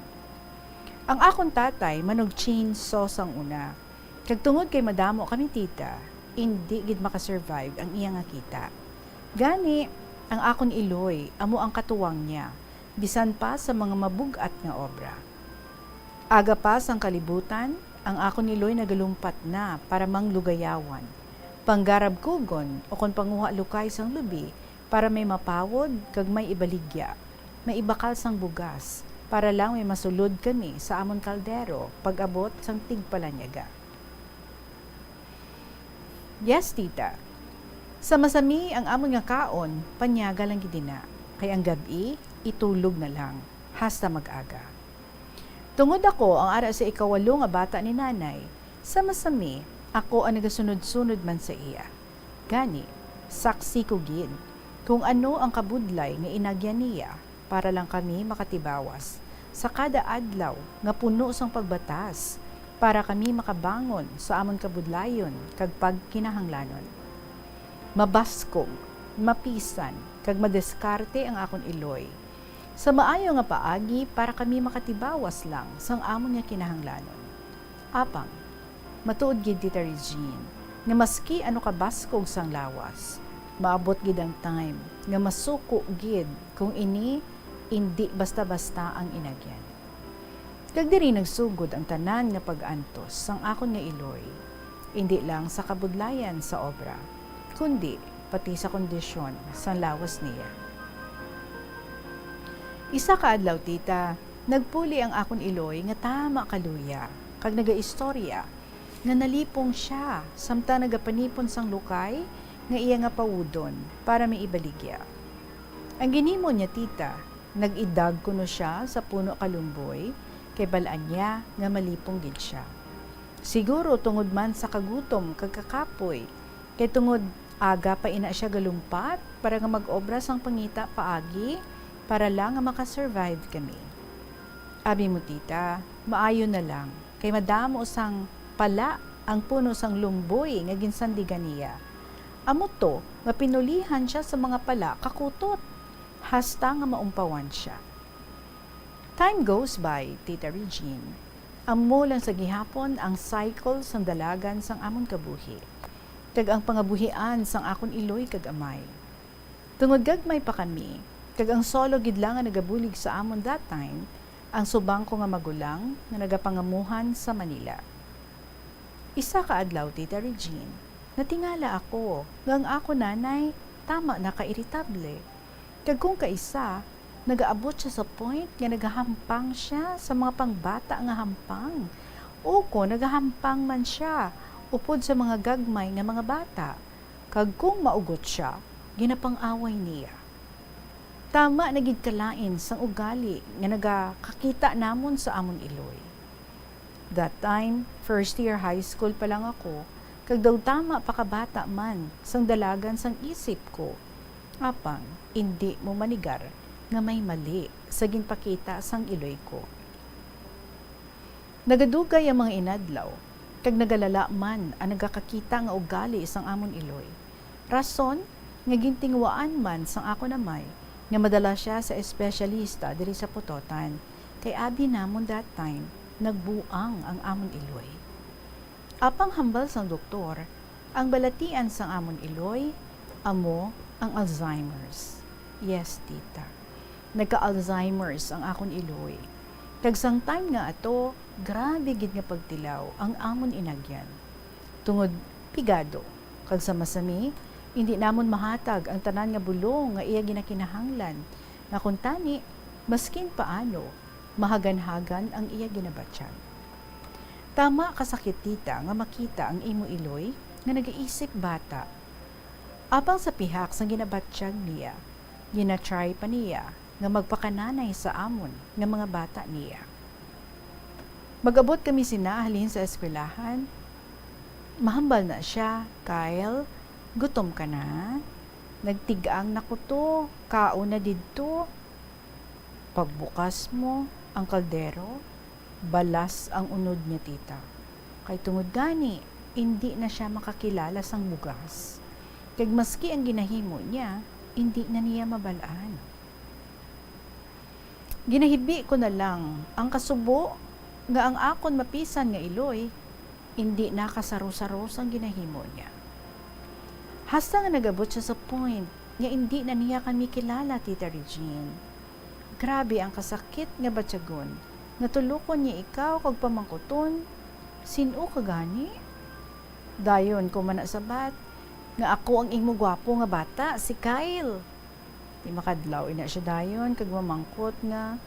Ang akon tatay manug-chainsaw sang una, kag tungod kay madamo kami, tita, indi gid makasurvive ang iya nga kita. Gani, ang akon iloy amo ang katuwang niya, bisan pa sa mga mabug-at nga obra. Aga pa sang kalibutan, ang akon iloy nagalumpat na para manglugayawan, panggarab kugon, ukon panguha lukay sang lubi para may mapawod kag may ibaligya, may ibakal sang bugas, para lang may masulod kami sa amon kaldero pag-abot sang tigpalanyaga. Yes, tita. Sa masami ang amon nga kaon, panyaga lang gid ina, kay ang gab-i, itulog na lang, hasta mag-aga. Tungod ako ang ara sa ikawalo nga bata ni nanay, sa masami, ako ang nagasunod-sunod man sa iya. Gani, saksi ko gid kung ano ang kabudlay nga inagyan niya para lang kami makatibawas sa kada adlaw nga puno sang pagbatas, para kami makabangon sa amon kabudlayon kag pagkinahanglanon. Mabaskog, mapisan, kag madiskarte ang akon iloy sa maayo nga paagi para kami makatibawas lang sang amon nga kinahanglanon. Apang, matuod gid, Tita Regine, nga maski ano ka baskog sang lawas, maabot gid ang time nga masuko gid kung ini indi basta-basta ang inagyan. Kag diri nagsugod ang tanan nga pag-antos sang akon nga iloy, indi lang sa kabudlayan sa obra, kundi pati sa kondisyon sang lawas niya. Isa ka adlaw, tita, nagpuli ang akon iloy nga tama ka luya, kag nagaistorya nga nalipong sia samtang nagapanipon sang lukay nga iya nga pawudon para may ibaligya. Ang ginhimo niya, tita, nag-idag kuno sia sa puno ka lumboy, kay bal-an niya nga malipong gid sia. Siguro tungod man sa kagutom kag kakapoy, kay tungod aga pa ina sia galumpat para nga mag-obra sang pangita paagi, para lang nga maka-survive kami. Abi mo, tita, maayo na lang, kay madamo sang pala ang puno sang lumboy nga ginsandigan niya. Amo to nga pinulihan sia sa mga pala kakutot, hasta nga maumpawan sia. Time goes by, Tita Regine. Amo lang sa gihapon ang cycle sang dalagan sang amon kabuhi, kag ang pangabuhian sang akon iloy kag amay. Tungod gagmay pa kami, kag ang solo gid lang nga nagabulig sa amon that time, ang subang ko nga magulang nga nagapangamuhan sa Manila. Isa ka adlaw, Tita Regine, natingala ako nga ang akon nanay tama na ka iritable. Kag kung kaisa, nagaabot sia sa point nga nagahampang sia sa mga pangbata nga hampang. Ukon nagahampang man sia upod sa mga gagmay nga mga bata. Kag kung maugot sia, ginapang-away niya. Tama na gid kalain sang ugali nga nagakakita namon sa amon iloy. That time, first year high school pa lang ako, kag daw tama pa kabata man sang dalagan sang isip ko. Apang, indi mo manigar nga may mali sa ginpakita sang iloy ko. Nagadugay ang mga inadlaw, kag nagalala man ang nagakakita nga ugali sang amon iloy. Rason nga gintinguhaan man sang akon amay nga madala sia sa espesyalista diri sa Pototan, kay abi namon that time nagbuang ang amon iloy. Apang hambal sang doktor, ang balatian sang amon iloy amo ang Alzheimer's. Yes, tita. Nagka-Alzheimer's ang akon iloy. Kag sang time nga ato, grabe gid nga pagtilaw ang amon inagyan. Tungod pigado, kag sa masami, indi namon mahatag ang tanan nga bulong nga iya ginakinahanglan, nga kuntani, maskin paano, mahaganhagan ang iya ginabatyag. Tama ka sakit, tita, nga makita ang imo iloy nga nagaisip bata. Apang sa pihak sang ginabatyag niya, gina-try pa niya nga magpakananay sa amon nga mga bata niya. Mag-abot kami sina halin sa eskwelahan. Mahambal na sia, "Kyle, gutom ka na? Nagtig-ang na ko to, kaon na didto." Pagbukas mo ang kaldero, balas ang unod niya, tita. Kay tungod gani, indi na sia makakilala sang bugas. Kag maski ang ginahimo niya, indi na niya mabal-an. Ginahibi ko na lang ang kasubo nga ang akon mapisan nga iloy indi nakasaro-saro sang ginahimo niya. Hasta nga nag-abot sia sa point nga indi na niya kami kilala, Tita Regine. Grabe ang kasakit nga batyagon nga tulokon niya ikaw kag pamangkuton, "Sin-o ka gani?" Dayon ko man nasabat nga ako ang imo gwapo nga bata, si Kyle. Ti makadlaw ina sia dayon kag mamangkot nga,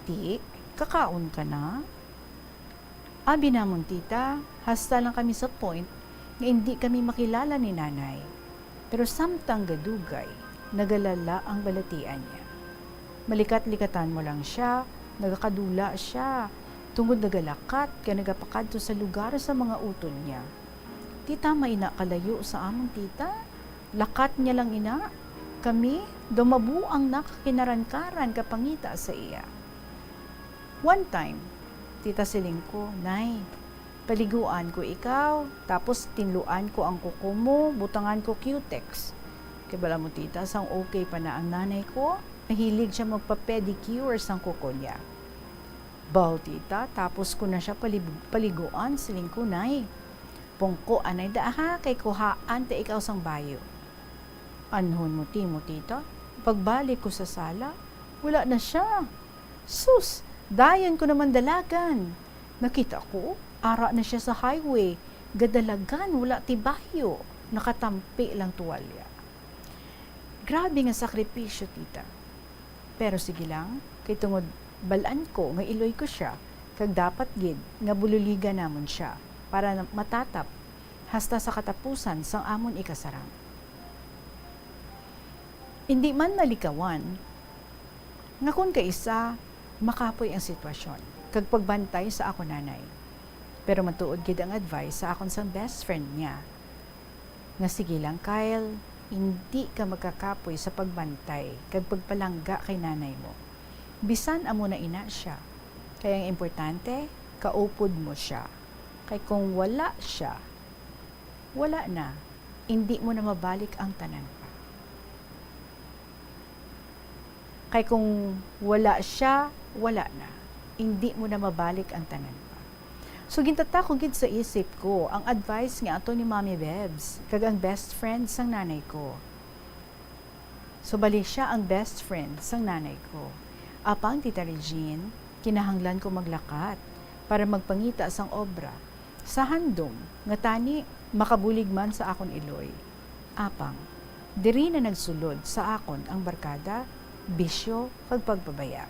"Ti, kakaon ka na?" Abi namon, tita, hasta lang kami sa point nga indi kami makilala ni nanay. Pero samtang gadugay, nagalala ang balatian niya. Malikat-likatan mo lang sia, nagakadula sia, tungod nagalakat kag nagapakadto sa lugar sa mga utod niya. Ti tama ina kalayo sa amon, tita? Lakat niya lang ina. Kami, daw mabuang na ka kinarankaran ka pangita sa iya. One time, tita, siling ko, "Nay, paliguan ko ikaw, tapos tinluan ko ang kuko mo, butangan ko Cutex." Kay bala mo, tita, sang okay pa na ang nanay ko, mahilig siya magpa-pedicure sang kuko niya. Baw, tita, tapos ko na sia palib-, paliguan, siling ko, "Nay, pungko anay da ha, kay kuhaan ta ikaw sang bayo." Anhon mo ti mo, tita, pagbalik ko sa sala, wala na sia. Sus, dayon ko naman dalagan. Nakita ko, ara na sia sa highway, gadalagan, wala ti bayo, nakatampi lang tuwalya. Grabe nga sakripisyo, tita. Pero sige lang, kay tungod bal-an ko nga iloy ko sia, kag dapat gid nga bululigan namon sia para na-, matatap hasta sa katapusan sang amon ikasarang. Indi man nalikawan nga kon kaisa makapoy ang sitwasyon kag pagbantay sa akon nanay. Pero matuod gid ang advice sa akon sang best friend niya, nga, "Sige lang, Kyle, indi ka magkakapoy sa pagbantay kag pagpalangga kay nanay mo. Bisan amo na ina sia, kay ang importante, kaupod mo sia. Kay kung wala sia, wala na, indi mo na mabalik ang tanan pa." Kay kung wala sia, wala na. Indi mo na mabalik ang tanan pa. So, gintatak ko gid sa isip ko ang advice nga ato ni Mami Bebs kag ang best friend sang nanay ko. So, bali sia ang best friend sang nanay ko. Apang, Tita Regine, kinahanglan ko maglakat para magpangita sang obra sa handom nga tani makabulig man sa akon iloy. Apang, diri na nagsulod sa akon ang barkada, bisyo, kag pagpabaya.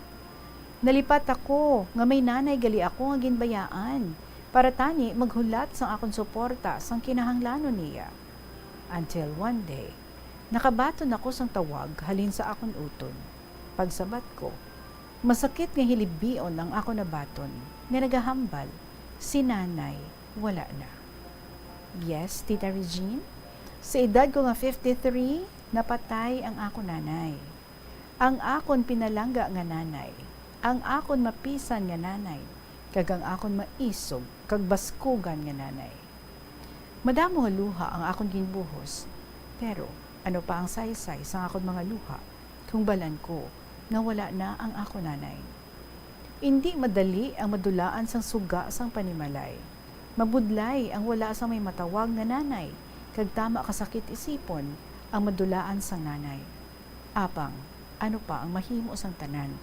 Nalipat ako nga may nanay gali ako nga ginbayaan, para tani maghulat sang akon suporta sang kinahanglanon niya. Until one day, nakabaton ako sang tawag halin sa akon utod. Pagsabat ko, masakit nga hilibion ang akon nabaton nga nagahambal, si Nanay wala na. Yes, Tita Regine, sa edad ko nga fifty-three, napatay ang akon nanay. Ang akon pinalangga nga nanay, ang akon mapisan nga nanay, kag ang akon maisog kag baskugan nga nanay. Madamo nga luha ang akon ginbuhos, pero ano pa ang saysay sang akon mga luha kung bal-an ko nga wala na ang akon nanay? Indi madali ang madulaan sang suga sang panimalay. Mabudlay ang wala sang may matawag nga nanay, kag tama ka sakit isipon ang madulaan sang nanay. Apang, ano pa ang mahimo sang tanan,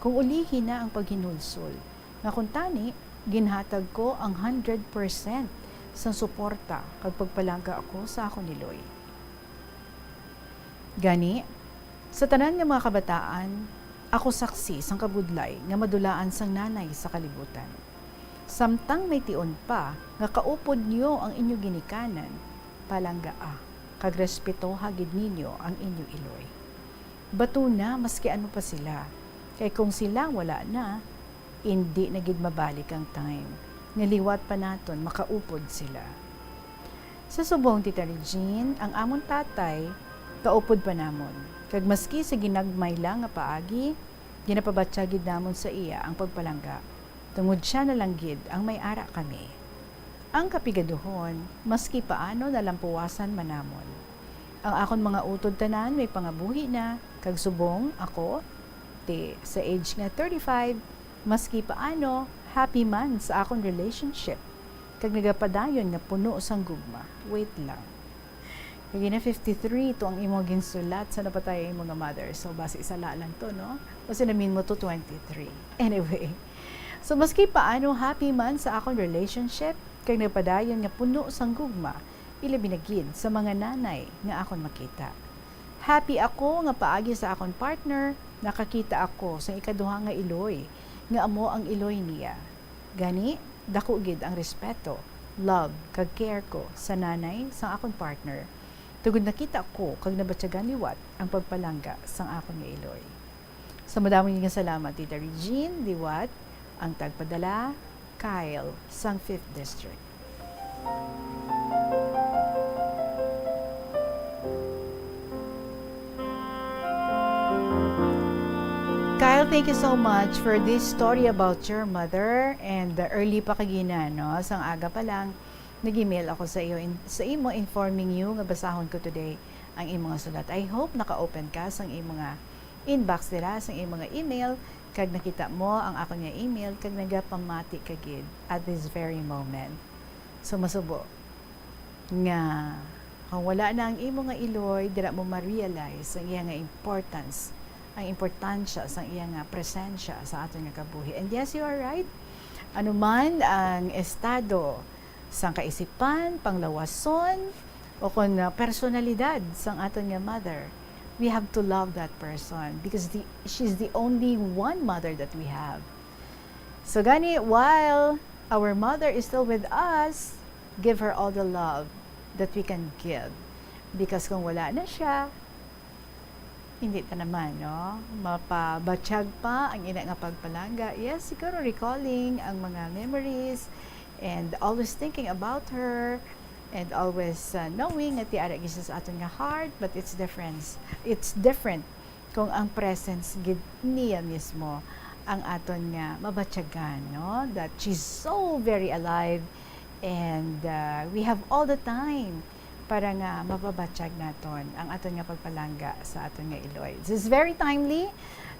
kung ulihi na ang paghinulsol, nga kuntani, ginhatag ko ang hundred percent sang suporta kag pagpalangga ako sa akon iloy. Gani, sa tanan nga mga kabataan, ako saksi sang kabudlay nga madulaan sang nanay sa kalibutan. Samtang may tion pa nga kaupod niyo ang inyo ginikanan, palanggaa kag respetoha gid ninyo ang inyo iloy. Batuna maski ano pa sila, kay kung sila wala na, indi na gid mabalik ang time nga liwat pa naton makaupod sila. Sa subong, Tita Regine, ang amon tatay kaupod pa namon, kag maski sa ginagmay lang nga paagi, ginapabatyag gid namon sa iya ang pagpalangga, tungod sia na lang gid ang may ara kami. Ang kapigaduhon, maski paano nalampuwasan man namon. Ang akon mga utod tanan may pangabuhi na, kag subong ako, ti, sa age nga thirty-five, maski paano, happy man sa akon relationship, kag nagapadayon nga puno sang gugma. Wait lang. Kag gina fifty-three to ang imo ginsulat sa napatay ang imo nga mother. So, basi sala lang to, no? Basi namin mo to twenty-three. Anyway. So, maski paano, happy man sa akon relationship, kag nagpadayon nga puno sang gugma, ilabi na gid sa mga nanay nga akon makita. Happy ako nga paagi sa akon partner, nakakita ako sang ikaduha nga iloy, nga amo ang iloy niya. Gani, dako gid ang respeto, love, kag care ko sa nanay sang akon partner, tungod nakita ko kag nabatyagan liwat ang pagpalangga sang akon nga iloy. Sa madamo nga salamat, Tita Regine, liwat ang tagpadala, Kyle, sang Fifth District. Kyle, thank you so much for this story about your mother. And, uh, early pa kagina, no? Sang aga pa lang, nag-email ako sa iyo, in-, sa imo, informing you nga basahon ko today ang imo nga sulat. I hope naka-open ka sang imo nga inbox dira, sang imo nga email, kag nakita mo ang akon nga email, kag nagapamati ka gid at this very moment. So, masubo nga kung wala na ang imo nga iloy, dira mo ma-realize ang iya nga importance, ang importansya sang iya nga presensya sa aton nga kabuhi. And yes, you are right. Ano man ang estado sang kaisipan, panglawason, o kon, ah, personalidad sang aton nga mother, we have to love that person because the, she's the only one mother that we have. So gani, while our mother is still with us, give her all the love that we can give. Because kung wala na siya, hindi ta naman, no? Mapabatyag pa ang ina nga pagpalangga. Yes, siguro recalling ang mga memories and always thinking about her and always, uh, knowing nga ti ara gid siya sa aton nga heart, but it's different. It's different kung ang presence gid niya mismo ang aton nga mabatyagan, no? That she's so very alive and, uh, we have all the time para nga mapabatyag naton ang aton nga pagpalangga sa aton nga iloy. This is very timely.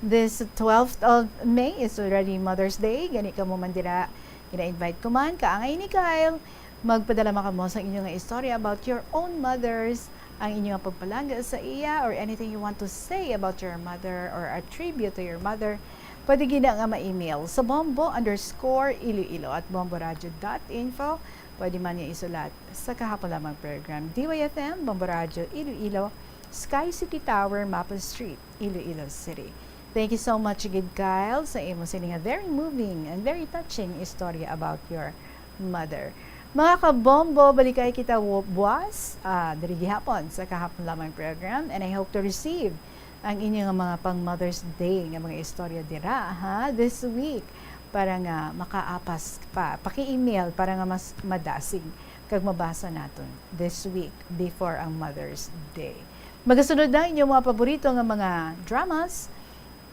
This twelfth of May is already Mother's Day. Gani kamo man dira, gina-invite ko man, kaangay ni Kyle, magpadala man kamo sa inyo nga istorya about your own mothers, ang inyo nga pagpalangga sa iya, or anything you want to say about your mother or a tribute to your mother. Pwede gid na nga ma-email sa bombo underscore iloilo at bomboradio dot info. Pwede man nga isulat sa Kahapon Lamang Program, D Y F M, Bombo Radyo, Iloilo, Sky City Tower, Maple Street, Iloilo City. Thank you so much gid, Kyle, sa imo sini nga very moving and very touching istorya about your mother. Mga kabombo, balikay kita wo-, buwas, ah, diri gihapon sa Kahapon Lamang Program, and I hope to receive ang inyo nga mga pang Mother's Day nga mga istorya dira, ha, this week, para nga makaapas pa. Paki-email para nga mas madasig kag mabasa naton this week before ang Mother's Day. Magasunod na inyo mga paborito nga mga dramas,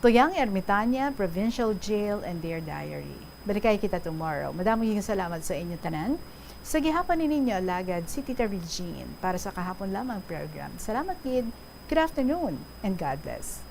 Tuyang Ermitanya, Provincial Jail, and Dear Diary. Balikay kita tomorrow. Madamo nga salamat sa inyo tanan. Sa gihapon ni ninyo alagad si Tita Regine para sa Kahapon Lamang Program. Salamat gid. Good afternoon and God bless.